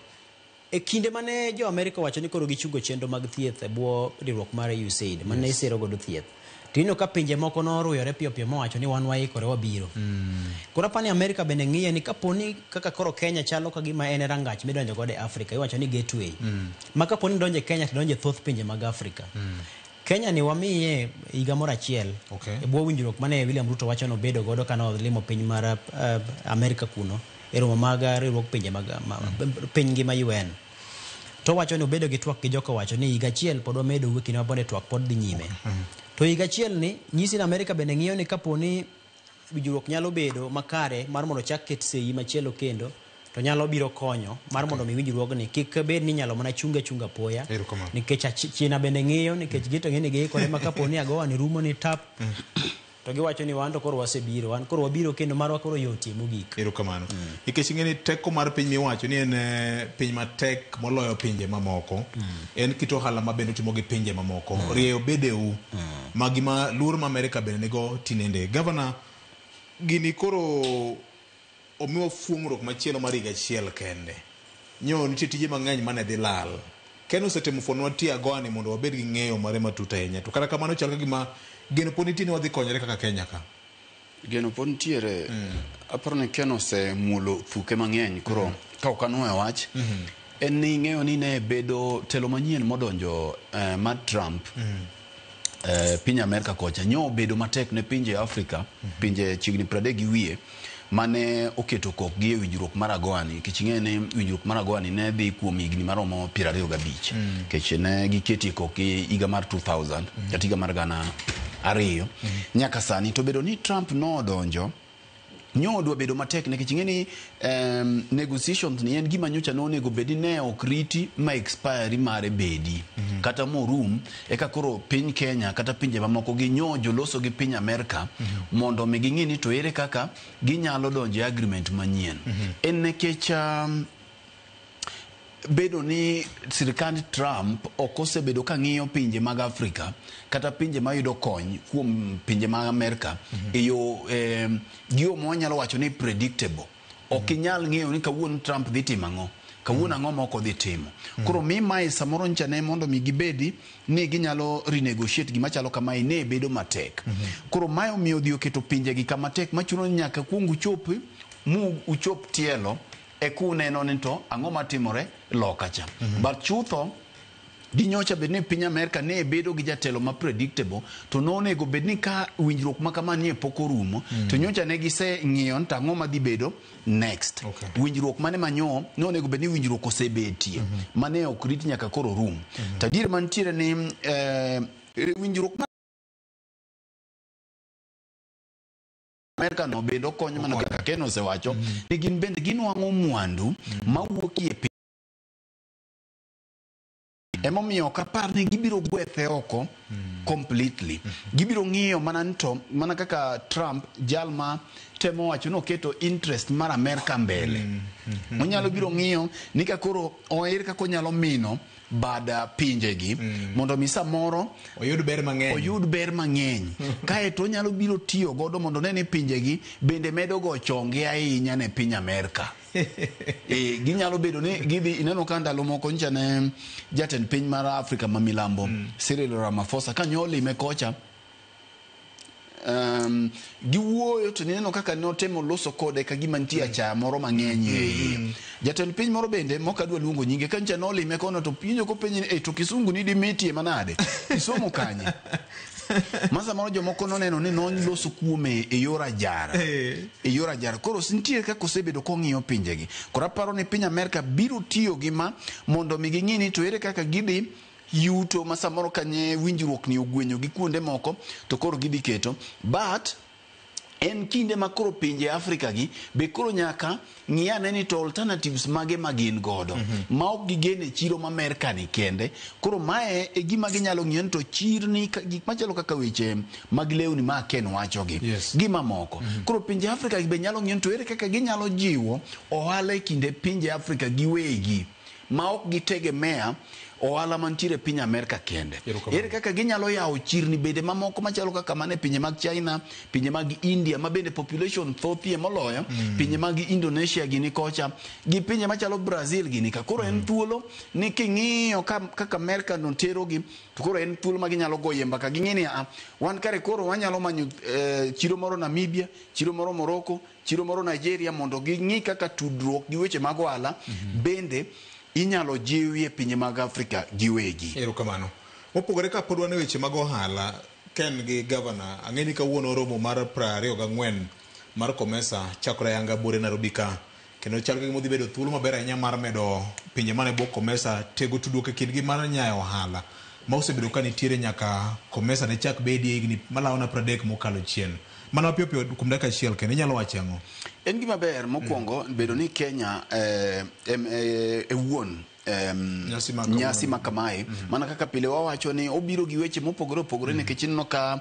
e kinde mane jo Amerika owacho ni koro gichungo chenro mag thieth e bwo riwruok mar USAID mane isiro godo thieth. To ineno ka pinje moko noruyore piyo piyo mowacho ni wan waikore wabiro. Koro apani Amerika bende ng'iye ni kaponi kaka koro Kenya chalo ka gima en e rangach midonjo godo e Afrika, iwacho ni gateway. Ma kaponi idonjo e Kenya to idonjo e thoth pinje mag Afrika. Kenya ni wamiye higa moro achiel e bwo winjruok mane William Ruto wacho nobedo godo kane olimo piny mar Amerika kuno e romo mag riwruog pinje mag piny ngima UN. To wacho ni obedo gi twak gi joka wacho ni higa achiel pod wamedo e kinde ma pod twak pod dhi nyime. To higa achiel ni nyisi ni Amerika bende ng'iyo ni kaponi winjruok nyalo bedo makare mar mondo chak ket seyi machielo kendo to nyalo biro konyo mar mondo mi winjruogni kik bed ni inyalo mana chunga chunga poya nikech China bende ng'iyo nikech gito ng'e ni giikore ma kaponi agowa ni rumo ni tap to giwacho ni wan to koro wasebiro wan koro wabiro kendo marwa koro yotie mogik. Erokamano. Nikech ing'e ni teko mar piny miwacho ni en piny matek moloyo pinje mamoko. En kit ohala ma bende otimo gi pinje mamoko. Rieyo bedeu ma gima luor ma Amerika bende nigo tinende. Governor, gini koro omiwa fuong'ruok machielo mar higa achiel kende. Nyo nitie tije mang'eny mane dhi lal. Ken osetemo fuonwa tie agoa ni mondo wabed gi ng'eyo mare matut ahinya. To kata kamano chal ka gima geno pod nitie ni wadhi konyore kaka Kenya ka. Geno pod nitiere. Aparo ni Ken osemulo thuke mang'eny koro ka ok anwoyo wach en ni ing'eyo ni ne bedo telo manyien modonjo mar Trump piny Amerka kocha nyo obedo matek ne pinje Afrika, pinje chiegni 30 gi wiye mane oketo kokgi e winjruok mar AGOA ni nikech ing'eyo ni winjruok mar AGOA ni ne dhi kuom higni maromo 25 nikech ne giketie kokgi higa mar 2000 kata higa mar 2000 nyaka sani. To bedo ni Trump nodonjo nyo dwa bedo matek nikech ing'e ni negotiations ni en gima nyocha nonego bedi ne ok riti ma expiry mare bedi kata morum eka koro piny Kenya kata pinje mamoko gi nyo joloso gi piny Amerka mondo mi ging'i ni to ere kaka ginyalo donjo e agreement manyien. En nikech bedo ni sirikand Trump ok osebedo ka ng'iyo pinje mag Afrika kata pinje mayudo kony kuom pinje mag Amerka e yo gi yo ma wanyalo wacho ni predictable. Ok inyal ng'eyo ni kawuono Trump dhi timo ang'o, kawuono ang'o ma ok odhi timo. Koro mi mae samoro ncha ne mondo mi gibedi ni ginyalo renegotiate gima chalo kamae ne bedo matek. Koro mae omiyo odhi oketo pinje gi kama tek machuno ni nyaka kuong uchop mu uchop tielo eka uneno ni to ang'o matimore loka cha. But chutho ginyocha bed ni piny Amerka ne bedo gi jatelo ma predictable to nonego bed ni ka winjruok ma kama nie pok orumo to nyocha ne gise ng'iyo ni to ang'o madhi bedo next. Winjruok mane manyo nonego bed ni winjruok osebetie mane ok rit nyaka koro rum. To adier mantiere ni winjruok mar Amerka no bende okonyo mana kaka Ken osewacho ni gin bende ginwang'o mwandu mawuok e piny. Emomiyo ok apar ni gibiro gwethe oko completely. Gibiro ng'iyo mana ni to mana kaka Trump jal ma temo wacho ni oketo interest mar Amerka mbele. Onyalo biro ng'iyo ni ka koro oer kaka onyalo mino bad pinjegi mondo mi samoro oyud ber mang'eny, oyud ber mang'eny. Kaeto onyalo biro tiyo godo mondo one ni pinjegi bende medo go chonge ahinya ne piny Amerka. Ginyalo bedo ni gidhi ineno ka ndalo moko nyicha ne jatend piny mar Afrika ma milambo Cyril Ramaphosa kanyo olime kocha giwuoyo to nineno kaka notemo loso kode ka gima nitie achaya moro mang'eny e iye. Jatend piny moro bende mok adwa luongo nyinge ka nyicha nolime kono to pinjo kopenje ni to kisungu ni dimitie manade isomo kanye ma samoro jomoko noneno ni noloso kuome e yor ajara e yor ajara. Koro nitie kaka osebedo kong'iyo pinjegi. Koro aparo ni piny Amerka biro tiyo gi ma mondo mi ging'i ni to ere kaka gidhi yuto ma samoro kanye winjruok ni ogwenyo gi kuonde moko to koro gidhi keto but En kinde ma koro pinje Afrika gi be koro nyaka ng'i ane ni to alternatives mage ma gin godo ma ok gigeno e chiro ma Amerka ni kende. Koro mae e gima ginyalo ng'iyo ni to chirni gik machalo kaka weche mag lewni ma Ken wachogi gi mamoko. Koro pinje Afrika gi be nyalo ng'iyo ni to ere kaka ginyalo jiwo ohala e kinde pinje Afrika giwegi ma ok gitegemea ohala mantiere e piny Amerka kende. Ere kaka ginyalo yawo chirni bende mamoko machalo kaka mane pinje mag China, pinje mag India ma bende population thothie moloyo, pinje mag Indonesia gini kocha, gi pinje machalo Brazil gini ka. Koro en thuolo ni king'iyo kaka Amerka no terogi, to koro en thuolo ma ginyalo goye mbaka. Ging'e ni wan kare koro wanyalo manyo chiro moro Namibia, chiro moro Morocco, chiro moro Nigeria, mondo ging'i kaka tudruok gi weche mag ohala bende inyalo jiwi e pinje mag Afrika giwegi. Erokamano. Mopogore ka pod wan e weche mag ohala, Ken gi gavana, ang'e ni kawuono romo mar 24 mar COMESA chakore ayanga buore Nairobi ka. Kendo chal ka gima odhi bedo thuolo maber ahinya mar medo pinje mane bwo COMESA tego tudruok e kindgi mar nyayo ohala ma osebedo ka nitiere nyaka COMESA ne chak bedie higni malawo na 30 mokalo chien. Mana mapiyo piyo kuom dakika achiel kende inyalo wacho ang'o? En gima ber mokwongo bedo ni Kenya e wuon nyasi ma kamae, mana kaka pile wawacho ni obiro gi weche mopogore opogore, nikech ineno ka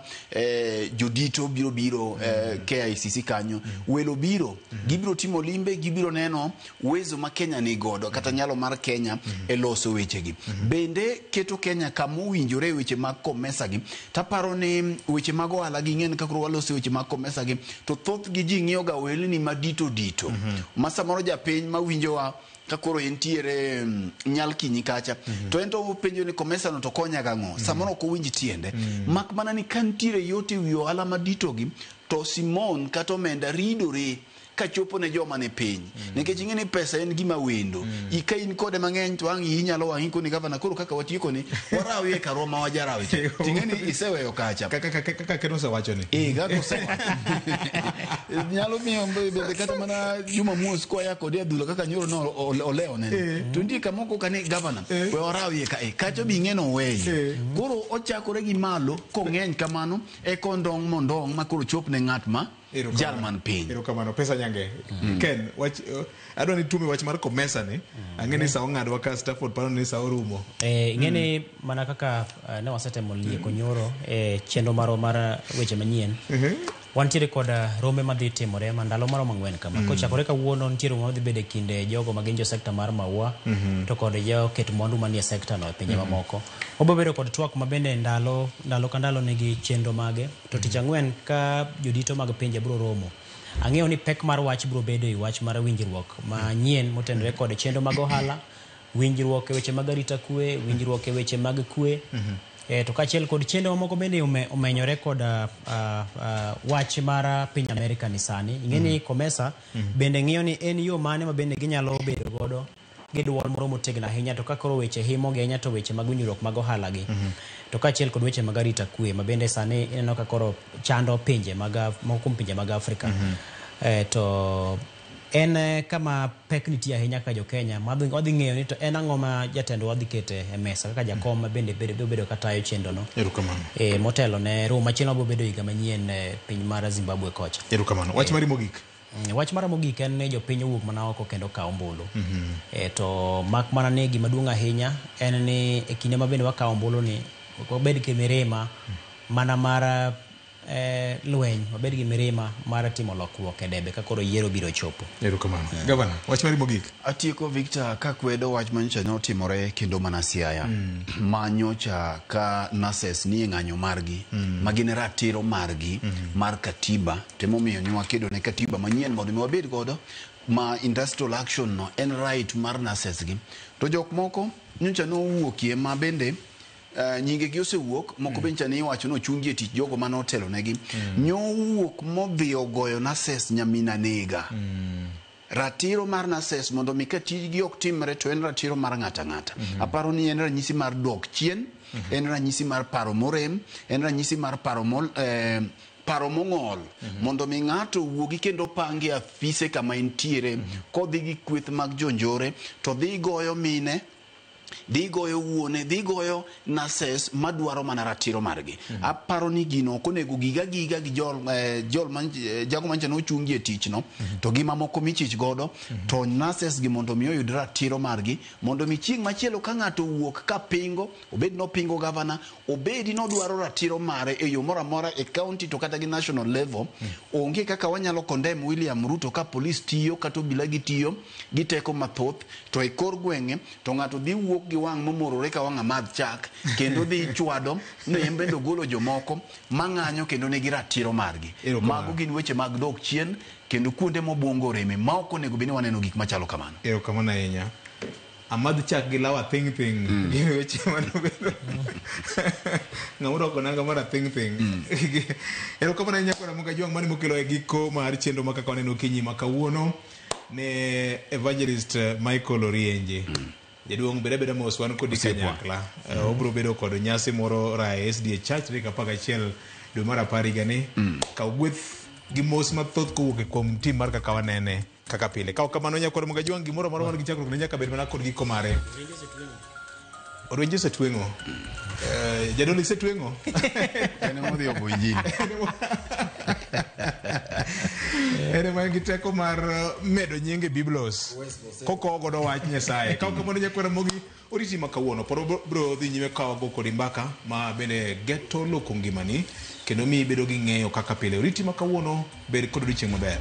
jodito biro KICC kanyo, welo biro, gibiro timo limbe, gibiro neno uwezo ma Kenya ni godo kata nyalo mar Kenya e loso wechegi. Bende keto Kenya kama owinjore e weche mag COMESA gi. Taparo ni weche mag ohala gi ng'en ka koro waloso weche mag COMESA gi, to thoth gi ji ng'iyo ga ohelni madito dito, ma samoro japiny mawinjowa ka koro entiere nyal kinyi kacha, to en to openjo ni COMESA no to konya gang'o, samoro ok owinj tiende. Mak mana ni ka nitiere yot e wi ohala madito gi, to Simon kata omenda ridore kachopo ne joma ni piny, nikech ing'e ni pesa en gima wendo. Ka in kode mang'eny to ang' iyi nyalo wang'i koni gavana koro kaka watieko ni warawie karwa ma wajarawe cha, ting'e ni iseweyo kacha kaka Ken osewacho ni kaka osewacho nyalo miyo bende kata mana Juma Mos koya kode adhula kaka nyoro no olewo nene, to nitie kamoko kani gavana we warawie ka kacha bi ing'e no oweye. Koro ochakore gi malo kong'eny kamano eka ondong' mondong' ma koro chop ne ng'at ma jal man piny. Erokamano. Pesa Nyange. Ken, wach adwa ni tume wach mar COMESA ni. Ang'e ni sa ong'adwa ka Stafford paro ni sa orumo. Ing'e ni mana kaka ne wasetemo lieko nyoro chenro marwa mar weche manyien. Wantiere kod rombe madhi timore ma ndalo maromo 4 kama. Kochakore kawuono nitie romo madhi bedo e kinde jogo ma gin jo sekta mar maua to kod jo ket mwandu manie sekta no e pinje mamoko. Wabiro bedo kod twak ma bende ndalo ka ndalo nigi chenro mage. To tich ang'wen ka jodito mag pinje biro romo. Ang'eyo ni pek mar wach biro bedo e wach mar winjruok manyien motenore kod chenro mag ohala, winjruok e weche mag arita kwe, winjruok e weche mag kwe. To kaachiel kod chenro mamoko bende omenyore kod wach mar piny Amerika ni sani. Ing'e ni COMESA bende ng'iyo ni en yo mane ma bende ginyalo bedo godo gi duol moro motegno ahinya, to ka koro weche himo gi ahinya to weche mag winjruok mag ohala gi. To kaachiel kod weche mag arita kwe ma bende sani ineno ka koro chando pinje mag moko kuom pinje mag Afrika. To en kama pek nitie ahinya kaka jo Kenya wadhi ng'eyo ni to en ang'o ma jatendwa dhi kete e mesa kaka jakom ma bende bedo katayo chenro no. Erokamano. Motelo ne romo machielo mabiro bedo higa manyien e piny mar Zimbabwe kocha. Erokamano. Wach mari mogik. Wach mara mogik en ni jopiny owuok mana oko kendo kawo ombulu. To mak mana ni gima duong' ahinya en ni e kinde ma bende wakawo ombulu ni ok wabed gi mirima mana mar lweny, wabed gi mirima mar timo lokruok e debe ka koro yiero biro chopo. Erokamano. Gavana, wach mari mogik. Atieko Victor kakwedo wach manyocha notimore kendo mana Siaya. Manyocha ka nurses nie ng'anyo margi, ma gin ratiro margi mar katiba, temomiyo ne wakedo ne katiba manyien mondo mi wabed godo ma industrial action no en right mar nurses gi. To jok moko nyocha nowuokie ma bende nyinge gi osewuok, moko be nyocha ne iwacho ni ochungi e tich jogo mane otelo negi. Nyowuok modhi ogoyo nurses nyamina nega. Ratiro mar nurses mondo mi ka tijgi ok timre to en ratiro mar ng'ato ang'ata. Aparo ni en ranyisi mar dok chien, en ranyisi mar paro morem, en ranyisi mar paro paro mong'ol, mondo mi ng'ato wuogi kendo pangi afise kama entiere, kodhi gi kweth mag jonjore to dhi goyo mine Dhi goyo wuone, dhi goyo nurses madwaro mana ratiro margi. Aparo ni gino ok onego giga giga gi jol, jol man, jago mancha nochungi e tich no, to gi mamoko michich godo, to nurses gi mondo mi oyud ratiro margi, mondo mi chieng' machielo ka ng'ato owuok ka pingo, obed nopingo gavana, obedi nodwaro ratiro mare e yo moro amora e county to kata gi national level, onge kaka wanyalo condemn William Ruto ka polis tiyo kata obila gitiyo gi teko mathoth, to e kor gweng'e to ng'ato dhi wuok gi wang' momorore ka wang' amadh chak kendo dhi chwado ni en bende ogolo jomoko mang'anyo kendo nigi ratiro margi. Mago gin weche mag dok chien kendo kuonde mobwongo oreme ma ok onego bed ni waneno gik machalo kamano. Erokamano ahinya. Amadh chak gi law athing' thing'. Gin weche manobedo. Ng'ama orwako nanga mar athing' thing'. Erokamano ahinya kod Ramogi Ajwang' mane mokelo e giko mar chenro ma kaka waneno okinyi ma kawuono ne Evangelist Michael Orienje. Jaduong' bed abeda mos wan kodi kanyakla. Obiro bedo kod nyasi moro Rae SDA Church tarik 11 dwe mar 10 higani. Kaw gweth gi mos mathoth kowuok e kuom tim mar kaka wanene kaka pile. Ka ok kamano nyakwar Ramogi Ajwang' gimoro amora man gi chakruok ne nyaka bed mana kod giko mare. Orwenje osetweng'o. Jadolo isetweng'o? En ema odhi ogo injili. En ema en gi teko mar medo nying e Biblos kokowo godo wach Nyasaye. Ka ok kamano nyakwar Ramogi oriti ma kawuono pod bro dhi nyime ka wago kodi mbaka ma bende geto loko ngimani kendo miyi bedo gi ng'eyo kaka pile. Oriti ma kawuono bed kod odiochieng' maber.